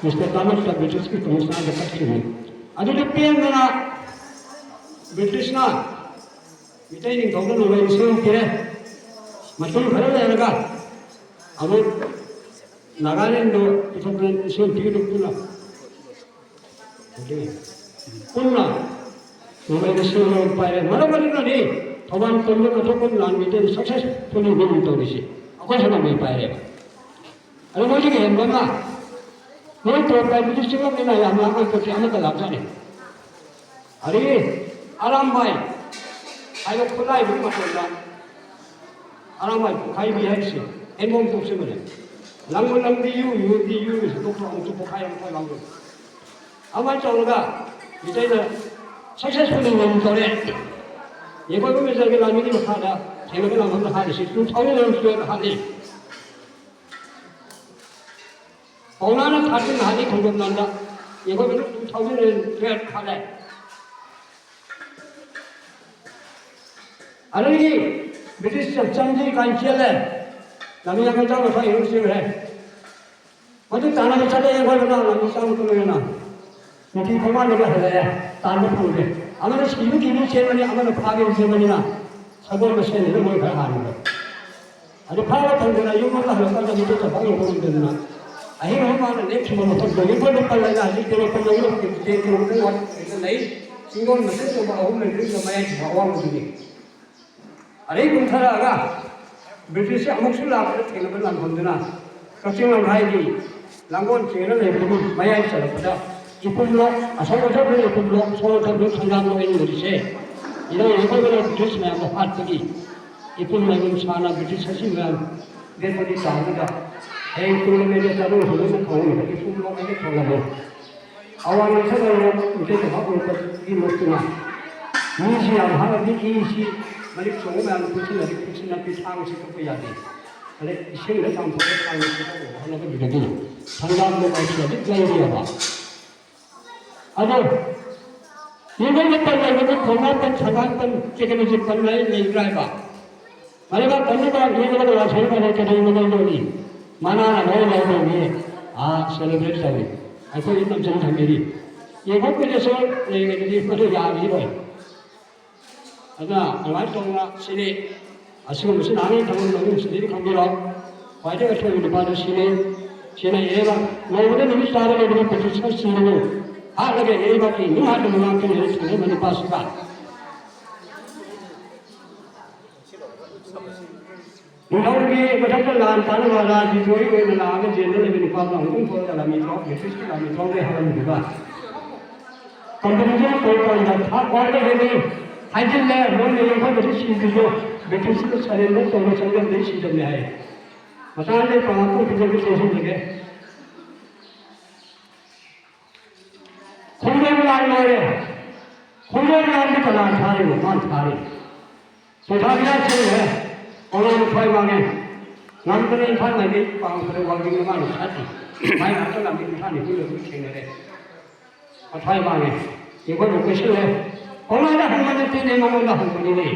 ꯃꯤꯁꯇꯔ ꯇꯥꯃꯁꯇ ꯕ꯭ꯔꯤꯇꯤꯁꯀꯤ ꯀꯃꯤꯁꯅꯔꯗ ꯀꯠꯈꯤꯕꯅꯤ꯫ ꯑꯗꯨꯗ ꯄꯦꯟꯗꯅ ꯕ꯭ꯔꯤꯇꯤꯁꯅ ꯃꯤꯇꯩ ꯅꯤꯡꯊꯧꯗ ꯅꯣꯡꯃꯩ ꯂꯤꯁꯤꯡ ꯑꯃ ꯄꯤꯔꯦ꯫ ꯃꯇꯨꯡ ꯈꯔ ꯂꯩꯔꯒ ꯑꯃꯨꯛ ꯅꯥꯒꯥꯂꯦꯟꯗ ꯄꯨꯊꯣꯛꯇꯅ ꯂꯤꯁꯤꯡ ꯑꯃ ꯄꯤꯒꯗꯕꯗꯨꯅ ꯄꯨꯟꯅ ꯅꯣꯡꯃꯩ ꯂꯤꯁꯤꯡ ꯑꯃ ꯄꯥꯏꯔꯦ꯫ ꯃꯔꯝ ꯑꯗꯨꯅꯅꯤ ꯊꯧꯕꯥꯜ ꯀꯣꯝꯗ ꯀꯠꯊꯣꯛꯄ ꯂꯥꯟꯃꯤꯗꯨ ꯁꯛꯁꯦꯁꯐꯨꯜꯂꯤ ꯋꯤꯟ ꯇꯧꯔꯤꯁꯤ꯫ ꯑꯩꯈꯣꯏꯁꯨ ꯅꯣꯡꯃꯩ ꯄꯥꯏꯔꯦꯕ꯫ ꯑꯗꯣ ꯃꯣꯏꯗꯒꯤ ꯍꯦꯟꯕ ꯑꯃ ꯃꯣꯏ ꯇꯣꯞ ꯄꯥꯏꯕꯗꯤ ꯆꯤꯡꯂꯛꯅꯤꯅ ꯌꯥꯝ ꯂꯥꯛꯑꯣꯏ ꯄꯣꯠꯁꯦ ꯑꯃꯠꯇ ꯂꯥꯛꯆꯅꯤ꯫ ꯑꯗꯒꯤ ꯑꯔꯥꯝꯕꯥꯏ ꯍꯥꯏꯕ ꯈꯨꯠꯂꯥꯏꯗꯨꯒꯤ ꯃꯇꯣꯟꯗ ꯑꯔꯥꯝꯕꯥꯏ ꯄꯣꯛꯈꯥꯏꯕꯤ ꯍꯥꯏꯔꯤꯁꯦ ꯑꯦꯟꯕꯣꯝ ꯇꯣꯛꯁꯤꯟꯕꯅꯦ꯫ ꯂꯪꯕ ꯂꯪꯕꯤ ꯌꯨ ꯌꯨꯗꯤ ꯌꯨ ꯁꯨ ꯇꯣꯛꯈ꯭ꯔꯣ ꯑꯃꯨꯛꯁꯨ ꯄꯣꯛꯈꯥꯏ ꯑꯃꯨꯛ ꯂꯪꯕ꯫ ꯑꯗꯨꯃꯥꯏꯅ ꯇꯧꯔꯒ ꯃꯤꯇꯩꯅ ꯁꯛꯁꯦꯁꯐꯨꯜꯂꯤ ꯋꯤꯟ ꯇꯧꯔꯦ꯫ ꯌꯦꯡꯈꯣꯏꯕ ꯃꯦꯖꯔꯒꯤ ꯂꯥꯟꯃꯤꯒꯤ ꯃꯈꯥꯗ ꯊꯦꯡꯅꯕ ꯂꯥꯟꯐꯝꯗ ꯍꯥꯠꯂꯤꯁꯤ ꯇꯨ ꯊꯥꯎꯖꯟ ꯏꯂꯦꯚꯦꯟ ꯇꯨꯋꯦꯜꯐ ꯍꯥꯠꯂꯤ꯫ ꯄꯥꯎꯅꯥꯅ ꯊꯥꯔꯇꯤꯟ ꯍꯥꯠꯂꯤ ꯈꯣꯡꯖꯣꯝ ꯂꯥꯟꯗ꯫ ꯌꯦꯡꯈꯣꯏꯕꯅ ꯇꯨ ꯊꯥꯎꯖꯟ ꯏꯂꯦꯚꯦꯟ ꯇꯨꯋꯦꯜꯐ ꯍꯥꯠꯂꯦ꯫ ꯑꯗꯨꯗꯒꯤ ꯕ꯭ꯔꯤꯇꯤꯁ ꯆꯪꯗ꯭ꯔꯤ ꯀꯥꯏꯅ ꯆꯦꯜꯂꯦ꯫ ꯂꯝꯃꯤ ꯌꯥꯡꯈꯩ ꯆꯥꯝꯃ ꯊꯣꯛꯏ ꯑꯗꯨꯝ ꯆꯦꯟꯈ꯭ꯔꯦ꯫ ꯃꯗꯨ ꯇꯥꯟꯅꯕ ꯆꯠꯂꯦ ꯑꯩꯈꯣꯏ ꯃꯅꯥꯎ ꯂꯝꯃꯤ ꯆꯥꯝꯃ ꯀꯨꯟ ꯑꯣꯏꯅ꯫ ꯅꯨꯄꯤ ꯐꯝꯃꯥꯟꯗꯒꯤ ꯍꯜꯂꯛꯑꯦ꯫ ꯇꯥꯟꯕ ꯐꯪꯗꯦ꯫ ꯑꯃꯅ ꯁꯤꯕ ꯀꯤꯕ ꯆꯦꯟꯕꯅꯤ, ꯑꯃꯅ ꯐꯥꯒꯦ ꯆꯦꯟꯕꯅꯤꯅ ꯁꯒꯣꯜ ꯃꯁꯦꯟꯅꯤꯅ ꯃꯣꯏ ꯈꯔ ꯍꯥꯟꯅ꯫ ꯑꯗꯨ ꯐꯥꯕ ꯐꯪꯗꯅ ꯌꯨꯝ ꯑꯃ ꯍꯜꯂꯛꯄꯗ ꯃꯤꯇꯩ ꯆꯠꯄ ꯉꯝꯗꯗꯅ ꯑꯍꯤꯡ ꯑꯍꯨꯝ ꯃꯥꯅ ꯂꯦꯞꯈꯤꯕ ꯃꯐꯝꯗꯣ ꯌꯨꯝꯐꯝꯗ ꯄꯜꯂꯒ ꯍꯧꯖꯤꯛ ꯇꯦꯔꯣ ꯄꯜꯂꯒ ꯇꯦꯔꯣ ꯄꯜꯂꯒ ꯋꯥꯠꯂꯤꯉꯩꯗ ꯂꯩ꯫ ꯆꯤꯡꯗꯣꯟ ꯃꯆꯤꯟ ꯆꯨꯝꯕ ꯑꯍꯨꯝ ꯂꯩꯕꯗꯨꯒꯤ ꯃꯌꯥꯏ ꯆꯨꯝꯕ ꯑꯋꯥꯡꯕꯗꯨꯅꯤ꯫ ꯑꯗꯩ ꯀꯨꯝꯊꯔꯛꯑꯒ ꯕ꯭ꯔꯤꯇꯤꯁꯁꯦ ꯑꯃꯨꯛꯁꯨ ꯂꯥꯛꯄꯗ ꯊꯦꯡꯅꯕ ꯂꯥꯟꯐꯝꯗꯨꯅ ꯀꯛꯆꯤꯡ ꯂꯝꯈꯥꯏꯒꯤ ꯂꯥꯡꯒꯣꯜ ꯆꯦꯡꯅ ꯂꯩꯕꯗꯨꯒꯤ ꯃꯌꯥꯏ ꯆꯜꯂꯛꯄꯗ ꯏꯄꯨꯝꯂꯣꯛ, ꯑꯁꯣꯝ ꯑꯣꯟꯊꯣꯛꯄ ꯏꯄꯨꯝꯂꯣꯛ, ꯁꯣꯝ ꯑꯣꯟꯊꯣꯛꯄ ꯈꯪꯒꯥꯝ ꯑꯣꯏꯅ ꯂꯩꯔꯤꯁꯦ꯫ ꯏꯔꯩ ꯂꯩꯈꯣꯏꯗꯅ ꯕ꯭ꯔꯤꯇꯤꯁ ꯃꯌꯥꯝꯗꯣ ꯍꯥꯠꯄꯒꯤ ꯏꯄꯨꯝ ꯃꯥꯏꯕꯝ ꯁꯥꯅ ꯕ꯭ꯔꯤꯇꯤꯁ ꯑꯁꯤ ꯃꯌꯥꯝ ꯗꯦꯠ ꯇ꯭ꯋꯦꯟꯇꯤ ꯇꯥꯕꯗ ꯍꯌꯦꯡ ꯇꯨꯡꯂꯝꯗ ꯆꯥꯗꯣꯡ ꯍꯧꯖꯤꯛꯅ ꯈꯪꯍꯟꯕꯗ ꯏꯄꯨꯝꯂꯣꯛ ꯑꯩꯅ ꯈꯪꯂꯝꯃꯤ꯫ ꯑꯋꯥꯡ ꯅꯣꯡꯆꯠ ꯅꯣꯡꯄꯣꯛ ꯅꯨꯡꯁꯤꯠ ꯇꯧꯕ ꯎꯔꯛꯄꯒꯤ ꯃꯇꯨꯡ ꯏꯟꯅ ꯃꯤꯁꯤ ꯌꯥꯝ ꯍꯥꯏꯔꯗꯤ ꯏꯁꯤ ꯃꯔꯤꯛ ꯆꯣꯡꯕ ꯃꯌꯥꯝ ꯄꯨꯟꯁꯤꯜꯂꯗꯤ ꯄꯨꯟꯁꯤꯟꯅ ꯄꯤꯊꯥꯡ ꯁꯤ ꯀꯛꯄ ꯌꯥꯗꯦ꯫ ꯑꯗꯩ ꯏꯁꯤꯡꯗ ꯆꯥꯝꯊꯣꯛꯄ ꯊꯥꯡ ꯁꯤ ꯀꯛꯄ ꯍꯣꯠꯅꯕꯗꯨꯗꯒꯤ ꯍꯪꯒꯥꯝ ꯃꯣꯕꯥꯏꯜꯁꯤ ꯑꯗꯨꯝ ꯂꯩꯔꯤꯑꯕ꯫ ꯑꯗꯣ ꯌꯦꯡꯒꯣꯟꯗ ꯄꯜ ꯂꯩꯕꯗ ꯊꯣꯡꯅꯥꯎ ꯄꯜ, ꯁꯪꯒꯥꯡ ꯄꯜ, ꯆꯦꯛꯀꯅꯤꯁꯦ ꯄꯜ ꯂꯩ, ꯂꯩꯕ꯭ꯔꯥ ꯍꯥꯏꯕ? ꯃꯔꯤꯕ ꯄꯜꯂꯤꯕ ꯌꯦꯡꯒꯣꯟꯗ ꯂꯥꯛꯁꯟꯕ ꯂꯩ, ꯀꯩꯗꯧꯅ ꯂꯩꯗꯧꯔꯤ? ꯃꯅꯥꯅ ꯂꯣꯏ ꯂꯩꯗꯧꯔꯤ꯫ ꯑꯥ, celebrate ꯇꯧꯔꯤ꯫ ꯑꯩꯈꯣꯏ ꯅꯝꯁꯤꯟ ꯊꯝꯕꯤꯔꯤ꯫ ꯌꯦꯡꯒꯣꯟ ꯀꯨꯏꯗꯁꯨ ꯂꯩꯔꯒꯗꯤ ꯃꯗꯨ ꯌꯥꯈꯤꯔꯣꯏ꯫ ꯑꯗꯨꯅ ꯑꯗꯨꯃꯥꯏꯅ ꯇꯧꯗꯅ ꯁꯤꯅꯤ꯫ ꯑꯁꯤꯒꯨꯝꯕꯁꯤ ꯅꯍꯥꯟꯒꯤ ꯊꯕꯛ ꯂꯧꯃꯤꯁꯤꯡꯗꯤ ꯈꯪꯕꯤꯔꯣ꯫ ꯈ꯭ꯋꯥꯏꯗꯒꯤ ꯑꯊꯣꯏꯕ ꯅꯨꯄꯥꯗꯨ ꯁꯤꯅꯤ꯫ ꯁꯤꯅ ꯏꯔꯩꯕꯥꯛ ꯅꯣꯡꯃꯗ ꯅꯨꯃꯤꯠ ꯆꯥꯕ ꯂꯩꯕꯗ ꯄ꯭ꯔꯣꯐꯦꯁꯔ ꯁꯤꯔꯅꯨ꯫ ꯍꯥꯠꯂꯒ ꯏꯔꯩꯕꯥꯛꯀꯤ ꯃꯤ ꯍꯥꯠꯅꯕ ꯉꯥꯛꯇꯅꯤ ꯍꯥꯏꯅ ꯊꯦꯡꯅꯕ ꯅꯨꯄꯥꯁꯤꯒ꯫ ꯅꯤꯡꯊꯧꯒꯤ ꯃꯊꯛꯇ ꯂꯥꯟ ꯇꯥꯅꯕ ꯔꯥꯖꯅꯤꯇꯤꯒꯤ ꯑꯣꯏꯅ ꯂꯥꯛꯑꯒ ꯖꯦꯜꯗ ꯂꯩꯕ ꯅꯨꯄꯥ ꯀꯥꯡꯕꯨ ꯊꯣꯛꯂꯒ ꯂꯥꯟꯃꯤ ꯊꯣꯛ-, ꯕ꯭ꯔꯤꯇꯤꯁꯀꯤ ꯂꯥꯟꯃꯤ ꯊꯣꯛꯂꯦ ꯍꯥꯏꯔꯝꯃꯤꯗꯨꯒ ꯀꯝꯄꯅꯤꯁꯦ ꯀꯔꯤ ꯀꯔꯤꯗ ꯊꯥꯛ ꯋꯥꯡꯅ ꯍꯦꯜꯂꯤ ꯍꯥꯏꯖꯤꯜꯂꯦ꯫ ꯃꯣꯏꯅ ꯌꯩꯊꯣꯛꯄꯁꯤ ꯁꯤꯗ꯭ꯔꯤꯁꯨ ꯕ꯭ꯔꯤꯇꯤꯁꯅ ꯁꯔꯦꯟꯗꯔ ꯇꯧꯕ ꯆꯪꯖꯕꯗꯒꯤ ꯁꯤꯗꯕꯅꯤ ꯍꯥꯏ꯫ ꯃꯆꯥꯗꯩ ꯄꯥꯡꯉꯛꯄ ꯑꯣꯐꯤꯁꯔꯒꯤ ꯂꯣꯏꯁꯤꯟꯖꯒꯦ꯫ ꯈꯣꯡꯖꯣꯝ ꯂꯥꯟ ꯂꯣꯏꯔꯦ꯫ ꯈꯣꯡꯖꯣꯝ ꯂꯥꯟꯗꯤ ꯀꯅꯥ ꯊꯥꯔꯤꯅꯣ? ꯃꯥꯅ ꯊꯥꯔꯤ꯫ ꯄꯩꯁꯥ ꯃꯌꯥꯝ ꯆꯦꯜꯂꯦ꯫ ꯀꯣꯂꯣꯝ ꯈ꯭ꯋꯥꯏ ꯋꯥꯡꯉꯦ꯫ ꯉꯝꯗꯅ ꯏꯝꯐꯥꯜ ꯃꯥꯏꯀꯩ ꯄꯥꯡꯈ꯭ꯔꯦ, ꯋꯥꯡꯖꯤꯡꯗ ꯃꯥꯅ ꯁꯥꯠꯂꯤ꯫ ꯃꯥꯏ ꯉꯥꯛꯇ ꯂꯥꯟꯃꯤ ꯀꯨꯟꯊ꯭ꯔꯥ ꯅꯤꯐꯨ ꯌꯧꯕ ꯊꯦꯡꯅꯔꯦ꯫ ꯃꯊ꯭ꯋꯥꯏ ꯋꯥꯡꯉꯦ꯫ ꯑꯩꯈꯣꯏꯕꯨ ꯀꯣꯏꯁꯤꯜꯂꯦ꯫ ꯀꯧꯅꯥꯗ ꯍꯪꯕ ꯅꯠꯇꯦꯅꯦ, ꯃꯉꯣꯟꯗ ꯍꯪꯕꯅꯤꯅꯦ꯫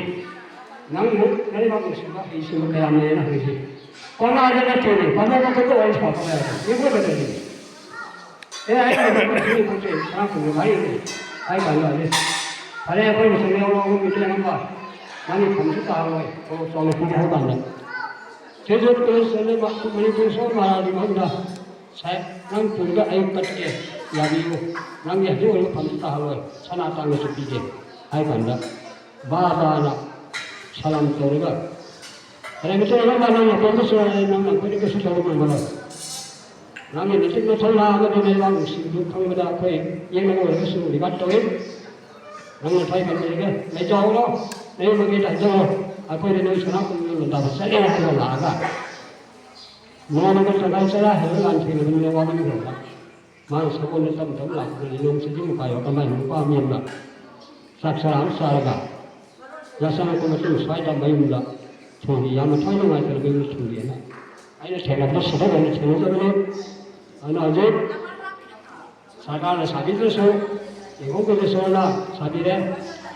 ꯅꯪꯕꯨ ꯂꯩꯕꯥꯛ ꯅꯨꯡꯁꯤꯕ ꯍꯩꯁꯤꯡꯕ ꯀꯌꯥꯝ ꯂꯩꯌꯦꯅ ꯍꯪꯉꯤꯁꯤ꯫ ꯀꯧꯅꯥꯗ ꯅꯠꯇꯦꯅꯦ, ꯄꯥꯝꯕꯣꯝ ꯃꯈꯣꯡꯗ ꯋꯥꯔꯤ ꯁꯥꯕ ꯀꯌꯥ ꯂꯩ꯫ ꯌꯦꯡꯉꯣꯗꯅꯦ꯫ ꯑꯦ, ꯑꯩ ꯍꯥꯏꯕ ꯃꯇꯝꯗ ꯁꯤꯒꯤ ꯄꯣꯠꯁꯦ ꯁꯅꯥ ꯀꯨꯟꯒ ꯃꯔꯤꯅꯤ꯫ ꯍꯥꯏ ꯀꯥꯟꯗ ꯑꯗꯩ, ꯐꯔꯦ, ꯑꯩꯈꯣꯏ ꯃꯁꯦꯟ ꯌꯥꯎꯔꯣ, ꯑꯍꯨꯝ ꯃꯤꯇꯔ ꯑꯃ ꯅꯪꯒꯤ ꯐꯝꯁꯨ ꯇꯥꯔꯣꯏ, ꯇꯣꯂꯣꯞ ꯆꯥꯎꯅ ꯄꯤꯒꯦ ꯍꯥꯏ ꯀꯥꯟꯗ, ꯁꯦ ꯖꯣꯏ ꯇꯣꯂꯣꯞ ꯆꯠꯂꯦ, ꯃ-, ꯃꯅꯤꯄꯨꯔ ꯁꯣꯝ ꯃꯍꯥꯔꯥꯖꯒꯤ ꯃꯐꯝꯗ, "ꯁꯥꯍꯦꯕ, ꯅꯪ ꯄꯨꯔꯒ ꯑꯩ ꯀꯠꯀꯦ, ꯌꯥꯕꯤꯌꯨ, ꯅꯪꯒꯤ ꯍꯧꯖꯤꯛ ꯑꯣꯏꯔꯤꯕ ꯐꯝꯁꯨ ꯇꯥꯍꯜꯂꯣꯏ, ꯁꯅꯥ ꯇꯥꯡꯅꯁꯨ ꯄꯤꯒꯦ" ꯍꯥꯏ ꯀꯥꯟꯗ, ꯕꯥꯕꯥꯅ ꯁꯂꯥꯝ ꯇꯧꯔꯒ, "ꯐꯔꯦ, ꯃꯇꯨꯡ ꯑꯃ ꯅꯪ ꯅꯇꯣꯝꯇꯁꯨ ꯅꯪ ꯑꯩꯈꯣꯏꯗꯒꯤꯁꯨ ꯂꯧꯕ ꯉꯝꯃꯔꯣꯏ꯫ ꯅꯪꯒꯤ ꯅꯆꯤꯟ ꯅꯊꯧ ꯂꯥꯛꯑꯒꯗꯤ ꯂꯩꯕꯥꯛ ꯅꯨꯡꯁꯤꯕꯗꯨ ꯈꯪꯕꯗ ꯑꯩꯈꯣꯏ ꯌꯦꯛꯅꯕ ꯑꯣꯏꯔꯒꯁꯨ ꯔꯤꯒꯥꯔꯗ ꯇꯧꯏ꯫ ꯅꯪꯅ ꯊꯋꯥꯏ ꯀꯟꯕꯤꯔꯒ ꯂꯩꯖꯍꯧꯔꯣ, ꯅꯌꯨꯝ ꯃꯀꯩꯗ ꯍꯟꯖꯍꯧꯔꯣ꯫ ꯑꯩꯈꯣꯏꯗꯤ ꯅꯣꯏ ꯁꯅꯥ ꯀꯨꯝꯕ ꯂꯣꯟꯗꯥꯕ ꯆꯠꯂꯦ" ꯍꯥꯏꯔꯒ ꯂꯥꯛꯑꯒ ꯅꯣꯡꯃꯒꯤ ꯇꯪꯈꯥꯏ ꯆꯔꯥ ꯍꯦꯟꯅ ꯂꯥꯟ ꯊꯦꯡꯅꯕꯅꯤꯅ ꯋꯥꯃꯟꯈ꯭ꯔꯕ꯫ ꯃꯥꯅ ꯁꯒꯣꯜꯗ ꯇꯞ ꯇꯞ ꯂꯥꯛꯄꯗꯗꯤ ꯅꯣꯡ ꯆꯤꯡꯁꯤ ꯃꯄꯥ ꯌꯧꯔꯀꯥꯟꯗ ꯅꯨꯄꯥ ꯑꯃ ꯌꯦꯡꯕ ꯆꯥꯛ ꯆꯔꯥ ꯑꯃ ꯆꯥꯔꯒ ꯌꯥꯆꯪꯉꯛꯄ ꯃꯇꯨꯡ ꯁ꯭ꯋꯥꯏꯗ ꯃꯌꯨꯝꯗ ꯊꯣꯡꯉꯤ꯫ ꯌꯥꯝꯅ ꯊꯋꯥꯏ ꯅꯨꯡꯉꯥꯏꯇꯅ ꯃꯌꯨꯝꯗ ꯊꯣꯡꯉꯦꯅ ꯑꯩꯅ ꯊꯦꯡꯅꯕꯗ ꯁꯤꯗ ꯑꯣꯏꯅ ꯊꯦꯡꯅꯖꯕꯅꯤ꯫ ꯑꯗꯨꯅ ꯍꯧꯖꯤꯛ ꯁꯔꯀꯥꯔꯅ ꯁꯥꯕꯤꯗ꯭ꯔꯁꯨ ꯌꯦꯡꯉꯣ, ꯀꯣꯂꯦꯁꯣꯔꯅ ꯁꯥꯕꯤꯔꯦ,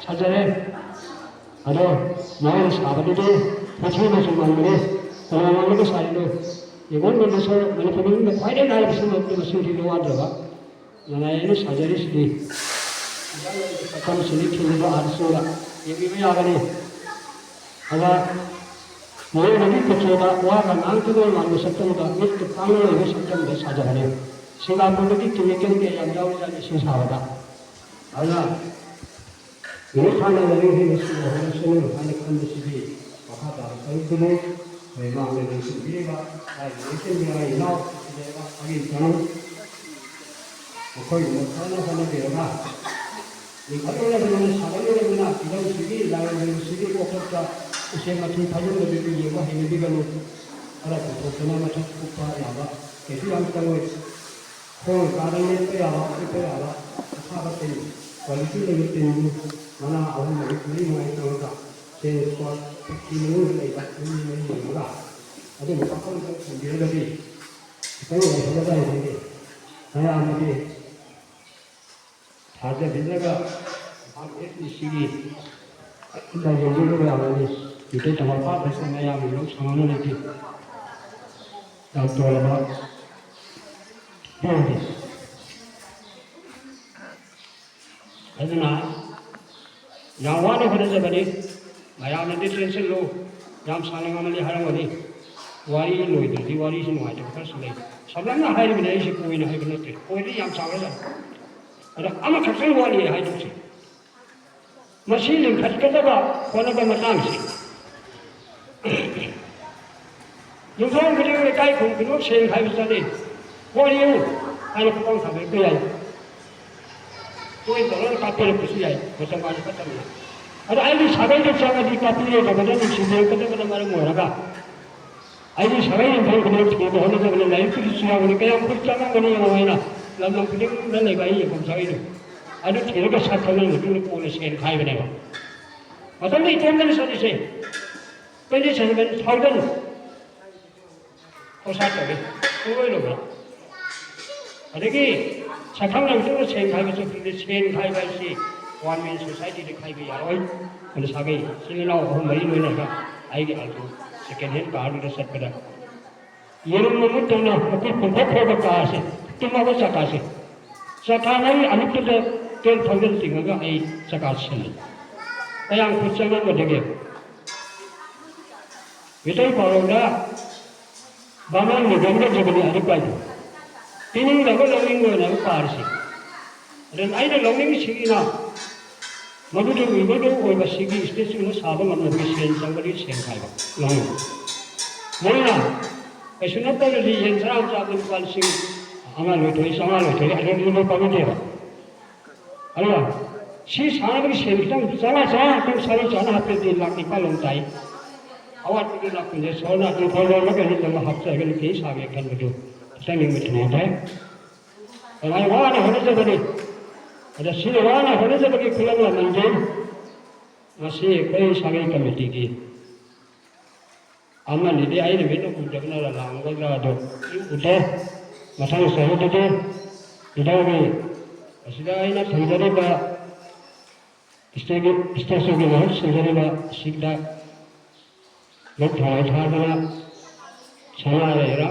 ꯁꯥꯖꯔꯦ꯫ ꯑꯗꯣ ꯃꯣꯏꯅ ꯁꯥꯕꯗꯨꯗꯤ ꯃꯊꯤ ꯃꯆꯨ ꯃꯥꯟꯕꯅꯤ꯫ ꯀꯅꯥ ꯃꯥꯟꯕꯒ ꯁꯥꯔꯤꯅꯣ? ꯌꯦꯡꯉꯣ, ꯀꯣꯂꯦꯁꯣꯔ ꯃꯅꯤꯄꯨꯔ ꯃꯅꯨꯡꯗ ꯈ꯭ꯋꯥꯏꯗꯒꯤ ꯅꯥꯏꯕ ꯁꯤꯟꯕ ꯃꯁꯤꯡ ꯊꯤꯕ ꯋꯥꯗ꯭ꯔꯕ ꯅꯅꯥꯏ ꯑꯩꯅ ꯁꯥꯖꯔꯤꯁꯤꯗꯤ꯫ ꯃꯐꯝꯁꯤꯅ ꯊꯤꯡꯂꯤꯕ ꯑꯥꯔꯠꯁꯤꯡꯒ ꯌꯦꯡꯕꯤꯕ ꯌꯥꯒꯅꯤ꯫ ꯑꯗ ꯃꯤꯑꯣꯏꯕꯒꯤ ꯀꯨꯆꯨꯗ ꯋꯥꯒ ꯉꯥꯡꯗꯨꯅ ꯃꯥꯟꯕ ꯁꯛꯇꯝꯗ ꯃꯤꯠꯀ ꯄꯥꯡꯅ ꯂꯩꯕ ꯁꯛꯇꯝꯗ ꯁꯥꯖꯕꯅꯤ꯫ ꯁꯤꯡꯒꯥꯄꯨꯔꯗꯒꯤ ꯀꯦꯃꯤꯀꯦꯜ ꯀꯌꯥ ꯌꯥꯝ ꯌꯥꯎꯔꯤꯖꯥꯠꯅꯤ ꯁꯤ ꯁꯥꯕꯗ꯫ ꯑꯗꯨꯅ ꯅꯨꯃꯤꯠ ꯊꯥꯅ ꯂꯥꯏꯔꯤꯛ ꯍꯩꯕꯁꯤꯡ ꯑꯣꯏꯍꯜꯂꯁꯅꯨ ꯍꯥꯏꯅ ꯈꯟꯕꯁꯤꯗꯤ ꯃꯈꯥ ꯇꯥꯕ ꯁꯔꯨꯛꯇꯨꯕꯨ ꯑꯩꯈꯣꯏ ꯃꯥꯡꯗ ꯂꯦꯡꯁꯤꯟꯕꯤꯔꯤꯕ ꯂꯥꯏꯔꯕ ꯂꯩꯇꯦꯡꯕꯤꯔꯕ ꯏꯅꯥꯎ ꯂꯩꯔꯕ ꯑꯒꯤ ꯇꯔꯨꯛ ꯃꯈꯣꯏꯒꯨꯝꯕ ꯐꯖꯅ ꯍꯣꯠꯅꯕꯤꯔꯒ ꯂꯤꯡꯈꯠꯂꯨꯔꯕꯅꯤꯅ ꯁꯥꯒꯠꯂꯨꯔꯕꯅꯤꯅ ꯏꯔꯝꯁꯤꯒꯤ ꯂꯥꯏꯔꯕꯁꯤꯒꯤ ꯀꯣꯛꯊꯣꯛꯇ ꯎꯆꯦꯛ ꯃꯊꯤ ꯐꯥꯏꯖꯤꯟꯕꯗꯨꯗꯤ ꯌꯦꯡꯕ ꯍꯩꯅꯕꯤꯒꯅꯨ꯫ ꯈꯔ ꯄꯨꯊꯣꯛꯇꯅ ꯃꯊꯛ ꯀꯨꯞꯄ ꯌꯥꯕ ꯀꯩꯁꯨ ꯌꯥꯝ ꯆꯪꯉꯣꯏ꯫ ꯈꯣꯡ ꯀꯥꯗ ꯂꯦꯞꯄ ꯌꯥꯕ, ꯂꯦꯞꯄ ꯌꯥꯕ ꯑꯊꯥꯕ ꯇꯤꯟ, ꯀ꯭ꯋꯥꯂꯤꯇꯤ ꯂꯩꯕ ꯇꯤꯟ ꯃꯅꯥ ꯑꯍꯨꯝ ꯃꯔꯤ ꯃꯔꯤ ꯃꯉꯥ ꯇꯧꯔꯒ ꯆꯦꯟ ꯁ꯭ꯄꯣꯠ ꯄꯨꯈ꯭ꯔꯤ ꯃꯅꯨꯡꯗ ꯂꯩꯕ ꯃꯤ ꯃꯔꯤ ꯌꯦꯡꯉꯒ ꯑꯗꯨꯒꯤ ꯃꯐꯝꯗ ꯊꯝꯕꯤꯔꯒꯗꯤ ꯈꯤꯇꯪ ꯂꯩꯍꯜꯂꯒ ꯍꯥꯏꯗꯤ ꯃꯌꯥꯝꯒꯤ ꯊꯥꯖꯕꯤꯔꯒ ꯃꯐꯝ ꯑꯦ ꯄꯤ ꯁꯤꯒꯤ ꯂꯥꯏꯌꯦꯡꯕꯤꯔꯒ ꯌꯥꯝꯅ ꯃꯤꯇꯩ ꯇꯝꯕ ꯄꯥꯛꯄꯁꯨ ꯃꯌꯥꯝꯒꯤ ꯂꯧ ꯁꯪꯉꯝꯅ ꯂꯩꯇꯦ꯫ ꯌꯥꯝ ꯇꯣꯜꯂꯕ ꯐꯤꯕꯝꯅꯤ꯫ ꯑꯗꯨꯅ ꯌꯥꯝ ꯋꯥꯅ ꯍꯣꯠꯅꯖꯕꯅꯤ꯫ ꯃꯌꯥꯝꯅꯗꯤ ꯆꯦꯟꯁꯤꯜꯂꯨ, ꯌꯥꯝ ꯁꯥꯡꯅ ꯉꯝꯃꯜꯂꯤ ꯍꯥꯏꯔꯝꯒꯅꯤ꯫ ꯋꯥꯔꯤ ꯂꯣꯏꯗ꯭ꯔꯗꯤ ꯋꯥꯔꯤꯁꯤ ꯅꯨꯡꯉꯥꯏꯇꯕ ꯈꯔꯁꯨ ꯂꯩ꯫ ꯁꯝꯂꯞꯅ ꯍꯥꯏꯔꯤꯕꯅꯤ, ꯑꯩꯁꯤ ꯀꯣꯏꯅ ꯍꯥꯏꯕ ꯅꯠꯇꯦ, ꯀꯣꯏꯗꯤ ꯌꯥꯝ ꯁꯥꯡꯈ꯭ꯔꯖꯥꯠꯅꯤ꯫ ꯑꯗꯣ ꯑꯃꯈꯛꯇꯪ ꯋꯥꯠꯂꯤ ꯍꯥꯏꯗꯣꯛꯁꯤ꯫ ꯃꯁꯤ ꯂꯤꯡꯈꯠꯀꯗꯕ ꯍꯣꯠꯅꯕ ꯃꯇꯥꯡꯁꯤ ꯌꯨꯝꯊꯣꯡ ꯈꯨꯗꯤꯡ, ꯂꯩꯀꯥꯏ ꯈꯨꯟ ꯈꯨꯗꯤꯡꯃꯛ ꯁꯦꯡ ꯈꯥꯏꯕ ꯆꯠꯂꯤ꯫ ꯄꯣꯠ ꯌꯦꯡꯉꯨ ꯍꯥꯏꯅ ꯈꯨꯄꯥꯡ ꯊꯥꯡꯒꯠꯄ ꯌꯥꯏ꯫ ꯇꯣꯏ ꯇꯧꯔꯒ ꯀꯥꯞꯄꯤꯔꯛꯄꯁꯨ ꯌꯥꯏ, ꯃꯇꯝ ꯃꯥꯅ ꯐꯠꯇꯕꯅ꯫ ꯑꯗꯣ ꯑꯩꯒꯤ ꯁꯥꯒꯩꯗ ꯆꯪꯉꯗꯤ ꯀꯥꯞꯄꯤꯔꯣꯏꯗꯕꯗ ꯅꯨꯡꯁꯤꯕꯤꯔꯛꯀꯗꯕꯅ ꯃꯔꯝ ꯑꯣꯏꯔꯒ ꯑꯩꯒꯤ ꯁꯥꯒꯩ ꯌꯨꯝꯊꯣꯡ ꯈꯨꯗꯤꯡꯃꯛ ꯊꯤꯡꯅꯕ ꯍꯣꯠꯅꯖꯕꯅꯤ꯫ ꯂꯥꯏꯔꯤꯛꯄꯨꯗꯤ ꯆꯨꯔꯥꯡꯕꯅꯤ, ꯀꯌꯥꯝ ꯈꯨꯠ ꯆꯪꯉꯝꯒꯅꯤ ꯌꯦꯡꯉꯣ ꯍꯥꯏꯅ ꯂꯝ ꯂꯝ ꯈꯨꯗꯤꯡꯃꯛꯇ ꯂꯩꯕ ꯑꯩ ꯌꯦꯡꯐꯝ ꯁꯥꯒꯩꯗꯣ꯫ ꯑꯗꯨ ꯊꯤꯔꯒ ꯁꯛ ꯈꯪꯉꯕ ꯃꯇꯨꯡꯗ ꯀꯣꯟꯅ ꯁꯦꯟ ꯈꯥꯏꯕꯅꯦꯕ꯫ ꯃꯇꯝꯗ ꯏꯇꯣꯝꯗꯅ ꯆꯠꯂꯤꯁꯦ꯫ Twenty seven thousand ꯈꯣꯔꯁꯥ ꯇꯧꯏ꯫ ꯄꯨꯡꯂꯣꯏ ꯂꯣꯏꯕ꯫ ꯑꯗꯒꯤ ꯁꯛꯈꯪꯅꯕꯗꯨꯅ ꯁꯦꯟ ꯈꯥꯏꯕ ꯆꯠꯄꯗꯨꯗꯤ ꯁꯦꯟ ꯈꯥꯏꯕ ꯍꯥꯏꯕꯁꯤ ꯋꯥꯟ ꯃꯦꯟ ꯁꯣꯁꯥꯏꯇꯤꯗ ꯈꯥꯏꯕ ꯌꯥꯔꯣꯏ꯫ ꯑꯗꯨ ꯁꯥꯒꯩ ꯏꯆꯤꯜ ꯏꯅꯥꯎ ꯑꯍꯨꯝ ꯃꯔꯤ ꯂꯣꯏꯅꯔꯒ ꯑꯩꯒꯤ ꯑꯜꯇꯣ ꯁꯦꯀꯦꯟ ꯍꯦꯟ ꯀꯥꯔꯗꯨꯗ ꯆꯠꯄꯗ ꯌꯦꯔꯨꯝ ꯃꯃꯨꯠꯇꯧꯅ ꯃꯀꯨ ꯄꯨꯡꯈꯣꯛ ꯈꯣꯛꯄ ꯀꯥꯁꯦ, ꯇꯨꯝꯃꯕ ꯆꯀꯥꯁꯦ, ꯆꯀꯥ ꯃꯔꯤ ꯑꯃꯨꯛꯇꯗ ꯇꯨꯌꯦꯜꯐ ꯊꯥꯎꯖꯟ ꯇꯤꯡꯉꯒ ꯑꯩ ꯆꯀꯥ ꯁꯤꯜꯂꯤ꯫ ꯀꯌꯥꯝ ꯈꯨꯠ ꯆꯪꯉꯝꯒꯗꯒꯦ? ꯃꯤꯇꯩ ꯄꯥꯎꯔꯧꯗ ꯕꯥꯃꯣꯟ ꯃꯤꯒꯣꯟꯒ ꯖꯨꯕꯤꯂꯤ ꯑꯗꯨ ꯄꯥꯏꯗꯦ꯫ ꯄꯤꯅꯤꯡꯗꯕ ꯂꯧꯅꯤꯡꯕ ꯑꯣꯏꯅ ꯑꯗꯨꯝ ꯄꯥꯔꯁꯤ꯫ ꯑꯗꯨꯅ ꯑꯩꯅ ꯂꯧꯅꯤꯡꯉꯤꯁꯤꯒꯤꯅ ꯃꯗꯨꯗ ꯎꯏꯕꯗꯨ ꯑꯣꯏꯕ ꯁꯤꯒꯤ ꯁ꯭ꯇꯦꯆꯨꯅ ꯁꯥꯕ ꯉꯝꯅꯕꯒꯤ ꯁꯦꯟ ꯆꯪꯕꯗꯤ ꯁꯦꯟ ꯈꯥꯏꯕ ꯂꯧꯅꯤꯡꯕ꯫ ꯃꯣꯏꯅ ꯀꯩꯁꯨ ꯅꯠꯇ꯭ꯔꯒꯗꯤ ꯌꯦꯟ ꯆꯔꯥ ꯑꯃ ꯆꯥꯕꯗ ꯂꯨꯄꯥ ꯂꯤꯁꯤꯡ ꯃꯉꯥ ꯂꯣꯏꯊꯣꯛꯏ, ꯆꯥꯝꯃꯉꯥ ꯂꯣꯏꯊꯣꯛꯏ, ꯑꯗꯨꯗꯤ ꯂꯣꯏ ꯄꯥꯝꯅꯗꯦꯕ꯫ ꯑꯗꯨꯒ ꯁꯤ ꯁꯥꯟꯅꯕꯒꯤ ꯁꯦꯟ ꯈꯤꯇꯪ ꯆꯥꯝꯃꯉꯥ ꯆꯥꯝꯃꯉꯥ ꯈꯛꯇꯪ ꯁꯔꯨ ꯆꯥꯅ ꯍꯥꯞꯄꯗꯤ ꯂꯥꯛ ꯅꯤꯄꯥꯜ ꯂꯣꯝ ꯇꯥꯏ꯫ ꯑꯋꯥꯠꯄꯗꯨ ꯂꯥꯛ ꯀꯨꯟꯁꯦ ꯁꯣꯔꯅ ꯑꯗꯨꯝ ꯈꯔ ꯂꯧꯔꯒ ꯍꯦꯟꯅ ꯑꯃ ꯍꯥꯞꯆꯔꯒ ꯅꯨꯡꯇꯤꯒꯤ ꯁꯥꯒꯦ ꯈꯟꯕꯗꯨ ꯈꯤꯇꯪ ꯅꯤꯡꯕ ꯊꯨꯡꯍꯧꯗꯦ꯫ ꯑꯗꯨꯃꯥꯏꯅ ꯋꯥꯅ ꯍꯣꯠꯅꯖꯕꯅꯤ꯫ ꯑꯗ ꯁꯤꯅ ꯋꯥꯅ ꯍꯣꯠꯅꯖꯕꯒꯤ ꯈꯨꯂꯪ ꯂꯃꯟꯁꯦ ꯉꯁꯤ ꯑꯩꯈꯣꯏ ꯁꯥꯒꯩ ꯀꯃꯤꯇꯤꯒꯤ ꯑꯃꯅꯤꯗꯤ ꯑꯩꯅ ꯃꯤꯠꯅ ꯎꯗꯕꯅ ꯂꯥꯛꯑꯝꯒꯗ꯭ꯔꯥ ꯑꯗꯣ ꯎꯗꯦ꯫ ꯃꯊꯪ ꯆꯍꯤꯗꯗꯤ ꯏꯙꯧꯒꯤ ꯑꯁꯤꯗ ꯑꯩꯅ ꯊꯝꯖꯔꯤꯕ ꯏꯁꯇꯦꯒꯤ-, ꯏꯁꯇꯦꯆꯨꯒꯤ ꯃꯍꯨꯠ ꯁꯤꯟꯖꯔꯤꯕ ꯑꯁꯤꯗ ꯂꯨꯞ ꯊꯥꯡꯂꯩ ꯊꯥꯗꯨꯅ ꯁꯅꯥ ꯂꯩꯔꯥ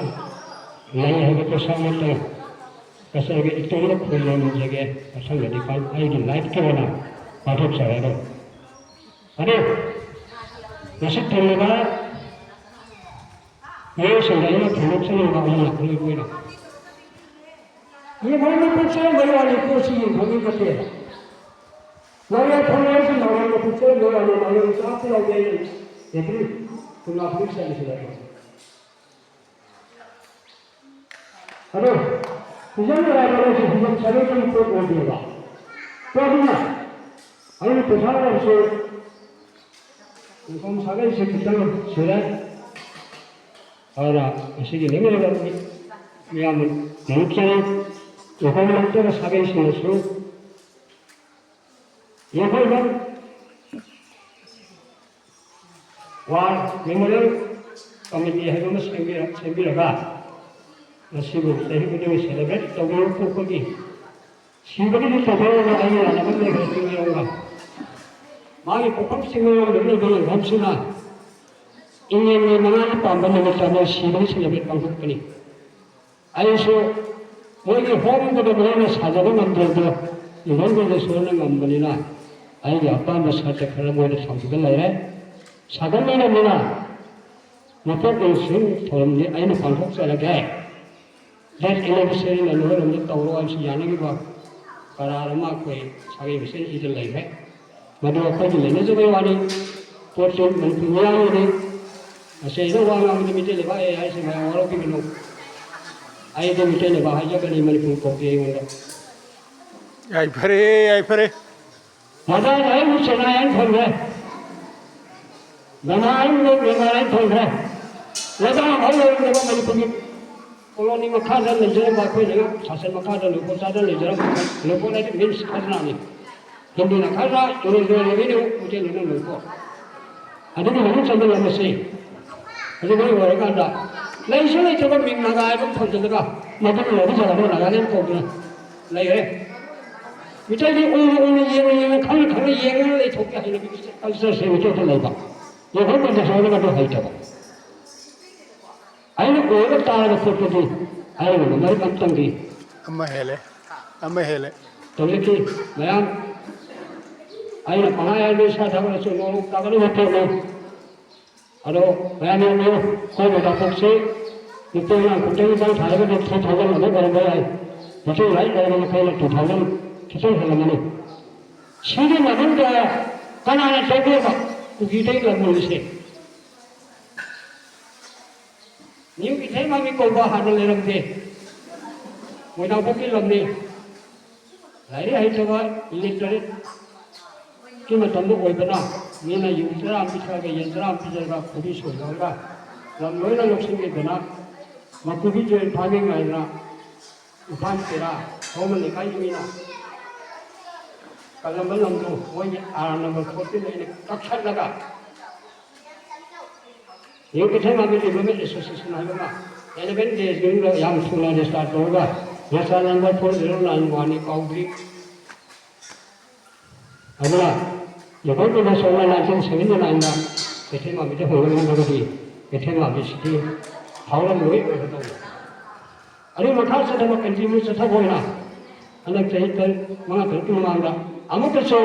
ꯂꯩ ꯍꯥꯏꯕ ꯄꯣꯠꯁꯛ ꯑꯃꯇꯪ ꯀꯆꯔꯒꯤ ꯏꯇꯣꯝꯗ ꯈꯨꯔꯨꯝꯖꯒꯦ꯫ ꯃꯊꯪꯗꯗꯤ ꯄꯥꯡ-, ꯑꯩꯒꯤ ꯂꯥꯏꯐꯀꯤ ꯑꯣꯏꯅ ꯄꯥꯡꯊꯣꯛꯆꯔꯔꯣꯏ꯫ ꯑꯗꯨ ꯉꯁꯤ ꯊꯦꯡꯅꯕ ꯃꯤꯑꯣꯏꯁꯤꯡꯗ ꯑꯩꯅ ꯊꯦꯡꯅꯖꯅꯤꯡꯕ ꯑꯃꯅ ꯑꯩꯈꯣꯏ ꯑꯣꯏꯅ ꯌꯦꯡꯐꯝꯗ ꯄꯨꯛꯆꯦꯜ ꯃꯔꯨ ꯑꯅꯤ ꯄꯣꯠꯁꯤ ꯌꯦꯡꯐꯝꯒꯤ ꯅꯠꯇꯦ꯫ ꯂꯧꯔꯦ ꯐꯪꯂꯣꯏꯁꯤ ꯂꯧꯔꯦ ꯄꯨꯛꯆꯦꯜ ꯃꯔꯨ ꯑꯅꯤ ꯂꯧꯔꯦ ꯆꯥꯛꯇ ꯂꯧꯒꯦ ꯑꯩꯅ ꯑꯦꯄ꯭ꯔꯤꯜ ꯀꯨꯟꯃꯥꯄꯟ ꯆꯠꯂꯤꯁꯤ ꯅꯠꯇ꯭ꯔꯣ? ꯑꯗꯣ ꯍꯤꯖꯝ ꯂꯥꯏꯕ ꯍꯥꯏꯁꯦ ꯍꯤꯖꯝ ꯁꯥꯒꯩꯒꯤ ꯄꯣꯠ ꯑꯣꯏꯗꯦꯕ꯫ ꯄꯣꯠꯇꯨꯅ ꯑꯩꯅ ꯄꯩꯁꯥ ꯂꯧꯔꯁꯨ ꯏꯪꯈꯣꯜ ꯁꯥꯒꯩꯁꯦ ꯈꯤꯇꯪ ꯁꯨꯔꯦ꯫ ꯑꯗꯨꯅ ꯉꯁꯤꯒꯤ ꯂꯦꯡꯃꯤꯟꯅꯕ ꯃꯤ-, ꯃꯤꯌꯥꯝꯕꯨ ꯅꯣꯡꯆꯔꯦ꯫ ꯏꯪꯈꯣꯜ ꯂꯩꯇꯕ ꯁꯥꯒꯩꯁꯤꯡꯅꯁꯨ ꯌꯦꯡꯈꯣꯜꯕꯝ ꯋꯥꯔ ꯃꯦꯃꯣꯔꯤꯌꯦꯜ ꯀꯃꯤꯇꯤ ꯍꯥꯏꯕ ꯑꯃ ꯁꯦꯝꯕꯤꯔ-, ꯁꯦꯝꯕꯤꯔꯒ ꯃꯁꯤꯕꯨ ꯆꯍꯤ ꯈꯨꯗꯤꯡꯒꯤ ꯁꯦꯂꯦꯕ꯭ꯔꯦꯠ ꯇꯧꯕꯤꯕ ꯊꯣꯛꯄꯒꯤ ꯁꯤꯕꯒꯤꯗꯤ ꯇꯧꯊꯣꯛꯑꯒ ꯑꯩ ꯌꯥꯅꯕ ꯂꯩꯈ꯭ꯔꯦ ꯆꯤꯡꯃꯩꯔꯣꯡꯒ꯫ ꯃꯥꯒꯤ ꯄꯣꯛꯐꯝ ꯆꯤꯡꯃꯩꯔꯣꯡꯗ ꯂꯩꯕ ꯂꯩꯐꯝꯁꯤꯅ ꯏꯪꯉꯦꯟꯒꯤ ꯃꯉꯥꯅꯤ ꯄꯥꯟꯕ ꯅꯨꯃꯤꯠꯇ ꯃꯣꯏ ꯁꯤꯕꯒꯤ ꯁꯦꯂꯦꯕ꯭ꯔꯦꯠ ꯄꯥꯡꯊꯣꯛꯄꯅꯤ꯫ ꯑꯩꯁꯨ ꯃꯣꯏꯒꯤ ꯍꯣꯝꯗꯨꯗ ꯃꯣꯏꯅ ꯁꯥꯖꯕ ꯉꯝꯗ꯭ꯔꯕꯗꯣ ꯏꯚꯦꯟ ꯑꯣꯔꯒꯦꯅꯥꯏꯖꯔꯅ ꯉꯝꯕꯅꯤꯅ ꯑꯩꯒꯤ ꯑꯄꯥꯝꯕ ꯁꯔꯨꯛꯇ ꯈꯔ ꯃꯣꯏꯗ ꯊꯝꯈꯤꯕ ꯂꯩꯔꯦ꯫ ꯁꯥꯒꯠꯂꯤꯔꯕꯅꯤꯅ ꯃꯄꯣꯛ ꯅꯨꯡꯁꯤꯡ ꯊꯧꯔꯝꯗꯤ ꯑꯩꯅ ꯄꯥꯡꯊꯣꯛꯆꯔꯒꯦ꯫ ꯗꯦꯠ ꯏꯂꯦꯚꯦꯟ ꯁꯦꯔꯤꯅ ꯅꯣꯏꯔꯣꯝꯗ ꯇꯧꯔꯣ ꯍꯥꯏꯕꯁꯤ ꯌꯥꯅꯈꯤꯕ ꯀꯔꯥꯔ ꯑꯃ ꯑꯩꯈꯣꯏ ꯁꯥꯒꯩ ꯃꯁꯦꯟ ꯏꯗ ꯂꯩꯈ꯭ꯔꯦ꯫ ꯃꯗꯨ ꯑꯩꯈꯣꯏꯒꯤ ꯂꯩꯅꯖꯕꯒꯤ ꯋꯥꯅꯤ꯫ ꯄꯣꯠꯁꯤ ꯃꯅꯤꯄꯨꯔ ꯃꯤꯌꯥꯝꯒꯤꯅꯤ꯫ ꯃꯁꯤꯗ ꯋꯥ ꯉꯥꯡꯕꯗ ꯃꯤꯇꯩ ꯂꯩꯕꯥꯛ ꯑꯦ ꯍꯥꯏꯁꯤ ꯃꯌꯥꯝ ꯋꯥꯔꯧꯕꯤꯒꯅꯨ꯫ ꯑꯩꯗꯤ ꯃꯤꯇꯩ ꯂꯩꯕꯥꯛ ꯍꯥꯏꯖꯕꯅꯤ, ꯃꯅꯤꯄꯨꯔ ꯀꯧꯗꯦ ꯑꯩꯉꯣꯟꯗ꯫ ꯌꯥꯏꯐꯔꯦ, ꯌꯥꯏꯐꯔꯦ꯫ ꯃꯗꯥꯏꯗ ꯑꯩꯕꯨ ꯆꯦꯟꯅꯥꯏ ꯍꯥꯏꯅ ꯊꯣꯟꯈ꯭ꯔꯦ꯫ ꯃꯃꯥ ꯍꯥꯏꯅ ꯃꯦꯟꯃꯥꯔ ꯍꯥꯏꯅ ꯊꯣꯟꯈ꯭ꯔꯦ꯫ ꯂꯩꯕꯥꯛ ꯑꯃ ꯂꯩꯔꯝꯗꯕ ꯃꯅꯤꯄꯨꯔꯒꯤ ꯀꯣꯂꯣꯅꯤ ꯃꯈꯥꯗ ꯂꯩꯖꯔꯝꯕ ꯑꯩꯈꯣꯏꯅ ꯁꯥꯁꯟ ꯃꯈꯥꯗ ꯂꯨꯈꯣꯡ ꯆꯥꯗ ꯂꯩꯖꯔꯝꯕ, ꯂꯨꯈꯣꯡ ꯍꯥꯏꯗꯤ ꯃꯤꯟꯁ ꯈꯖꯅꯥꯅꯤ꯫ ꯍꯤꯟꯗꯨꯅ ꯈꯖꯅꯥ, ꯇꯨꯔꯦꯜ ꯇꯨꯔꯦꯜ ꯔꯦꯚꯤꯅ꯭ꯌꯨ, ꯃꯩꯇꯩꯂꯣꯟꯅ ꯂꯨꯈꯣꯡ꯫ ꯑꯗꯨꯒꯤ ꯃꯅꯨꯡ ꯆꯟꯕ ꯂꯝ ꯑꯁꯤ ꯍꯧꯖꯤꯛ ꯃꯔꯨ ꯑꯣꯏꯔꯀꯥꯟꯗ ꯂꯩꯁꯨ ꯂꯩꯇꯕ ꯃꯤꯡ ꯅꯥꯒꯥ ꯍꯥꯏꯕ ꯑꯃ ꯊꯣꯟꯖꯤꯜꯂꯒ ꯃꯗꯨꯅ ꯂꯣꯏꯕ ꯖꯒꯥꯗꯣ ꯅꯥꯒꯥꯂꯦꯟ ꯀꯧꯗꯨꯅ ꯂꯩꯔꯦ꯫ ꯃꯤꯇꯩꯗꯤ ꯎꯅ ꯎꯅ, ꯌꯦꯡꯅ ꯌꯦꯡꯅ, ꯈꯪꯅ ꯈꯪꯅ ꯌꯦꯡꯉꯒ ꯂꯩꯊꯣꯛꯀꯦ ꯍꯥꯏꯅ ꯀꯜꯆꯔꯁꯦ ꯃꯤꯇꯩꯗ ꯂꯩꯕ꯫ ꯌꯦꯡꯈꯪ ꯀꯟꯗ ꯁꯣꯏꯔꯒ ꯑꯗꯨ ꯍꯩꯇꯕ꯫ ꯑꯩꯅ ꯑꯣꯏꯔꯒ ꯇꯥꯔꯒ ꯈꯣꯠꯄꯗꯤ ꯍꯥꯏꯔꯒꯅ ꯃꯔꯝ ꯑꯝꯇꯪꯗꯤ ꯑꯃ ꯍꯦꯜꯂꯦ, ꯑꯃ ꯍꯦꯜꯂꯦ꯫ ꯇꯧꯖꯈꯤ ꯃꯌꯥꯝ꯫ ꯑꯩꯅ ꯄꯪꯍꯥꯏ ꯍꯥꯏꯔꯗꯤ ꯏꯁꯥ ꯊꯥꯒꯠꯂꯁꯨ ꯅꯣꯡ ꯇꯥꯒꯠꯂꯤꯕ ꯄꯣꯠꯅꯤ꯫ ꯑꯗꯣ ꯃꯌꯥꯝ ꯌꯦꯡꯕꯤꯌꯨ, ꯑꯩꯈꯣꯏ ꯃꯣꯏꯔꯥꯡꯄꯣꯛꯁꯤ ꯅꯨꯄꯤ ꯑꯉꯥꯡ ꯈꯛꯇꯪ ꯏꯟꯖꯥꯡ ꯊꯥꯔꯒꯗꯤ three thousand ꯑꯃꯨꯛ ꯑꯣꯏꯔꯝꯕ ꯌꯥꯏ꯫ ꯃꯩꯇꯩ ꯂꯥꯏꯔꯤꯛ ꯂꯩꯔꯕ ꯃꯈꯩꯅ two thousand ꯈꯤꯇꯪ ꯍꯦꯜꯂꯝꯒꯅꯤ꯫ ꯁꯤꯒꯤ ꯃꯅꯨꯡꯗ ꯀꯅꯥꯅ ꯇꯧꯒꯦꯕ ꯀꯨꯀꯤꯗꯒꯤ ꯂꯝ ꯍꯦꯜꯂꯤꯁꯦ? ꯅ꯭ꯌꯨ ꯏꯊꯩꯃꯃꯤ ꯀꯧꯕ ꯍꯥꯟꯅ ꯂꯩꯔꯝꯗꯦ꯫ ꯃꯣꯏꯅꯥꯡꯄꯣꯛꯀꯤ ꯂꯝꯅꯤ꯫ ꯂꯥꯏꯔꯤꯛ ꯍꯩꯇꯕ illiterateꯀꯤ ꯃꯇꯝꯗ ꯑꯣꯏꯕꯅ ꯃꯤꯅ ꯌꯨ ꯆꯔꯥ ꯑꯃ ꯄꯤꯊꯛꯑꯒ, ꯌꯦꯟ ꯆꯔꯥ ꯑꯃ ꯄꯤꯖꯔꯒ, ꯈꯨꯕꯤ ꯁꯣꯏꯗꯣꯛꯑꯒ ꯂꯝ ꯂꯣꯏꯅ ꯂꯧꯁꯤꯟꯈꯤꯗꯅ ꯃꯀꯨꯕꯤ ꯇꯨꯔꯦꯜ ꯐꯥꯅꯤꯡꯉꯥꯏꯅ ꯏꯝꯐꯥꯜ ꯇꯦꯔꯥ ꯊꯧꯃ ꯂꯩꯀꯥꯏꯒꯤ ꯃꯤꯅ ꯀꯜꯂꯝꯕ ꯂꯝꯗꯨ ꯃꯣꯏꯒꯤ ꯑꯥꯔ ꯅꯝꯕꯔ ꯐꯣꯔꯇꯤꯟ ꯑꯩꯅ ꯀꯛꯊꯠꯂꯒ ꯅ꯭ꯌꯨ ꯀꯩꯊꯦꯜꯃꯥꯟꯕꯤ ꯗꯤꯕꯂꯞꯃꯦꯟ ꯑꯦꯁꯣꯁꯤꯌꯦꯁꯟ ꯍꯥꯏꯕ ꯑꯃ eleven days ꯃꯅꯨꯡꯗ ꯌꯥꯝ ꯊꯨꯅ register ꯇꯧꯔꯒ ꯃꯆꯥ number four zero nine one ꯀꯥꯎꯗ꯭ꯔꯤ꯫ ꯑꯗꯨꯅ ꯌꯦꯡꯈꯠꯂꯨꯕ ꯁꯣꯝꯅ nineteen seventy nine ꯀꯩꯊꯦꯜ ꯃꯥꯟꯕꯤꯗ ꯍꯣꯡꯂꯝꯗ꯭ꯔꯒꯗꯤ ꯀꯩꯊꯦꯜ ꯃꯥꯟꯕꯤꯁꯤꯗꯤ ꯐꯥꯎꯔꯝꯂꯣꯏ ꯑꯣꯏꯒꯗꯧꯕ꯫ ꯑꯗꯨ ꯃꯈꯥ ꯆꯠꯊꯕ continue ꯆꯠꯊꯕ ꯑꯣꯏꯅ ꯍꯟꯗꯛ ꯆꯍꯤ ꯇꯔꯨꯛ, ꯃꯉꯥ ꯇꯔꯨꯛꯀꯤ ꯃꯃꯥꯡꯗ ꯑꯃꯨꯛꯀꯁꯨ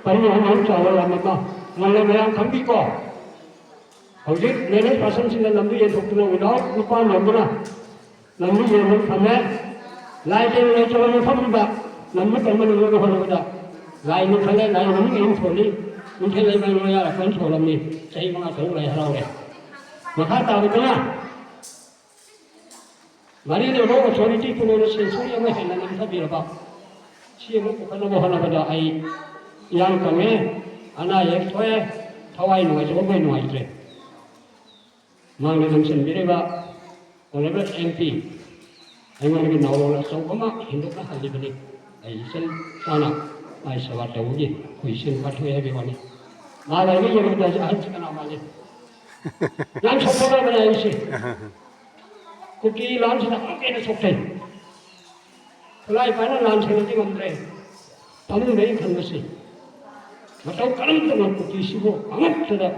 ꯄꯔꯤ ꯑꯍꯨꯝ ꯑꯍꯨꯝ ꯆꯥꯎꯕ ꯂꯝ ꯑꯃ ꯉꯝꯂꯦ ꯃꯌꯥꯝ ꯈꯪꯕꯤꯀꯣ꯫ ꯍꯧꯖꯤꯛ ꯂꯦꯅꯦꯁ ꯄꯥꯔꯁꯟꯁꯤꯡꯅ ꯂꯝꯗꯨ ꯌꯦꯟꯊꯣꯛꯇꯨꯅ without ꯂꯨꯄꯥ ꯂꯧꯗꯨꯅ ꯂꯝꯗꯨ ꯌꯦꯟꯕ ꯐꯪꯉꯦ꯫ ꯂꯥꯏ ꯇꯦꯟ ꯂꯩꯇꯕ ꯃꯐꯝꯗꯨꯗ ꯂꯝꯗꯨ ꯀꯟꯕ ꯉꯝꯅꯕ ꯍꯣꯠꯅꯕꯗ ꯂꯥꯏ ꯅꯤꯡꯈꯠꯂꯦ, ꯂꯥꯏ ꯃꯃꯤꯡ ꯑꯩꯅ ꯊꯣꯜꯂꯤ, ꯅꯤꯡꯊꯦꯜ ꯂꯩꯃ ꯂꯣꯌꯥ ꯑꯩꯈꯣꯏꯅ ꯊꯣꯜꯂꯝꯃꯤ꯫ ꯆꯍꯤ ꯃꯉꯥ ꯇꯔꯨꯛ ꯂꯩ ꯍꯔꯥꯎꯔꯦ꯫ ꯃꯈꯥ ꯇꯥꯕꯗꯅ ꯃꯔꯤ ꯂꯩꯅꯕ ꯑꯣꯊꯣꯔꯤꯇꯤ ꯄꯨꯝꯅꯃꯛꯅ ꯁꯦꯟꯆꯨꯔꯤ ꯑꯃ ꯍꯦꯟꯅ ꯅꯝꯊꯕꯤꯔꯕ ꯁꯤ ꯑꯃꯨꯛ ꯄꯨꯈꯠꯅꯕ ꯍꯣꯠꯅꯕꯗ ꯑꯩ ꯏꯌꯥꯡ ꯀꯪꯉꯦ, ꯑꯅꯥ ꯑꯌꯦꯛ ꯊꯣꯛꯑꯦ, ꯊꯋꯥꯏ ꯅꯨꯡꯉꯥꯏꯇꯕ ꯑꯩꯈꯣꯏ ꯅꯨꯡꯉꯥꯏꯇ꯭ꯔꯦ꯫ ꯃꯥꯡꯗ ꯂꯦꯡꯁꯤꯟꯕꯤꯔꯤꯕ Honourable M P ꯑꯩꯉꯣꯟꯗꯒꯤ ꯅꯥꯎꯔꯣꯟ ꯑꯆꯧꯕ ꯑꯃ ꯍꯦꯟꯗꯣꯛꯅ ꯍꯜꯂꯤꯕꯅꯤ꯫ ꯑꯩ ꯏꯆꯟ ꯆꯥꯅ ꯃꯥꯏ ꯁꯦꯕꯥ ꯇꯧꯕꯒꯤ ꯑꯩꯈꯣꯏ ꯏꯆꯟ ꯐꯥꯊꯣꯛꯑꯦ ꯍꯥꯏꯕꯒꯤ ꯋꯥꯅꯤ꯫ ꯃꯥ ꯂꯩꯕ ꯌꯦꯡꯕꯗꯁꯨ ꯑꯍꯟꯁꯤ ꯀꯅꯥ ꯃꯥꯜꯂꯤ? ꯌꯥꯝ ꯁꯣꯛꯊꯔꯕꯅꯦ ꯑꯩꯁꯦ꯫ ꯀꯨꯀꯤ ꯂꯥꯟꯁꯤꯅ ꯑꯃꯨꯛꯀ ꯍꯦꯟꯅ ꯁꯣꯛꯊꯩ꯫ ꯈꯨꯠꯂꯥꯏ ꯄꯥꯏꯅ ꯂꯥꯟ ꯁꯦꯟꯅꯕꯗꯤ ꯉꯝꯗ꯭ꯔꯦ꯫ ꯐꯃꯨꯡꯗꯒꯤ ꯈꯟꯕꯁꯤ ꯃꯇꯧ ꯀꯔꯝ ꯇꯧꯅ ꯀꯨꯀꯤꯁꯤꯕꯨ ꯑꯃꯨꯛꯇꯗ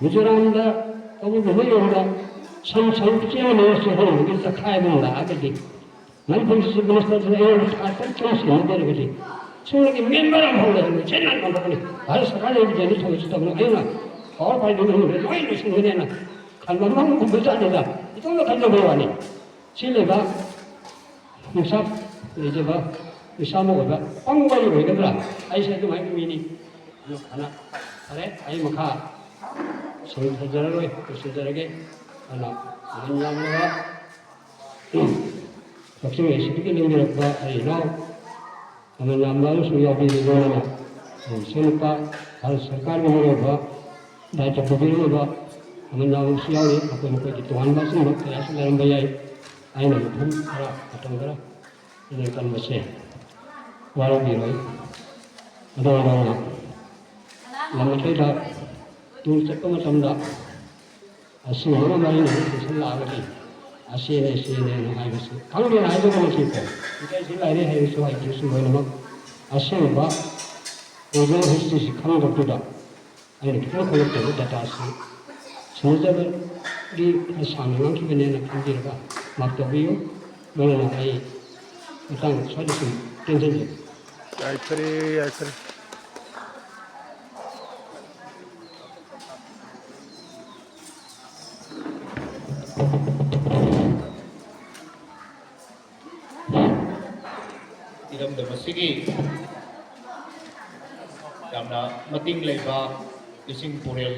ꯃꯤꯖꯣꯔꯥꯝꯗ ꯇꯧꯕ ꯃꯤꯑꯣꯏꯗ ꯁꯟ ꯁꯟ ꯆꯦꯟꯕ ꯆꯦꯟꯍꯟꯕꯒꯤ ꯆꯈꯥꯏꯕ ꯂꯥꯛꯑꯒꯗꯤ ꯃꯅꯤꯄꯨꯔꯒꯤ ꯆꯤꯐ ꯃꯤꯅꯤꯁꯇꯔꯁꯤꯅ ꯑꯩꯉꯣꯟꯗ ꯊꯥ ꯇꯔꯨꯛ ꯇꯔꯨꯛ ꯁꯤꯟꯅꯗ꯭ꯔꯒꯗꯤ ꯁꯤꯒꯤ ꯃꯦꯝꯕꯔ ꯑꯃꯐꯥꯎ ꯂꯩꯍꯜꯂꯣꯏ, ꯆꯦꯟꯅ ꯉꯝꯃꯛꯀꯅꯤ꯫ ꯚꯥꯔꯠ ꯁꯔꯀꯥꯔꯅ ꯑꯩꯕꯨ ꯖꯦꯜꯗ ꯊꯝꯃꯁꯨ ꯇꯝꯃꯣꯏ, ꯑꯩꯅ ꯄꯋꯥꯔ ꯄꯥꯏꯗꯨꯅ ꯂꯣꯏ ꯂꯣꯏꯁꯤꯟꯒꯅꯤ ꯍꯥꯏꯅ ꯈꯟꯕ ꯑꯃ ꯈꯨꯝꯕ ꯖꯥꯠꯅꯤꯗ꯫ ꯏꯇꯣꯝꯇ ꯈꯟꯖꯕꯩ ꯋꯥꯅꯤ꯫ ꯁꯤ ꯂꯩꯕ ꯅꯨꯡꯁꯥ ꯂꯩꯖꯕ ꯅꯨꯡꯁꯥ ꯑꯃ ꯑꯣꯏꯕ ꯄꯪꯕ ꯑꯣꯏꯒꯗ꯭ꯔꯥ? ꯑꯩꯁꯦ ꯑꯗꯨꯃꯥꯏꯅ ꯃꯤꯅꯤ꯫ ꯑꯗꯨ ꯐꯅ ꯐꯔꯦ, ꯑꯩ ꯃꯈꯥ ꯁꯣꯟꯊꯖꯔꯔꯣꯏ, ꯂꯣꯏꯁꯤꯟꯖꯔꯒꯦ꯫ ꯑꯗꯨꯅ ꯃꯃꯜ ꯌꯥꯝꯂꯕ ꯀꯛꯆꯤꯡ ꯑꯦꯁꯤꯗꯒꯤ ꯂꯦꯡꯕꯤꯔꯛꯄ ꯑꯩ ꯏꯅꯥꯎ ꯃꯃꯜ ꯌꯥꯝꯕ ꯑꯃꯁꯨ ꯌꯥꯎꯕꯤꯔꯤꯕ ꯏꯆꯟꯅꯨꯄꯥ ꯚꯥꯔꯠ ꯁꯔꯀꯥꯔꯒꯤ ꯃꯔꯨꯑꯣꯏꯕ ꯗꯥꯏꯇ ꯄꯨꯕꯤꯔꯝꯂꯤꯕ ꯃꯃꯜ ꯌꯥꯝꯕꯁꯨ ꯌꯥꯎꯔꯤ꯫ ꯃꯈꯣꯏ ꯃꯈꯣꯏꯒꯤ ꯇꯣꯉꯥꯟꯕ ꯑꯆꯨꯝꯕ ꯀꯌꯥꯁꯨ ꯂꯩꯔꯝꯕ ꯌꯥꯏ꯫ ꯑꯩꯅ ꯃꯐꯝ ꯈꯔ, ꯃꯇꯝ ꯈꯔ ꯏꯅꯤꯡ ꯇꯝꯕꯁꯦ ꯋꯥꯔꯧꯕꯤꯔꯣꯏ꯫ ꯑꯗꯣ ꯅꯧꯅ ꯂꯝ ꯑꯇꯩꯗ ꯇꯨꯔ ꯆꯠꯄ ꯃꯇꯝꯗ ꯑꯁꯤꯒꯨꯝꯕ ꯃꯔꯤ ꯂꯩꯅꯕ ꯂꯥꯛꯑꯒꯗꯤ ꯑꯁꯤꯅꯦ, ꯁꯤꯅꯦꯅ ꯍꯥꯏꯕꯁꯤ ꯈꯪꯗꯦꯅ ꯍꯥꯏꯖꯕ ꯅꯠꯇꯦꯀꯣ꯫ ꯏꯀꯥꯏꯁꯤ ꯂꯥꯏꯔꯤꯛ ꯍꯩꯔꯁꯨ ꯍꯩꯇ꯭ꯔꯁꯨ ꯂꯣꯏꯅꯃꯛ ꯑꯁꯦꯡꯕ ꯑꯣꯔꯤꯖꯤꯅꯦꯜ ꯍꯤꯁꯇ꯭ꯔꯤꯁꯤ ꯈꯪꯗꯕꯗꯨꯗ ꯑꯩꯅ ꯈꯤꯇꯪ ꯈꯪꯂꯛꯇꯕ ꯗꯇꯥꯁꯤ ꯁꯤꯟꯅꯖꯕꯒꯤ ꯈꯔ ꯁꯥꯡꯅ ꯉꯥꯡꯈꯤꯕꯅꯦꯅ ꯈꯟꯕꯤꯔꯒ ꯃꯥꯐ ꯇꯧꯕꯤꯌꯨ꯫ ꯃꯔꯝꯅ ꯑꯩ ꯃꯇꯥꯡ ꯁ꯭ꯋꯥꯏꯗ ꯁꯨꯝ ꯇꯦꯟꯖꯟꯖꯒꯦ꯫ ꯌꯥꯏꯐꯔꯦ, ꯌꯥꯏꯐꯔꯦ꯫ ꯏꯔꯝꯗꯝ ꯑꯁꯤꯒꯤ ꯌꯥꯝꯅ ꯃꯇꯤꯡ ꯂꯩꯕ ꯏꯁꯤꯡ ꯄꯨꯔꯦꯜ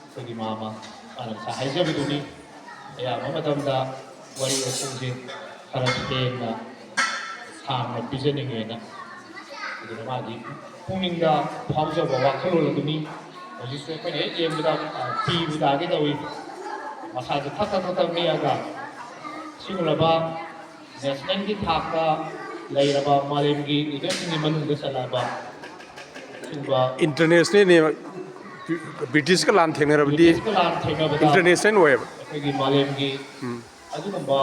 ꯑꯩꯈꯣꯏꯒꯤ ꯃꯥꯃ ꯃꯥꯅ ꯉꯁꯥꯏ ꯍꯥꯏꯖꯕꯗꯨꯅꯤ꯫ ꯑꯌꯥꯝꯕ ꯃꯇꯝꯗ ꯋꯥꯔꯤ ꯋꯥꯇꯣꯏꯁꯦ ꯈꯔ ꯊꯦꯡꯅ ꯁꯥꯡꯅ ꯄꯤꯖꯅꯤꯡꯉꯦꯅ꯫ ꯑꯗꯨꯅ ꯃꯥꯒꯤ ꯄꯨꯛꯅꯤꯡꯗ ꯐꯥꯎꯖꯕ ꯋꯥꯈꯜꯂꯣꯟ ꯑꯗꯨꯅꯤ꯫ ꯍꯧꯖꯤꯛꯁꯨ ꯑꯩꯈꯣꯏꯅ ꯍꯦꯛ ꯌꯦꯡꯕꯗ, ꯑ, ꯄꯤꯕꯨ ꯇꯥꯒꯦ ꯇꯧꯏ꯫ ꯃꯁꯥꯁꯦ ꯊꯛ ꯊꯛ ꯊꯛ ꯊꯛ ꯅꯤꯛꯑꯒ ꯁꯤꯒꯨꯝꯂꯕ ꯅꯦꯁꯅꯦꯜꯒꯤ ꯊꯥꯛꯇ ꯂꯩꯔꯕ ꯃꯥꯂꯦꯝꯒꯤ ꯂꯤꯗꯔꯁꯤꯡꯒꯤ ꯃꯅꯨꯡꯗ ꯆꯜꯂꯛꯑꯕ ꯁꯤꯒꯨꯝꯕ ꯏꯟꯇꯔꯅꯦꯁꯅꯦꯜꯅꯦꯕ꯫ ꯕ꯭ꯔꯤꯇꯤꯁꯀ ꯂꯥꯟ ꯊꯦꯡꯅꯔꯕꯗꯤ ꯕ꯭ꯔꯤꯇꯤꯁꯀ ꯂꯥꯟ ꯊꯦꯡꯅꯕꯗ ꯏꯟꯇꯔꯅꯦꯁꯅꯦꯜ ꯑꯣꯏꯌꯦꯕ꯫ ꯑꯩꯈꯣꯏꯒꯤ ꯃꯥꯂꯦꯝꯒꯤ ꯎꯝ꯫ ꯑꯗꯨꯒꯨꯝꯕ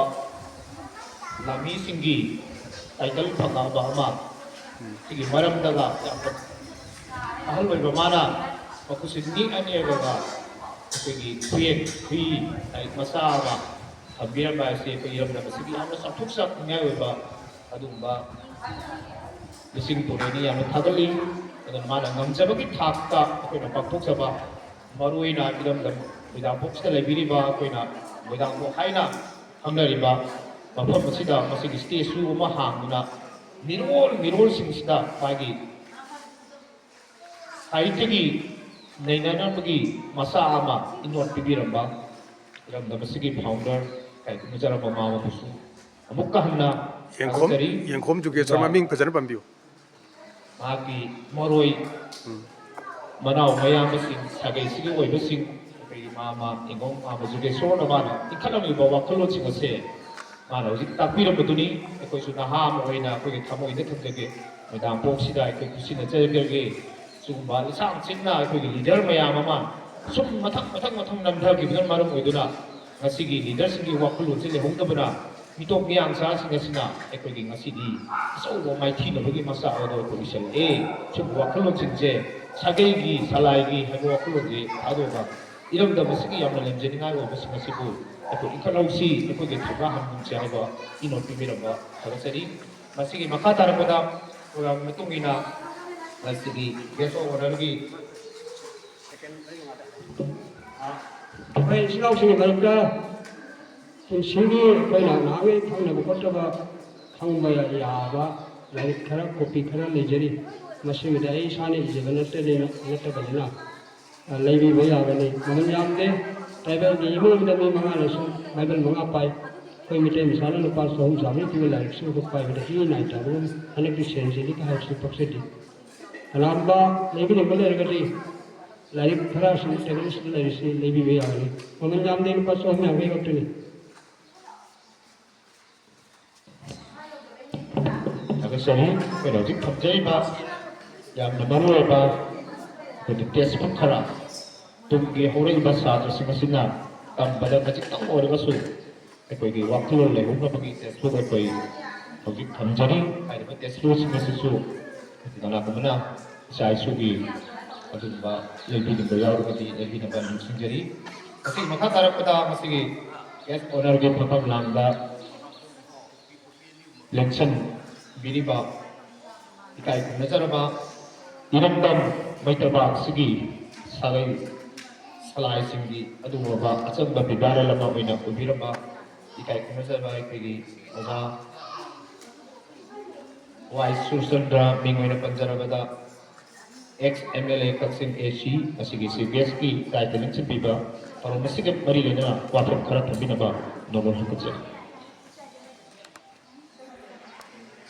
ꯂꯥꯟꯃꯤꯁꯤꯡꯒꯤ ꯇꯥꯏꯇꯜ ꯐꯪꯉꯛꯑꯕ ꯑꯃ, ꯎꯝ꯫ ꯁꯤꯒꯤ ꯃꯔꯝꯗꯒ ꯌꯥꯝꯅ ꯑꯍꯜ ꯑꯣꯏꯕ ꯃꯥꯅ ꯃꯈꯨꯠꯁꯤ ꯅꯤꯛꯑ ꯅꯤꯛꯑꯒ ꯑꯩꯈꯣꯏꯒꯤ ꯈꯨꯌꯦꯛ ꯈꯨꯏ ꯂꯥꯏꯔꯤꯛ ꯃꯆꯥ ꯑꯃ ꯊꯝꯕꯤꯔꯝꯕ ꯍꯥꯏꯁꯤ ꯑꯩꯈꯣꯏ ꯏꯔꯝꯗꯝ ꯑꯁꯤꯒꯤ ꯌꯥꯝꯅ ꯆꯥꯎꯊꯣꯛꯆꯅꯤꯡꯉꯥꯏ ꯑꯣꯏꯕ ꯑꯗꯨꯒꯨꯝꯕ ꯂꯤꯁꯤꯡ ꯇꯔꯦꯠꯅꯤ꯫ ꯌꯥꯝꯅ ꯊꯥꯒꯠꯂꯤ꯫ ꯑꯗꯨꯅ ꯃꯥꯅ ꯉꯝꯖꯕꯒꯤ ꯊꯥꯛꯇ ꯑꯩꯈꯣꯏꯅ ꯄꯥꯡꯊꯣꯛꯆꯕ, ꯃꯔꯨꯑꯣꯏꯅ ꯏꯔꯝꯗꯝ ꯃꯣꯏꯔꯥꯡꯄꯣꯛꯁꯤꯗ ꯂꯩꯕꯤꯔꯤꯕ ꯑꯩꯈꯣꯏꯅ ꯃꯣꯏꯔꯥꯡꯄꯣꯛ ꯍꯥꯏꯅ ꯈꯪꯅꯔꯤꯕ ꯃꯐꯝ ꯑꯁꯤꯗ ꯃꯁꯤꯒꯤ ꯁ꯭ꯇꯦꯆꯨ ꯑꯃ ꯍꯥꯡꯗꯨꯅ ꯃꯤꯔꯣꯜ ꯃꯤꯔꯣꯜꯁꯤꯡꯁꯤꯗ ꯃꯥꯒꯤ ꯁꯥꯍꯤꯇ꯭ꯌꯒꯤ ꯅꯩꯅꯅꯕꯒꯤ ꯃꯆꯥꯛ ꯑꯃ ꯏꯅꯣꯠ ꯄꯤꯕꯤꯔꯝꯕ ꯏꯔꯝꯗꯝ ꯑꯁꯤꯒꯤ ꯐꯥꯎꯟꯗꯔ ꯀꯥꯏꯀꯨ ꯃꯤꯖꯥꯔꯥꯝꯕ ꯃꯥꯃꯕꯨꯁꯨ ꯑꯃꯨꯛꯀ ꯍꯟꯅ ꯌꯦꯡꯈꯣꯝ, ꯊꯥꯒꯠꯆꯔꯤ꯫ ꯌꯦꯡꯈꯣꯝ ꯖꯨꯒꯦꯁꯣꯔ ꯑꯗꯨꯒ ꯃꯃꯤꯡ ꯐꯖꯅ ꯄꯟꯕꯤꯌꯨ꯫ ꯃꯍꯥꯛꯀꯤ ꯃꯔꯣꯏ ꯎꯝ꯫ ꯃꯅꯥꯎ ꯃꯌꯥꯝꯕꯁꯤꯡ, ꯁꯥꯒꯩꯁꯤꯒꯤ ꯑꯣꯏꯕꯁꯤꯡ, ꯑꯩꯈꯣꯏꯒꯤ ꯃꯥꯃ ꯌꯦꯡꯈꯣꯝ ꯃꯥꯃ ꯖꯨꯒꯦꯁꯣꯔꯅ ꯃꯥꯅ ꯏꯟꯈꯠꯂꯝꯂꯤꯕ ꯋꯥꯈꯜꯂꯣꯟꯁꯤꯡ ꯑꯁꯦ ꯃꯥꯅ ꯍꯧꯖꯤꯛ ꯇꯥꯛꯄꯤꯔꯝꯕꯗꯨꯅꯤ꯫ ꯑꯩꯈꯣꯏꯁꯨ ꯅꯍꯥ ꯑꯃ ꯑꯣꯏꯅ ꯑꯩꯈꯣꯏꯒꯤ ꯊꯃꯣꯏꯗ ꯊꯝꯖꯒꯦ, ꯃꯣꯏꯔꯥꯡꯄꯣꯛꯁꯤꯗ ꯑꯩꯈꯣꯏ ꯈꯨꯠꯁꯤꯟꯅꯖꯔꯒꯦ꯫ ꯁꯤꯒꯨꯝꯕ ꯂꯤꯁꯥꯡ ꯁꯤꯠꯅ ꯑꯩꯈꯣꯏꯒꯤ ꯂꯤꯗꯔ ꯃꯌꯥꯝ ꯑꯃ ꯁꯨꯝ ꯃꯊꯪ ꯃꯊꯪ ꯃꯊꯪ ꯅꯝꯊꯈꯤꯕꯅ ꯃꯔꯝ ꯑꯣꯏꯗꯨꯅ ꯉꯁꯤꯒꯤ ꯂꯤꯗꯔꯁꯤꯡꯒꯤ ꯋꯥꯈꯜꯂꯣꯟꯁꯦ ꯂꯩꯍꯧꯗꯕꯅ ꯃꯤꯇꯣꯞ ꯃꯤꯌꯥꯡꯆꯥꯁꯤꯡ ꯑꯁꯤꯅ ꯑꯩꯈꯣꯏꯒꯤ ꯉꯁꯤꯗꯤ ꯑꯆꯧꯕ ꯃꯥꯏꯊꯤꯅꯕꯒꯤ ꯃꯆꯥꯛ ꯑꯗꯣ ꯑꯩꯈꯣꯏ ꯑꯣꯏꯁꯜꯂꯛꯑꯦ꯫ ꯁꯤꯒꯨꯝꯕ ꯋꯥꯈꯜꯂꯣꯟꯁꯤꯡꯁꯦ ꯁꯥꯒꯩꯒꯤ ꯁꯂꯥꯏꯒꯤ ꯍꯥꯏꯕ ꯋꯥꯈꯜꯂꯣꯟꯁꯦ ꯊꯥꯗꯣꯛꯑꯒ ꯏꯔꯝꯗꯝ ꯑꯁꯤꯒꯤ ꯌꯥꯝꯅ ꯂꯦꯝꯖꯅꯤꯡꯉꯥꯏ ꯑꯣꯏꯕꯁꯤꯡ ꯑꯁꯤꯕꯨ ꯑꯩꯈꯣꯏ ꯏꯟꯈꯠꯍꯧꯁꯤ, ꯑꯩꯈꯣꯏꯒꯤ ꯊꯧꯅꯥ ꯍꯟꯍꯟꯁꯤ ꯍꯥꯏꯕ ꯏꯅꯣꯠ ꯄꯤꯕꯤꯔꯝꯕ ꯊꯥꯒꯠꯆꯔꯤ꯫ ꯃꯁꯤꯒꯤ ꯃꯈꯥ ꯇꯥꯔꯛꯄꯗ ꯄ꯭ꯔꯣꯒ꯭ꯔꯥꯝꯒꯤ ꯃꯇꯨꯡ ꯏꯟꯅ ꯃꯁꯤꯒꯤ guest of honourꯒꯤ ꯑꯩꯈꯣꯏ ꯏꯆꯤꯜ ꯏꯅꯥꯎꯁꯤꯡꯒꯤ ꯃꯔꯛꯇ ꯄꯨꯟꯁꯤꯒꯤ ꯑꯩꯈꯣꯏꯅ ꯅꯍꯥꯟꯉꯩ ꯈꯪꯅꯕ ꯈꯣꯠꯇꯕ ꯈꯪꯕ ꯌꯥꯕ ꯂꯥꯏꯔꯤꯛ ꯈꯔ, ꯀꯣꯄꯤ ꯈꯔ ꯂꯩꯖꯔꯤ꯫ ꯃꯁꯤꯃꯗꯤ ꯑꯩ ꯏꯁꯥꯅ ꯏꯖꯕ ꯅꯠꯇꯅꯤꯅ, ꯅꯠꯇꯕꯅꯤꯅ, ꯑ, ꯂꯩꯕꯤꯕ ꯌꯥꯒꯅꯤ꯫ ꯃꯃꯜ ꯌꯥꯝꯗꯦ꯫ Tribalꯒꯤ ꯏꯃꯨꯡ ꯑꯃꯗ ꯃꯤ ꯃꯉꯥꯅꯁꯨ Bible ꯃꯉꯥ ꯄꯥꯏ꯫ ꯑꯩꯈꯣꯏ ꯃꯤꯇꯩ ꯃꯆꯥꯅ ꯂꯨꯄꯥ ꯆꯍꯨꯝ ꯆꯥꯃꯔꯤ ꯄꯤꯕ ꯂꯥꯏꯔꯤꯛꯁꯤꯡ ꯑꯗꯨ ꯄꯥꯏꯕꯗ ꯏ ꯅꯥꯏ ꯇꯥꯕꯒꯨꯝ ꯍꯟꯗꯛꯇꯤ ꯁꯦꯟ ꯆꯤꯜꯂꯤꯒ ꯍꯥꯏꯕꯁꯤ ꯄꯛꯆꯗꯦ꯫ ꯀꯅꯥꯒꯨꯝꯕ ꯂꯩꯕꯤꯅꯤꯡꯕ ꯂꯩꯔꯒꯗꯤ ꯂꯥꯏꯔꯤꯛ ꯈꯔ ꯑꯁꯨꯝ ꯇꯦꯕꯜꯁꯤꯗ ꯂꯩꯔꯤꯁꯤ ꯂꯩꯕꯤꯕ ꯌꯥꯒꯅꯤ꯫ ꯃꯃꯜ ꯌꯥꯝꯗꯦ, ꯂꯨꯄꯥ ꯆꯍꯨꯝ ꯌꯥꯡꯈꯩ ꯈꯛꯇꯅꯤ꯫ ꯊꯥꯒꯠꯆꯔꯤ꯫ ꯑꯩꯈꯣꯏꯅ ꯍꯧꯖꯤꯛ ꯊꯝꯖꯔꯤꯕ ꯌꯥꯝꯅ ꯃꯔꯨꯑꯣꯏꯕ ꯑꯩꯈꯣꯏꯒꯤ textbook ꯈꯔ ꯇꯨꯡꯒꯤ ꯍꯧꯔꯛꯏꯕ ꯁꯥꯇ꯭ꯔꯁꯤꯡ ꯑꯁꯤꯅ ꯇꯝꯕꯗ ꯈꯖꯤꯛꯇꯪ ꯑꯣꯏꯔꯒꯁꯨ ꯑꯩꯈꯣꯏꯒꯤ ꯋꯥꯈꯜꯂꯣꯟ ꯂꯩꯍꯧꯅꯕꯒꯤ textbook ꯑꯩꯈꯣꯏ ꯍꯧꯖꯤꯛ ꯊꯝꯖꯔꯤ꯫ ꯍꯥꯏꯔꯤꯕ textbookꯁꯤꯡ ꯑꯁꯤꯁꯨ ꯀꯅꯥꯒꯨꯝꯕꯅ ꯏꯆꯥ ꯏꯁꯨꯒꯤ ꯑꯗꯨꯒꯨꯝꯕ ꯂꯩꯕꯤꯅꯤꯡꯕ ꯌꯥꯎꯔꯒꯗꯤ ꯂꯩꯕꯤꯅꯕ ꯅꯤꯡꯁꯤꯡꯖꯔꯤ꯫ ꯃꯁꯤꯒꯤ ꯃꯈꯥ ꯇꯥꯔꯛꯄꯗ ꯃꯁꯤꯒꯤ guest of honourꯒꯤ ꯐꯝꯐꯝ ꯂꯥꯡꯗ ꯂꯦꯡꯁꯟꯕꯤꯔꯤꯕ ꯏꯀꯥꯏ ꯈꯨꯝꯅꯖꯔꯕ ꯏꯔꯝꯗꯝ ꯃꯩꯇ꯭ꯔꯕꯥꯛ ꯑꯁꯤꯒꯤ ꯁꯥꯒꯩ ꯁꯂꯥꯏꯁꯤꯡꯒꯤ ꯑꯗꯨꯒꯨꯝꯂꯕ ꯑꯆꯝꯕ ꯕꯦꯕꯥꯔ ꯑꯃ ꯑꯣꯏꯅ ꯑꯣꯏꯕꯤꯔꯝꯕ ꯏꯀꯥꯏ ꯈꯨꯝꯅꯖꯕ ꯑꯩꯈꯣꯏꯒꯤ ꯑꯣꯖꯥ ꯋꯥꯏ ꯁꯨꯔꯆꯟꯗ꯭ꯔ, ꯃꯤꯡ ꯑꯣꯏꯅ ꯄꯟꯖꯔꯕꯗ, ex M L A Kakching A C, ꯑꯁꯤꯒꯤ chief guestꯀꯤ ꯏꯀꯥꯏ ꯈꯨꯝꯅꯖꯕ ꯊꯧꯔꯝ ꯑꯁꯤꯒ ꯃꯔꯤ ꯂꯩꯅꯅ ꯋꯥꯐꯝ ꯈꯔ ꯊꯝꯕꯤꯅꯕ ꯅꯣꯡꯃ ꯍꯪꯒꯠꯆꯔꯤ꯫